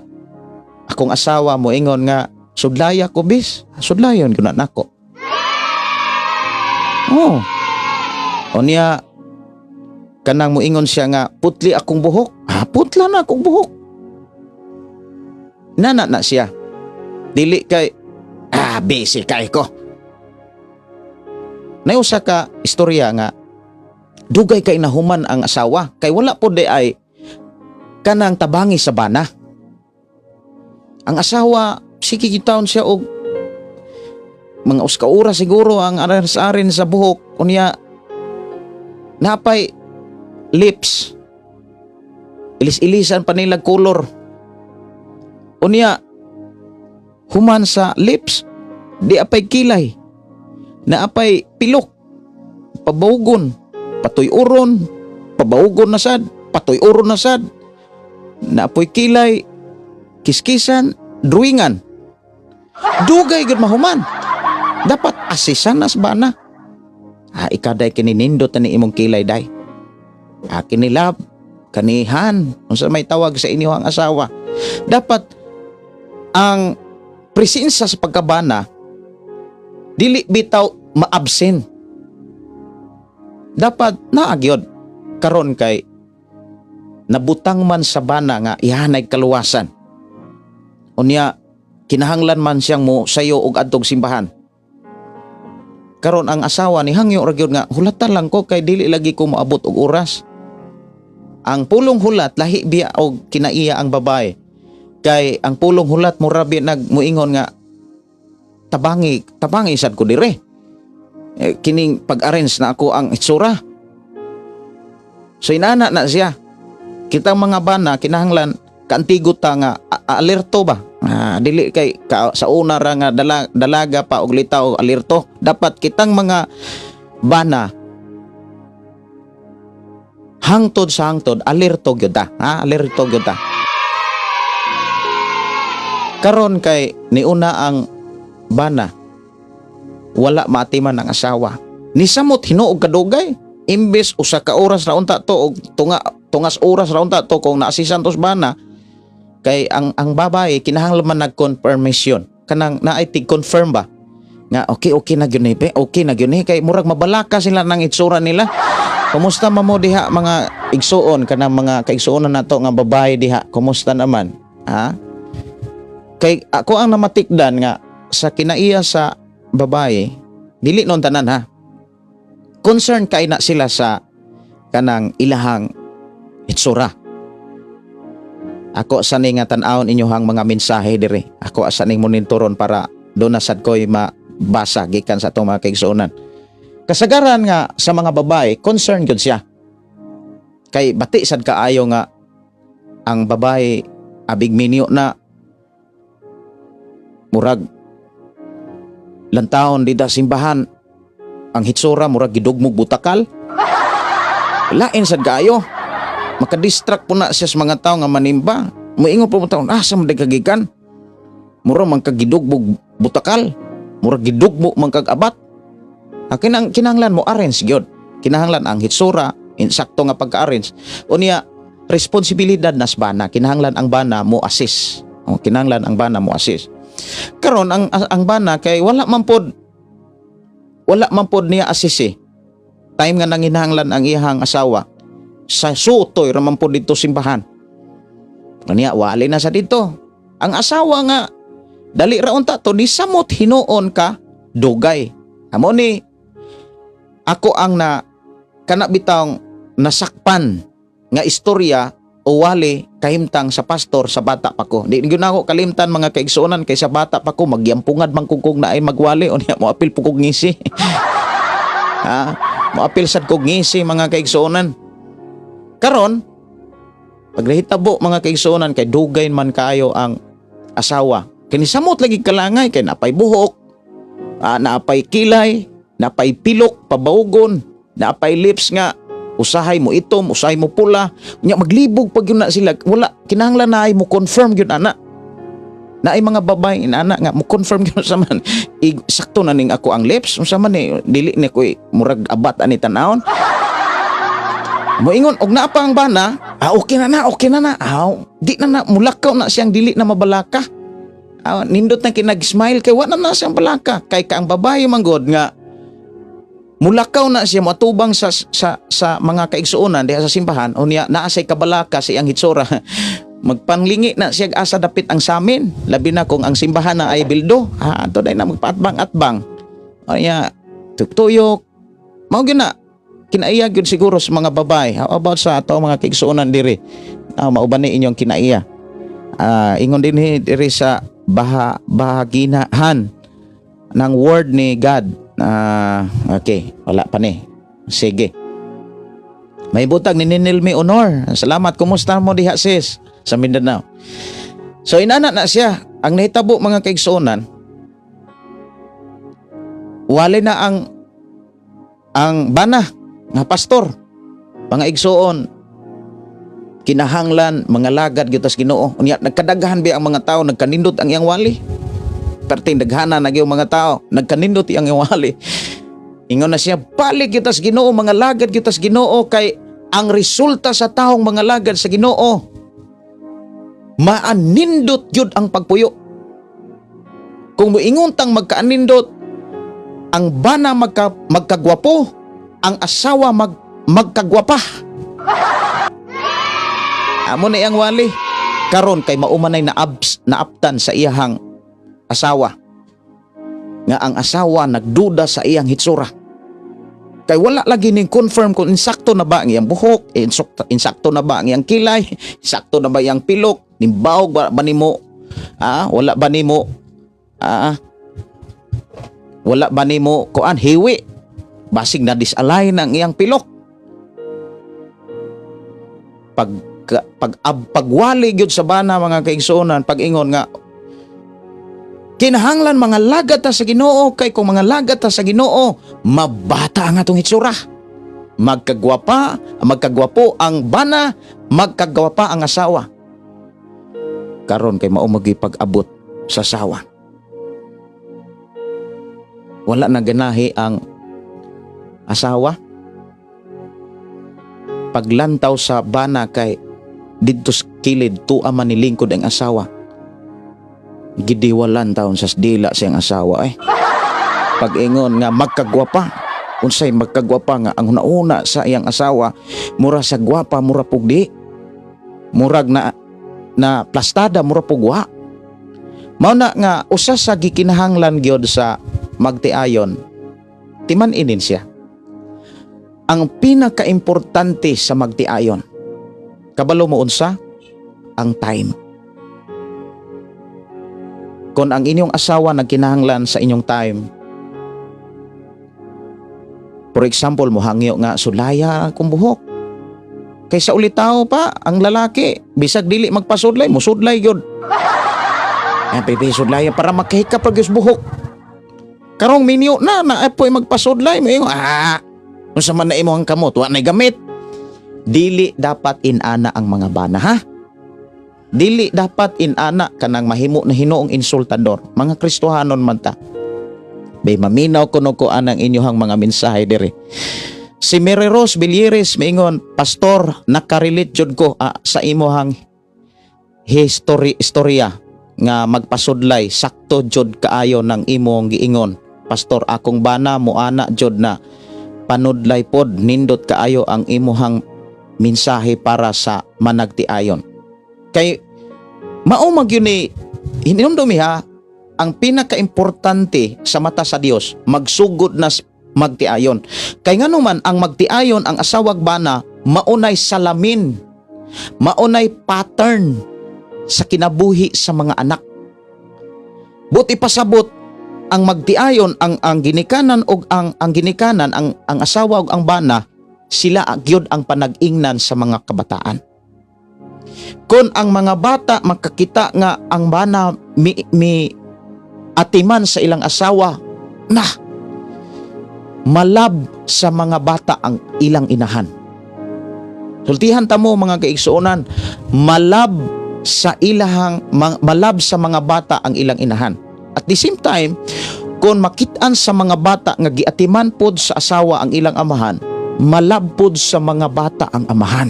akong asawa mo ingon nga sudlaya ko bis, sudlayon ko na nako. Oh. Unya kanang muingon siya nga putli akong buhok. Ah, putla na akong buhok. Nana na siya. Dili kay busy kay ko. Nay usa ka istorya nga dugay kay nahuman ang asawa kay wala po di ay kanang tabangi sa bana. Ang asawa sige gitawon siya og mga usa ka oras siguro ang arin sa buhok. Unya napay lips, ilis-ilisan pa nila color. Unya human sa lips, di apay kilay, naapay pilok, pabawgon, patuy-uron, pabawgon na sad, patuy-uron na sad, naapoy kilay, kiskisan, drawingan. Dugay gud mahuman. Dapat asisan nas bana. Ah, ikaw day, kininindot na ni imong kilay day. Ah, kinilab, kanihan, unsa may tawag sa inyo ang asawa. Dapat ang presensya sa pagkabana dili bitaw ma-absent. Dapat naagyod karon kay nabutang man sa bana nga ihanay kaluwasan. Unya kinahanglan man siyang mo sayo og adtog simbahan. Karon ang asawa ni hangyo ra gyud nga hulatan lang ko kay dili lagi ko moabot og oras. Ang pulong hulat, lahi biya og kinaiya ang babae. Kay ang pulong hulat mura biya nag muingon nga tabangi, tabangi sad ko dire. Eh, kining pag-arrange na ako ang itsura. So inana na siya. Kitang mga bana kinahanglan kaantigo ta nga alerto ba. Ah, dili kay ka, sa una ra nga dalaga pa og litaw alerto. Dapat kitang mga bana hangtod sa hangtod alerto gyud ta. Ha, alerto gyud ta. Karon kay niuna ang bana, wala maatiman ang asawa. Nisamot hinuog kadugay. Imbes usa ka oras ra unta to og tunga tungas oras ra unta to kung naasisan tos bana, kay ang babae kinahanglan man nag-confirmation, kanang naay tig confirm ba nga okay okay na gyud ni be, okay na gyud ni, kay murag mabalaka sila ng itsura nila. Kumusta man mo diha, mga igsuon, kanang mga kaigsuonan nato nga babae diha, kumusta naman ha? Kay ako ang namatikdan nga sa kinaiya sa babae, dili non tanan ha, concern kay na sila sa kanang ilahang itsura. Ako sa ni nga tan-awon inyohang mga mensahe diri. Ako asa ning monitoron para doon na sad ko'y mabasa gikan sa atong mga kaigsuonan. Kasagaran nga sa mga babae, concern gyud siya. Kay bati sad kaayo nga ang babae abig minyo na murag lantawon dida simbahan, ang hitsura murag gidugmog butakal. Lain sad kaayo. Makadistract po na siya sa mga tao nga manimba. Moingon po mo taon, ah, sa man kagikan? Mura man kag gidugbog butakal. Mura gidugmo man kag abat. Ah, kinahanglan mo arrange gyud. Kinahanglan ang hitsura, insakto nga pagka-arrange. Unya, responsibilidad nas bana. Kinahanglan ang bana mo assist. O, kinahanglan ang bana mo assist. Karon ang bana kay wala man pod niya assist eh. Time nga nanginahanglan ang iyang asawa sa sutoy ra man pod dito simbahan. Kanya wali na sa dito. Ang asawa nga Dali ra unta to ni samot hinuon ka dugay. Amo ni ako ang na kana bitawng nasakpan nga istorya o wali kahimtang sa pastor sa bata pa ko. Di gyud nako kalimtan, mga kaigsuonan, kay sa bata pa ko magyampungan man kung naay magwali unya mo apil po kog ngisi. Ha? Moapil sad kog ngisi, mga kaigsuonan. Karon pag nahitabo, mga kaigsuonan, kay dugay man kaayo ang asawa. Kini samot lagi kalangay kay napay buhok, naapay kilay, napay pilok, pabawgon, napay lips nga usahay mo itom, usahay mo pula. Nya maglibog pag yun na sila, wala kinahanglan na ay mo confirm gyud ana. Naay mga babae inana nga mo confirm gyud sa man. Sakto na ning ako ang lips, unsa man ni dili ni ko murag abat ani tan-awon. Moingon og naa pa ang bana, okay na na, okay na na. Ah, di na na mulakaw na siyang dili na mabalaka. Ah, nindot na kinag-smile kay wa na na siyang balaka. Kay ka ang babae manggod nga mulakaw na siya moatubang sa mga kaigsuonan diha sa simbahan, unya naa say kabalaka sa iyang hitsura. Magpanlingi na siya asa dapit ang samin, labi na kung ang simbahan na ay bildo. Ha, ato dai na magpaatbang-atbang. Unya tuyok mao gyud na kinaiya gyud siguro sa mga babae. How about sa ato mga kaigsuonan diri? Ah, mauban ni inyong kinaiya. Ah, ingon din diri sa bahaginahan ng word ni God. Ah, okay, wala pa ni. Sige. May butag ni Ninilmi Honor. Salamat. Kumusta mo diha, sis, sa Mindanao? So inana na siya. Ang nahitabo, mga kaigsuonan, wali na ang bana nga pastor. Mga igsuon, kinahanglan mga lagad gyud tas Ginoo. Unya nagkadaghan bi ang mga tao, nagkanindot ang iyang wali. Perting daghana na gyud mga tao, nagkanindot iyang wali. Ingon na siya, balik gyud tas Ginoo, mga lagad gyud tas Ginoo kay ang resulta sa taong mga lagad sa Ginoo, maanindot gyud ang pagpuyo. Kung moingon tang magkaanindot, ang bana magkagwapo, ang asawa magkagwapa. Amo na iyang wali. Karon kay maumanay na abs naaptan sa iyahang asawa. Nga ang asawa nagduda sa iyang hitsura. Kay wala lagi ning confirm kung insakto na ba ang iyang buhok, insakto na ba ang iyang kilay, insakto na ba iyang pilok, nimbawog ba nimo? Ah, wala ba nimo? Ah, wala ba nimo kuan hiwi? Basig na disalign ang iyang pilok. Pag pag ab, pagwali gyud sa bana, mga kaigsuonan, pag-ingon nga kinahanglan mga lagad ta sa Ginoo kay kung mga lagad ta sa Ginoo, mabata ang atong hitsura. Magkagwapa, magkagwapo ang bana, magkagwapa ang asawa. Karon kay mao magi pag-abot sa asawa. Wala na ganahi ang asawa. Paglantaw sa bana kay didto sa kilid tuwa man nilingkod ang asawa. Gidiwalan taon sa dila siyang asawa eh. Pag-ingon nga magkagwapa, unsay magkagwapa nga ang una sa iyang asawa mura sa gwapa, mura pug di. Murag na na plastada, mura pug wa. Mao na nga usa sa gikinahanglan gyud sa magtiayon, timan inin siya. Ang pinakaimportante sa magtiayon, kabalo mo unsa? Ang time. Kung ang inyong asawa nagkinahanglan sa inyong time, for example, mohangyo nga sudlaya akong buhok. Kaysa ulitaw pa, ang lalaki, bisag dili magpasudlay, musudlay gyud. Ay, pipi, sudlaya para makahika pag yung buhok. Karong minyo na, na po'y magpasudlay. Mo unsa man na imo ang kamot, wa na'y gamit. Dili dapat inana ang mga bana, ha? Dili dapat inana kanang mahimo na hinuong insultador. Mga Kristohanon man ta. Bay maminaw kuno ko anang inyohang mga mensahe diri. Si Mary Rose Bilyeres miingon, "Pastor, nakarelate jud ko sa imohang history istorya nga magpasudlay, sakto jud kaayo ng imong giingon. Pastor, akong bana moana jud na panudlay pod, nindot kaayo ang imuhang mensahe para sa managtiayon." Kay mao magyud ni hinumdumi ha. Ang pinakaimportante sa mata sa Dios, magsugod na magtiayon. Kay nganuman ang magtiayon ang asawag bana, maunay salamin, maunay pattern sa kinabuhi sa mga anak. Buot ipasabot, ang magtiayon ang ginikanan og ang ginikanan, ang asawa ug ang bana, sila gyud ang panag-ingnan sa mga kabataan. Kung ang mga bata makakita nga ang bana mi atiman sa ilang asawa, na malab sa mga bata ang ilang inahan. Sultihan ta mo, mga kaigsuonan, malab sa mga bata ang ilang inahan. At the same time, kung makitaan sa mga bata nga giatiman pod sa asawa ang ilang amahan, malab pod sa mga bata ang amahan.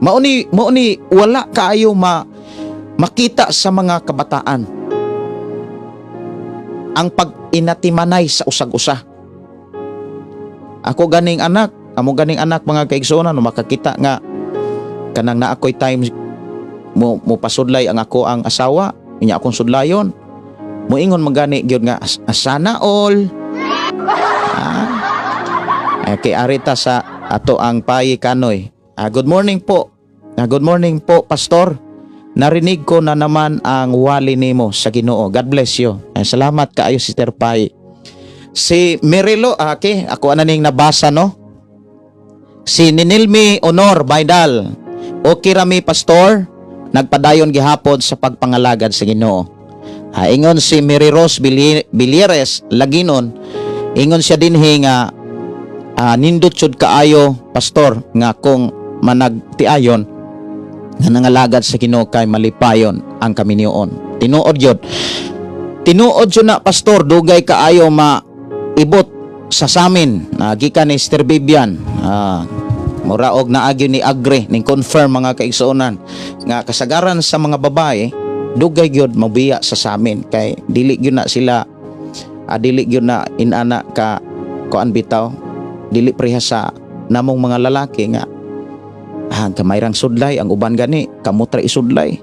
Mauni wala kaayo makita sa mga kabataan ang pag-inatimanay sa usag-usa. Ako ganing anak, amo ganing anak, mga kaigsuonan, no, makakita nga kanang naa ko'y time mo pasudlay ang ako ang asawa, inya akong sudlayon. Moingon magani gyud nga "Sana all." Ah. Eh, kay arita sa ato ang payi kanoy. Ah, good morning po. Ah, good morning po, Pastor. Narinig ko na naman ang wali nimo sa Ginoo. God bless you. Eh, salamat kaayo, Sister Pai. Si Merilo, ah, okay, ako ana ning nabasa, no. Si Ninilmi Honor Baidal. Okay rami, Pastor, nagpadayon gihapon sa pagpangalagad sa Ginoo. Ha, ingon si Mary Rose Bilieres Laginon, ingon siya dinhi nga nindot jud kaayo, Pastor, nga kung managtiayon nga nangalagad sa Ginoo kay malipayon ang kaminyoon. Tinuod jud. Tinuod jud na, Pastor, dugay kaayo maibot sa samin. Gikan ni Sister Vivian. Ah, mura og naagyo ni agree ning confirm, mga kaigsuonan, nga kasagaran sa mga babae dugay gyud mabiya sa samin kay dili gyud na sila dili gyud na inana ka kuan bitaw, dili preha sa namong mga lalaki nga gamay rang sudlay, ang uban gani kamot ra isudlay,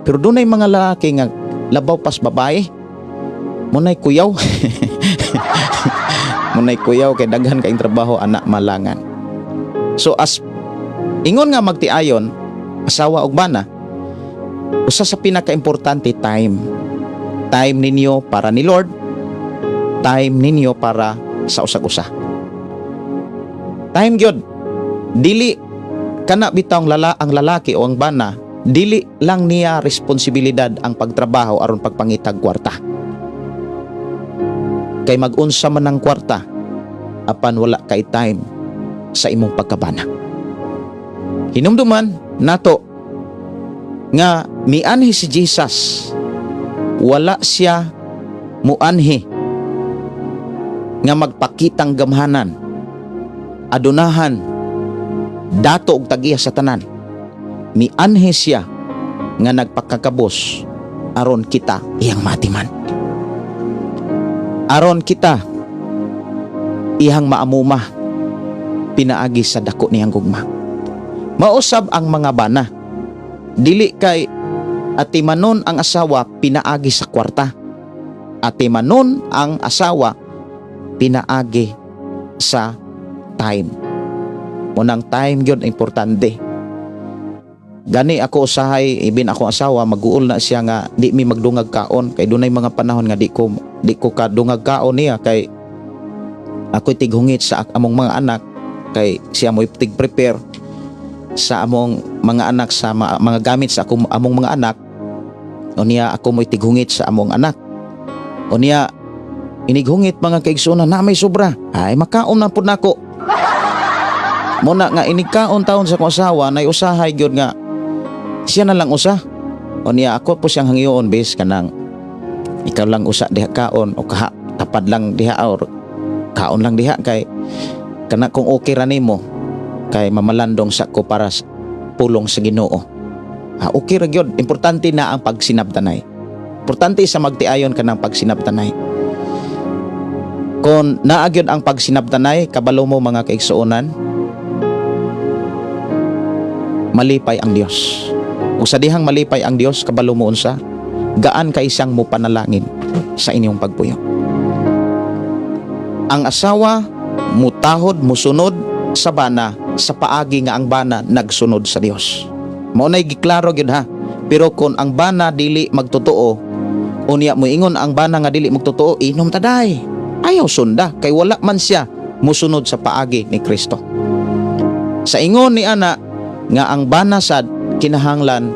pero dunay mga lalaki nga labaw pas babae, munay kuyaw, munay kuyaw kay daghan kay trabaho anak malangan. So as ingon nga magtiayon asawa ug bana, usa sa pinakaimportante, time. Time ninyo para ni Lord, time ninyo para sa usag-usa. Time gyud. Dili kana bitawng ang lalaki o ang bana, dili lang niya responsibilidad ang pagtrabaho aron pagpangitag kwarta. Kay mag-unsa man ang kwarta apan wala kay time sa imong pagkabana. Hinumduman nato nga mianhi si Jesus, wala siya muanhi nga magpakitang gamhanan, adunahan, dato og tag-iya sa tanan. Mianhi siya nga nagpakakabos aron kita iyang matiman, aron kita iyang maamuma pinaagi sa dako niyang gugma. Mausab ang mga bana, dili kay atimanon ang asawa pinaagi sa kwarta, atimanon ang asawa pinaagi sa time. Munang time gyud importante. Gani ako usahay, ibin ako asawa, maguol na siya nga di mi magdungag kaon kay dunay mga panahon nga di ko kadungag kaon niya kay ako'y tighungit sa among mga anak, kay siya mo'y tig-prepare sa among mga anak, sa mga gamit sa among mga anak. Unya ako mo'y tighungit sa among anak. Unya inighungit, mga kaigsuonan, na may sobra, ay makaon na pud nako. Muna nga inigkaon taon sa akong asawa, nay usahay gyud nga siya na lang usa. Unya ako po siyang hangyoon bes kanang ikaw lang usa diha kaon o kaha tapad lang diha or kaon lang diha kay kana kung okay ra nimo kay mamalandong sa ko para sa pulong sa Ginoo. Ah, okay ra gyud. Importante na ang pagsinabtanay. Importante sa magtiayon kanang pagsinabtanay. Kung naa gyud ang pagsinabtanay, kabalo mo, mga kaigsuonan, malipay ang Dios. Ug sa dihang malipay ang Dios, kabalo mo unsa? Gaan kay siyang mo panalangin sa inyong pagpuyo. Ang asawa mutahod, musunod sa bana sa paagi nga ang bana nagsunod sa Dios. Mao nay giklaro gyud ha. Pero kung ang bana dili magtotoo, unya moingon ang bana nga dili magtotoo, "Inom taday." Ayaw sunda kay wala man siya musunod sa paagi ni Kristo. Sa ingon ni ana nga ang bana sad kinahanglan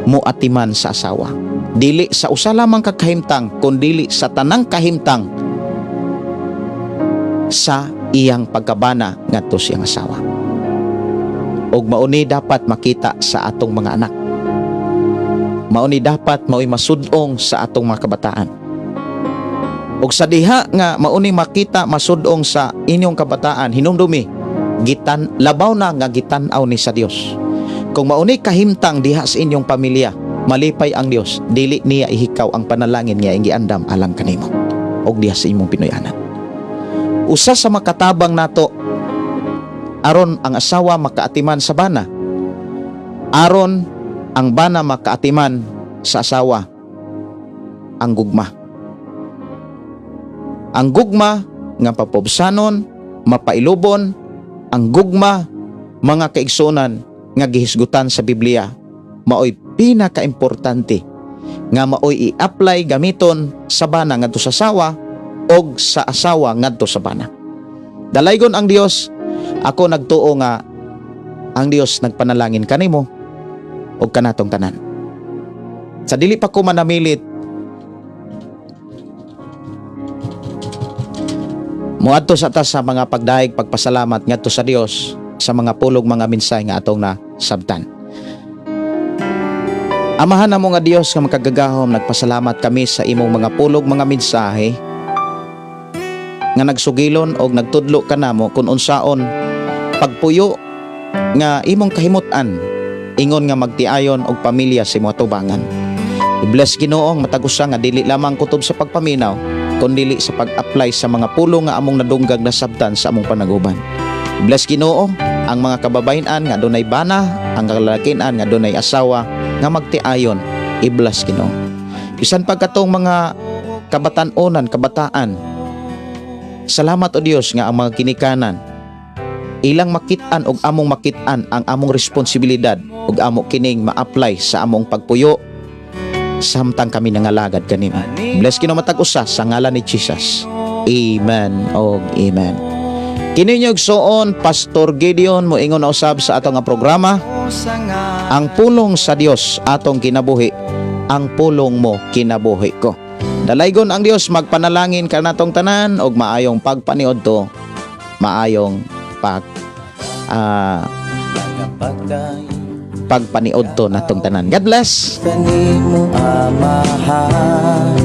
mo atiman sa asawa. Dili sa usa lamang ka kahimtang kun dili sa tanang kahimtang sa iyang pagkabana ngadto siyang asawa. Ug mauni dapat makita sa atong mga anak. Mauni dapat mao'y masudong sa atong mga kabataan. Ug sa diha nga mauni makita, masudong sa inyong kabataan, hinumdumi, gitan labaw na nga gitan-aw ni sa Dios. Kung mauni kahimtang diha sa inyong pamilya, malipay ang Dios, dili niya ihikaw ang panalangin nga iyang giandam alang kanimo ug diha sa imong Pinoyanan. Usa sa makatabang nato aron ang asawa makaatiman sa bana, aron ang bana makaatiman sa asawa, ang gugma. Ang gugma nga papubsanon, mapailubon, ang gugma, mga kaigsunan, nga gihisgutan sa Biblia, maoy pinakaimportante nga maoy i-apply, gamiton sa bana ngadto sa asawa og sa asawa ngadto sa bana. Dalaygon ang Dios. Ako nagtuo nga ang Dios nagpanalangin kanimo og kanatong tanan. Sa dili pa ko manamilit, moadto sa ta sa mga pagdayeg, pagpasalamat ngadto sa Dios sa mga pulong, mga mensahe nga atong nasabtan. Amahan namo nga Dios nga makagagahom, nagpasalamat kami sa imong mga pulong, mga mensahe nga nagsugilon og nagtudlo kanamo kung unsaon pagpuyo nga imong kahimut-an ingon nga magtiayon og pamilya sa imong atubangan. I-bless, Ginoo, ang matag usa nga dili lamang kutob sa pagpaminaw kun dili sa pag-apply sa mga pulong nga among nadunggag, nasabtan sa among panaguban. I-bless, Ginoo, ang mga kababayen-an nga dunay bana, ang kalalakian nga dunay asawa nga magtiayon. I-bless, Ginoo. Bisan pagkatong mga kabatan-onan, kabataan, salamat o Dios nga ang mga ginikanan ilang makit-an og among makit-an ang among responsibilidad ug amo kining ma-apply sa among pagpuyo samtang kami nangalagad kanimo. Bless, Ginoo, matag usa sa ngalan ni Jesus. Amen og amen. Kini inyong igsoon, Pastor Gideon, moingon na usab sa atong nga programa, "Ang pulong sa Dios atong kinabuhi, ang pulong mo kinabuhi ko." Dalaygon ang Dios, magpanalangin kanatong tanan og maayong pagpaniudto, maayong pagpaniudto natong tanan. God bless. Kanimo Amahan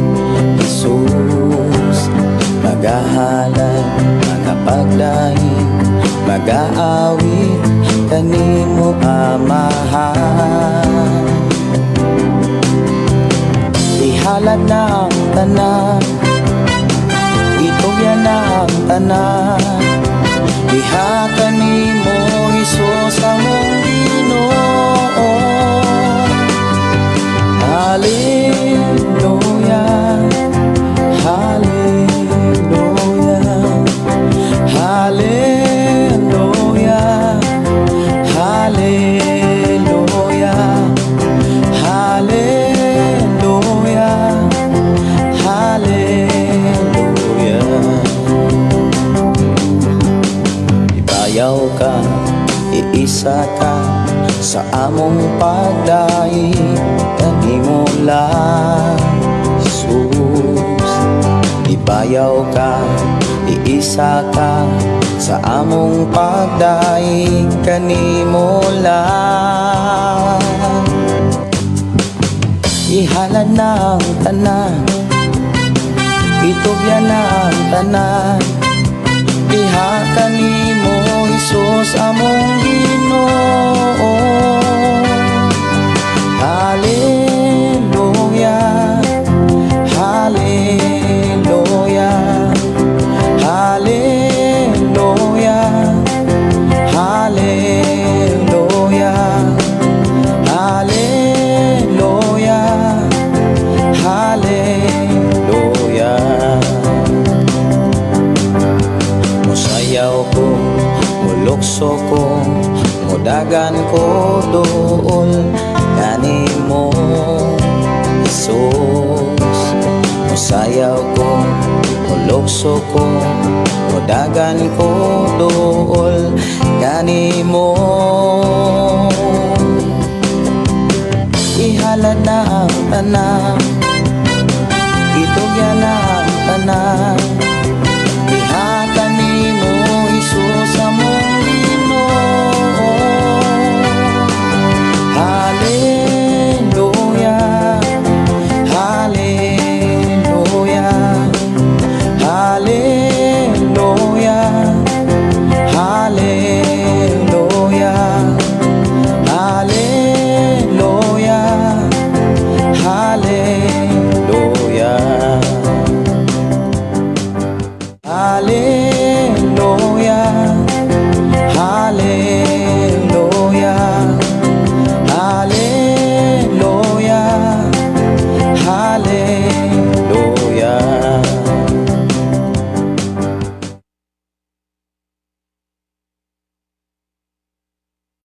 Jesus, magahalad, magapagdayeg, magaawit kanimo Amahan. Ihalad na ang tanan, itugyan na ang tanan diha kanimo, Hesus among Ginoo. Hallelujah, Hallelujah, Hallelujah, Hallelujah, Hallelujah, Hallelujah. Ibayaw ka, iisa ka sa among pagdayeg kanimo lang, Jesus. Ibayaw ka, iisa ka sa among pagdayeg kanimo lang. Ihalad na ang tanan, itugyan na ang tanan diha kanimo, Hesus among Ginoo. Hallelujah, Hallelujah, Hallelujah, Hallelujah, Hallelujah, Hallelujah. ko duol kanimo, Jesus. Musayaw ko, mulukso ko, mudagan ko duol kanimo. Ihalad na ang tanan, itugyan na ang tanan. Ihatag nimo, Hesus, among Ginoo. Hallelujah, Hallelujah, Hallelujah, Hallelujah, Hallelujah, Hallelujah, Hallelujah, Hallelujah, Hallelujah, Hallelujah.